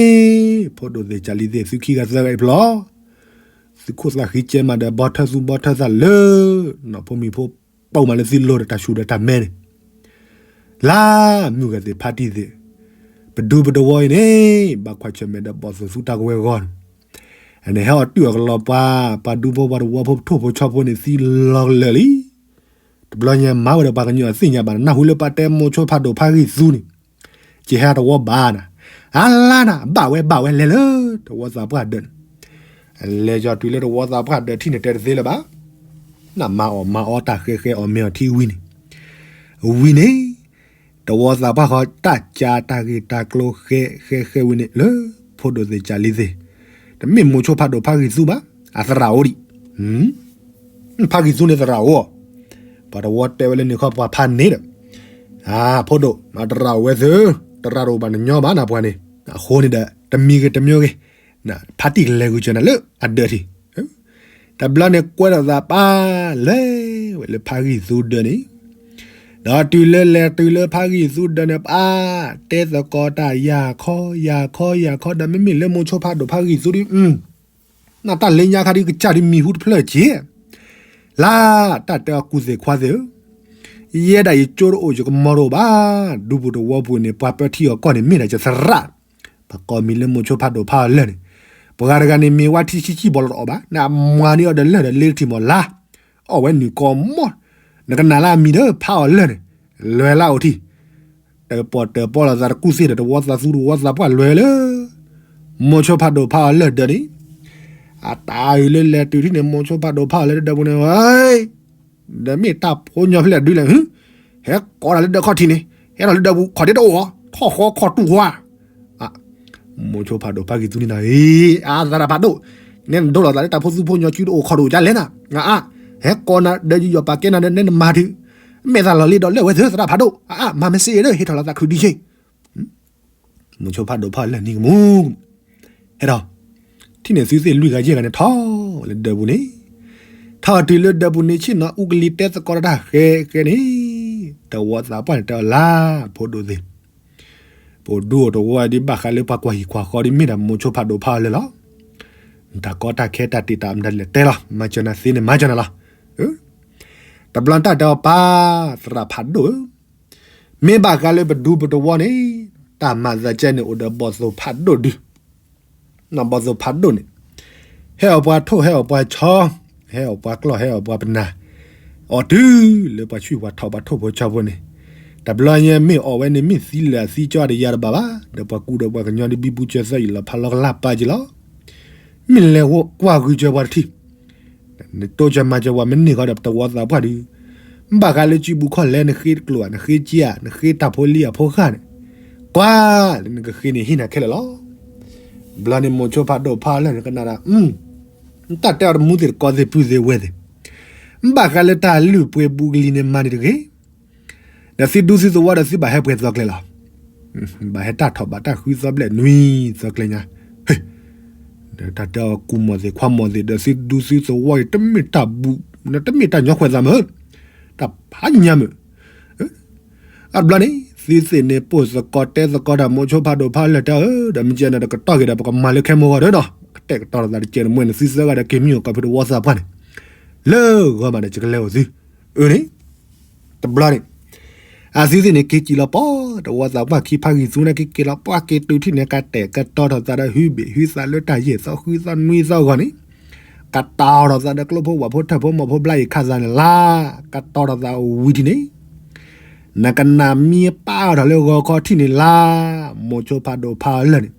်, ဖိဒိၣ်သ့ၣ်ကၢ်လံသ့ၣ် သုခံဂၤသၢဂၤအံၤဖျီ, သုးခိၣ်သးဃံကဲမးဒီး ဘီထၢသူဘီထၢသးလၢ, နီၢ်ဖိမံၤဖိ ပူၤမးလၢသုလိၤဒီးတၢ်ဆူၣ်ဒီးတၢ်မဲန့ၣ် လၢမုၢ်ဂၤသ့ၣ်ဖါတံၢ်သ့ၣ်, ပဒူပတဝီအံၤန့ၣ် ဘၣ်ခွါဆၢၣ်မဲာ်ဒီးဘီၣ်သိၣ်သူတၢ်ကဝဲၤအဂီၢ်န့ၣ်, အန့ၣ်ဟဲအီၤတုၤအကလီၤပှၤ, ပှၤဒူဖိပှၤတဝီဖိထိၣ်ဖိဆီဖိန့ၣ်သံလီၤလၢာ်လံ. တဘျီညါမၤဝဲဒီးပှၤကညီအသ့ၣ်ညါဘၣ် နၢ်ဟူလၢပှၤတဲမိၤဆိဖးဒိၣ်ဖါဂံၢ်သူန့ၣ်, ကဟဲတဝီဘၣ်နၤ, အလါနၤ ဘၣ်ဝဲဘၣ်ဝဲလဲၤလၢတဝီသးပှၢ်ဒၢးန့ၣ်, လဲၤကီၤတုၤလၢတဝီသးပှၢ်ဒၢးထံၣ်န့ၣ်တဲတသ့လၢၤဘၣ်. နမၤအီၣ်မၤအီတၢ်ဃဲဃဲအီၣ်မ့ၤအီထံဝံၤန့ၣ်, ဝံၤန့ၣ်, တဝီသးပှၢ်ဃီတၢ်ကၢတၢ်ဂ့ၢ်တၢ်ကျိၤဃဲဃဲဃဲဝံၤန့ၣ်လၢ, ဖိဒိၣ်သ့ၣ်ကၢ်လံသ့ၣ်, တမ့ၢ်မိၤဆိဖးဒိၣ်ဖါဂံၢ်သူဘၣ်, အသရၣ်အိၣ်ဒံး ဖါဂံၢ်သူန့ၣ်သရၣ်အိၣ်, ပှၤတဝီတဲဝဲလၢန့ၣ်ခီပှၤဖးန့ၣ်ဒီး, အဖိဒိၣ် မၤတရၣ်အိၣ်ဝဲသု, တရၣ်တအိၣ်ဘၣ်နညီဘၣ်နပှၤန့ၣ်, အဃိန့ၣ်ဒီး တမံၤဂ့ၤတမံၤဂ့ၤ, ဖါတံၢ်ကလဲၤဂုာ်စၢၤနၤလၢအဒၢးထံး, တဘျီန့ၣ်ကွဲထီၣ်သးပၢ်လဲၤဝဲလၢဖးဂံၢ်သူဒၢးန့ၣ်, ဒီးတုၤလၢလဲၤတုၤလၢဖးဂံၢ်သူဒၢးန့ၣ်ပၢ်, တဲသကိးတၢ်ယၤခီ ယၤခီ ယၤခီ ဒီးမ့မ့ၢ်လၢမိၤဆိဖးဒိၣ်ဖးဂံၢ်သူဒုး နတၢ်လၢညါခါဒုးကစၢ်ဒုးမံၤဟူတဖျၢၣ်က့ၤ, လၢတၢ်တဲအီၤကူၣ်သ့ၣ်ခွါသ့ၣ်ဧၢ, ယဲဒၣ်ယကၠိတအိၣ်ယကမီၤတအိၣ်ဘၣ်, ဒူပူၤတဝီပူၤန့ၣ် ပှၤပၢထံအီၣ်ကီၢ်န့ၣ်မ့ၢ်ဒၣ်ယသရၣ်, ပကိးမံၤလၢမိၤဆိဖးဒိၣ်ဖးအီၤလၢာ်န့ၣ်, ပှၤတဂၤန့ၣ်မ့ၢ်ဝါထံဆံးဆံးဘီလီၤတအိၣ်ဘၣ်, နမၤန့ၢ်အီၤဒီးလၢာ်ဒီးလ့တထံၣ်မီၢ်လါ, အီၣ်ဝဲနုာ်ကီၢ်မီၢ်, နကနၣ်လၢအမံၤဒီးဖးအီၤလၢာ်န့ၣ်, လဲၤလၢအိၣ်ထံၣ် တပီၢ်တပီၢ်လိာ်သးတကူၣ်သ့ၣ်ဒီး တဝီသးသူတဝီသးပှၢ်လွဲၤလၢ မိၤဆိဖးဒိၣ်ဖးအီၤလၢာ်ဒၢးန့ၣ်, အတၢ်အုၣ်လၢလဲၤတုၤထံၣ်န့ၣ် မိၤဆိဖးဒိၣ်ဖးအီၤလၢာ်ဒၢးပူၤန့ၣ်, ဒီးမ့ၢ်တၢ်ဖိညီဖဲလဲၣ်ဒုးလဲၣ်, ဟဲကိးတၢ်လၢဒၢးခီၣ်ထံးန့ၣ်, ဟဲထီၣ်လၢဒၢးပူၤ ခီၣ်ဒ့တအိၣ်ဧါ, ထီၣ်ဃီခီၣ်တူၢ်ဝါ မိၤဆိဖးဒိၣ်ဖးဂံၢ်သူန့ၣ်နၤ, အသရၣ်ဖးဒိၣ်, နဲနဒိလီၤသးလၢတၢ်ဖိသူဖိညီစုတအိၣ်ခီၣ်တအိၣ်ဒ်လဲၣ်နၤ, အါ, ဟဲကိးနၤဒီးယယီၢ်ပာ်ကဲနၤဒီးနဲနမၤဒုး, မဲာ်သၣ်လီၤလ့ဒီးလၢဝဲသၢသရၣ်ဖးဒိၣ်, အါအါ မၤမ့ၢ်စ့အ့ၣ်ဒီး ဟ့ၣ်ထီၣ်လီၤသးခုဒုးယ့ၢ်, မိၤဆိဖးဒိၣ်ဖးအီၤလၢာ်နံၤကမူၣ်, ဟဲဒီး, ထံၣ်န့ၣ်သုသ့ၣ်လွံၢ်ဂၤယဲၢ်ဂၤန့ၣ်ထီၣ်ဝဲလၢဒၢးပူၤန့ၣ်, ထီၣ်တုၤလၢဒၢးပူၤန့ၣ်ဆ့ၣ်နီၤ အူကလံၤတဲသကိးတၢ်ဃဲဃဲန့ၣ်, တဝီသးပှၢ်န့ၣ်တဲအီၤလၢ်, ဖိဒိၣ်သ့ၣ် ပအိၣ်ဒူအိၣ်တဝီဒ်ဘၣ်ဃးလၢပှၤကွၢ်ဟံၣ်ကွၢ်ဃီဒ်မ့ၢ်ဒၣ်မိၤဆိဖးဒိၣ်ဖးအီၤလၢာ်လီၤ, တၢ်ကီတၢ်ခဲတၢ်တ့ၢ်တၢ်မတၤလဲၣ်တဲလီၤ မၤစၢၤနၤသ့န့ၣ်မၤစၢၤနၤလီၤ, တဘျီတၢ်တဲအီၤပၢ်သရၣ်ဖးဒိၣ်ဧၢ, မ့ၢ်ဘၣ်ဃးလၢပဒူပတဝီန့ၣ်, တၢ်မၤသးကဲန့ၣ်အိၣ်ဒီးဘီၣ်သိၣ်ဖးဒိၣ်ဒုး ဘီၣ်သိၣ်ဖးဒိၣ်န့ၣ်, ဟဲအီၣ်ပှၤထိၣ်ဟဲအီၣ်ပှၤဆီ, ဟဲအီၣ်ပှၤကျီၢ်ဟဲအီၣ်ပှၤပနၢ်, အီၣ်တုၤလၢပှၤဆှံပှၤထီၣ်ပှၤထိၣ်ဖိဆီဖိန့ၣ်, တဘျီညါမ့ၢ်အီၣ်ဝဲန့ၣ်မ့ၢ်သံလၢာ်သံကၠီတယၤတဘၣ်ဘၣ်, ဒီးပှၤကူဒီးပှၤကညီဒ်ဘံဘူကၠၢသၢအံၤလီၤဖးလီကလၢ်ပာ်က့ၤလီၤ, မ့ၢ်လဲၤကွၢ်ဂုာ်စၢၤပှၤတထံၣ် နတိစၢၤမၤစၢၤပှၤမ့ၢ်န့ၢ်ဃီဒီးပတဝီသးပှၢ်ဒုး, ဘၣ်ဃးလၢစုပူၤခီၣ်လဲၢ်နဃ့တကျိၤဧါ နဃ့က့ဧါ နဃ့တၢ်ဖိလံၤအဖိဃၢ်န့ၣ်, ကွၢ်လၢနကဃ့န့ၣ်ဟ့ၣ်နၤခဲလၢာ်လီၤ, ဘျီန့ၣ်မိၤဆိဖးဒိၣ်ဖးအီၤလၢာ်န့ၣ်ကနၣ်ဒၣ်, တၢ်တဲအီၤတမူသ့ၣ်တကိးသ့ၣ်ပုၢ်သ့ၣ်ဝဲၢ်သ့ၣ်, ဘၣ်ဃးလၢတၢ်လုၢ်ပှ့ၤဘူးကလံၤန့ၣ်မၤန့ၣ်တဂ့ၤ ဒီးသုဒူသုသဝီဒီးသုဘၣ်ဟဲပှဲၤသီကျဲလီၤ, ဘၣ်ဟဲတၢ်ထီၣ်ဘၣ်တၢ်ဃုသီဘျဲၣ်နွံသီကျဲညါ, ဟ့ၣ်, ဒီးတၢ်တဲအီၤကူၣ်မီၢ်သ့ၣ်ခွါမီၢ်သ့ၣ် ဒီးသုဒူသုသဝီအံၤ တမ့ၢ်တၢ်ဘူး, တမ့ၢ်တၢ်ညီခွဲးသးမုာ်, တၢ်ဖးညါမုာ် အဘျီန့ၣ် သုသ့ၣ်န့ၣ်ပိၢ်သကိးတဲသကိးတၢ် မိၤဆိဖးဒိၣ်ဖးအီၤလၢာ်တဲအီၤဧၢ ဒီးမ့ၢ်ကဲန့ၣ်ဒီးကတီၢ်က့ၤဒီး ပကမၤလၢခဲမိၢ်ဂီၢ်ဒီးဒီး ကတဲာ်ကတီၤလိာ်သးတကဲးန့ၣ် မ့ၢ်န့ၣ်သုသၢဂၤဒီးက့ၤမံအိၣ်ကီၢ်ဖုတဝီသးပှၢ်န့ၣ် လၢဂီၤမးဒီးယကလဲၤအိၣ်သု, အၢန့ၣ်, တဘျီန့ၣ် အသုသ့ၣ်န့ၣ်က့ၤစံၣ်လီၤပီၤ တဝီသးပှၢ်ခံဖးဂံၢ်သူန့ၣ် က့ၤက့ၤလီၤပှၢ်က့ၤတုၤထံၣ်န့ၣ် ကတဲာ်ကတီၤထီၣ်သးဒီးဟုဘ့ၣ်ဟုသးလၢတၢ်ယဲၢ်သီဃုသီနွံသီအဂီၢ်န့ၣ်, ကတီၤထီၣ်သးဒီးကျိဖိဝၣ်ဖိထၢၣ်ဖိမီၢ်ဖိဘျါအံၤခးသးန့ၣ်လါ, ကတီၤထီၣ်သးဝံၤထံၣ်န့ၣ် နကနၣ်မံပာ်အီၤထီၣ်လၢဂီၤခီထံၣ်န့ၣ်လါ, မိၤဆိဖးဒိၣ်ဖးအီၤလၢာ်န့ၣ်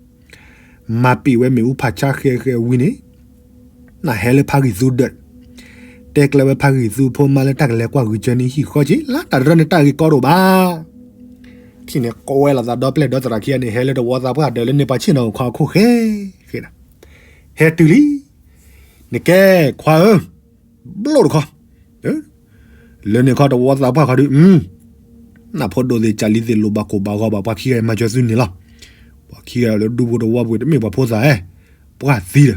မၤပံာ်ဝဲမ့ၣ်အူဖးဆါဃဲးဃဲးဝံၤန့ၣ်, နဟဲလၢဖးဂံၢ်သူဒၢး, တဲကျဲဝဲဖးဂံၢ်သူဖိမါလၢတၢ်ကလဲၤကွၢ်ဂုာ်ကၢန့ၣ်ဟံၣ်ဃီက့ၤ လၢတၢ်တရၢန့ၣ်တၢ်ဂ့ၢ်ကီတအိၣ်ဘၣ်. ထံၣ်န့ၣ် ကိးဝဲလိာ်သးဒီပျဲၢ်ဒီသရၣ်ခံဂၤန့ၣ် ဟဲလၢတဝီသးပှၢ်ဒၢးလၢန့ၣ်ပှၤဆ့ၣ်နီၤအိၣ်ခီအခိၣ်ဃဲဃဲ, ဟဲတုၤလံ, နကဲခွါဧၢ, ဘျိၣ်တခီ လၢန့ၣ်ခီတဝီသးပှၢ်ခီဒုး, နဖိဒိၣ်သ့ၣ်ကၢ်လံသ့ၣ်လိၣ်ဘၣ်ကိၣ်ဘၣ်ဂီၤဘၣ် ပှၤခံဂၤမၤစၢၤသုန့ၣ်လီၤ. ပှၤခံဂၤလၢဒူပူၤတဝီပူၤတမ့ၢ်ပှၤဖိသၣ်ဧဲ, ပှၢ်သံဒီး,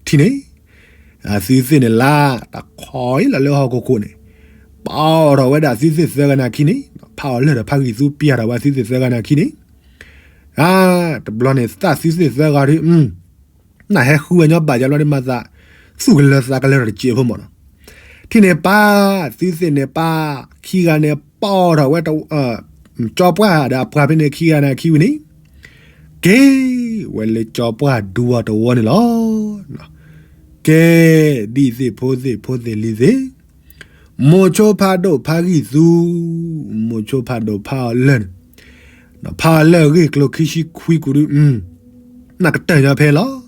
ထံၣ်န့ၣ်, အသုသ့ၣ်န့ၣ်လါ, တၢ်ခီအံၤလီၤလၢဟီၣ်ခိၣ်ခိၣ်န့ၣ်, ပာ်အီၤထီၣ်ဝဲဒၣ်သုသ့ၣ်သၢဂၤန့ၣ်အခံန့ၣ်, ဖးအီၤလၢာ်ဒီးဖးဂံၢ်သူပျၢ်ထီၣ်ဝဲသုသ့ၣ်သၢဂၤန့ၣ်အခံန့ၣ်, တဘျီန့ၣ်သးသုသ့ၣ်သၢဂၤဒုး နဟဲဃုဝဲညီဘၣ်ယၤဘျီဒ်မၤသး, သူၣ်ကလၢၤသးကလၢၤဒီးတစဲးဖိမၢ်နီၤ. ထံၣ်န့ၣ်ပၢ်, သုသ့ၣ်န့ၣ်ပၢ်, ခံဂၤန့ၣ်ပာ်အီၤထီၣ်ဝဲ, ကၠီပှၢ်ဒီးအပှၤဖဲန့ၣ်ခံဂၤန့ၣ်အခံဝံၤန့ၣ်, က့ၤဝဲလၢကၠီပှၢ်ဒူအီၤတဝီန့ၣ်လီၤ. ကဲ, ဒ်သ့ၣ်ဖိသ့ၣ်ဖိသ့ၣ်လံၤသ့ၣ်, မိၤဆိဖးဒိၣ်ဖးဂံၢ်သူ, မိၤဆိဖးဒိၣ်ဖးအီၤလၢာ်န့ၣ်, ဖးအီၤလၢာ်အဂ့ၢ်ကျိၤခံဆံခွံကူာ်ဒုး, နကတၢၢ်ညီဖဲလီၤ.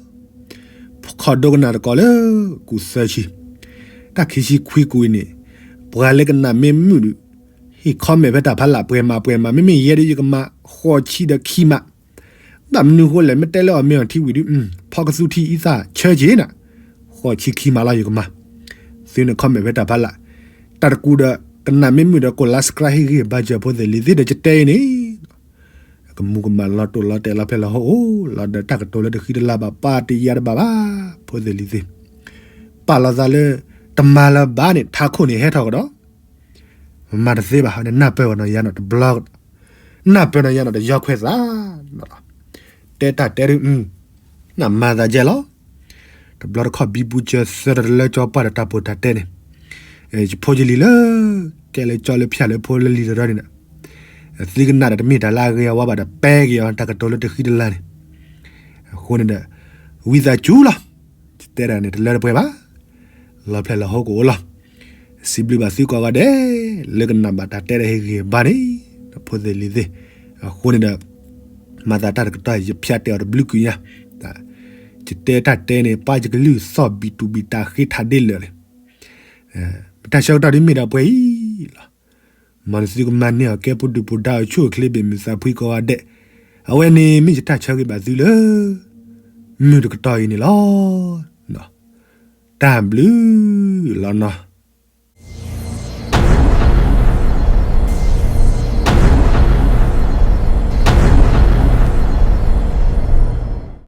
ခီဒိကနၣ်တကိးလၢကူၣ်သၢဆံ, တၢ်ခံဆံခွံကူာ်အံၤန့ၣ်, ပှၤလၢကနၣ်မ့ၢ်မုာ်ဒုး, ဟ့ၣ် comment ဖဲတၢ်ဖးလၢ် ပှဲၤမးပှဲၤမး မ့မ့ၢ်ယဲဒ်ယကမၤ ဃိးဆံဒီးခံမး, ဘၣ်မနုၤဃိလဲၣ် မ့ၢ်တဲလၢအီၤမ့ၢ်အီၤထံဝံၤဒုး, ဖီကသူထံအံသၣ်ဆၢက့ၤနၤ, ဃိးဆံခံမးလီၤယကမၤ, သုန့ၣ် comment ဖဲတၢ်ဖးလၢ်, တၢ်တကူဒီး ကနၣ်မ့ၢ်မုာ်ဒီးကိး like subscribe ဟ့ၣ်ဂံၢ်ဘါစၢၤဖိသ့ၣ်လံၤသ့ၣ်ဒီး ယတဲအံၤန့ၣ်, ကမူကမၣ်လီၤတိၢ်လီၤတဲာ်လီၤဖျဲၣ်လီၤဟိအိၣ်လီၤဒီးတၢ်ကတိၤလၢတဃံတလၤဘၣ် ပၢ်တယာ်တဘၣ်ဘၣ်, ဖိသ့ၣ်လံၤသ့ၣ်, ပာ်လီၤသးလၢ တမၤလၢၤဘၣ်န့ၣ် ထးခိၣ်န့ၣ်ဟဲထီၣ်ကဒီး, မၤတသ့ဘၣ် နနၢ်ပၢၢ်ဝဲနီၤယါနီၤတဘျီ, နၢ်ပၢၢ်နီၤယါနီၤတယီခွဲးသး, တဲတၢ်တဲဒုး, နမၤသးယဲလီၤ. တဘျီတခီၣ်ဘံဘူစၢၤသၢဒီးတလၢကၠီပှၢ်ဒီးတၢ်ပိာ်တၢ်တဲန့ၣ်, ယဖိယလံၤလၢ ကဲလၢကၠီလၢဖၠၣ်လၢဖိလၢလံၤတရၢန့ၣ်ဒီး, သုကနၣ်ဒီးတမ့ၢ်တၢ်လၢအဂ့ၤအဝါဘၣ်ဒီး ပဲက့ၤအီၤတၢ်ကတိၤလၢတဃံတလၤန့ၣ်, အဃိန့ၣ်ဒီး ဝံသးစူၤလီၤ. ယတဲဒၣ်န့ၣ်တလၢတပှဲၤဘၣ်, လီၤဖျဲၣ်လီၤဟိကအိၣ်လီၤ. စံးဘျုးဘၣ်သုကိးဂၤဒဲး လၢကနၣ်ဘၣ်တၢ်တဲဒီးဟ့ၣ်ဂံၢ်ဘါန့ၣ်, ဖိသ့ၣ်လံၤသ့ၣ်, အဃိန့ၣ်ဒီး မၤသးတၢ်တကတီၢ် ယဖၠါတဲအီၤတဘျုးကွံာ်ညါ, ယတဲတၢ်တဲန့ၣ် ပှၤယကလုၢ်သီၣ်ဘံၣ်တူၢ်ဘံၣ်တၢ်ဃ့ထးဒ့လၢာ်န့ၣ်, တၢ်ဆၢကတီၢ်ဒ်မ့ၢ်ဒၣ်ပှဲၤအံၤလီၤ. မ်နသုကမၤန့ၢ်အီၤကဲပဒုၣ်ပဒါအဆူၣ်အချ့ဘၣ်မုာ်သးဖှံကိးဂၤဒဲး, အဝဲန့ၣ်မ့ၢ်ယတၢ်ဆၢဂ့ၤဘၣ်သုလၢ မုၢ်တကတီၢ်အံၤန့ၣ်လီၤ. တၢ်ဘျုးလီၤနီၤ.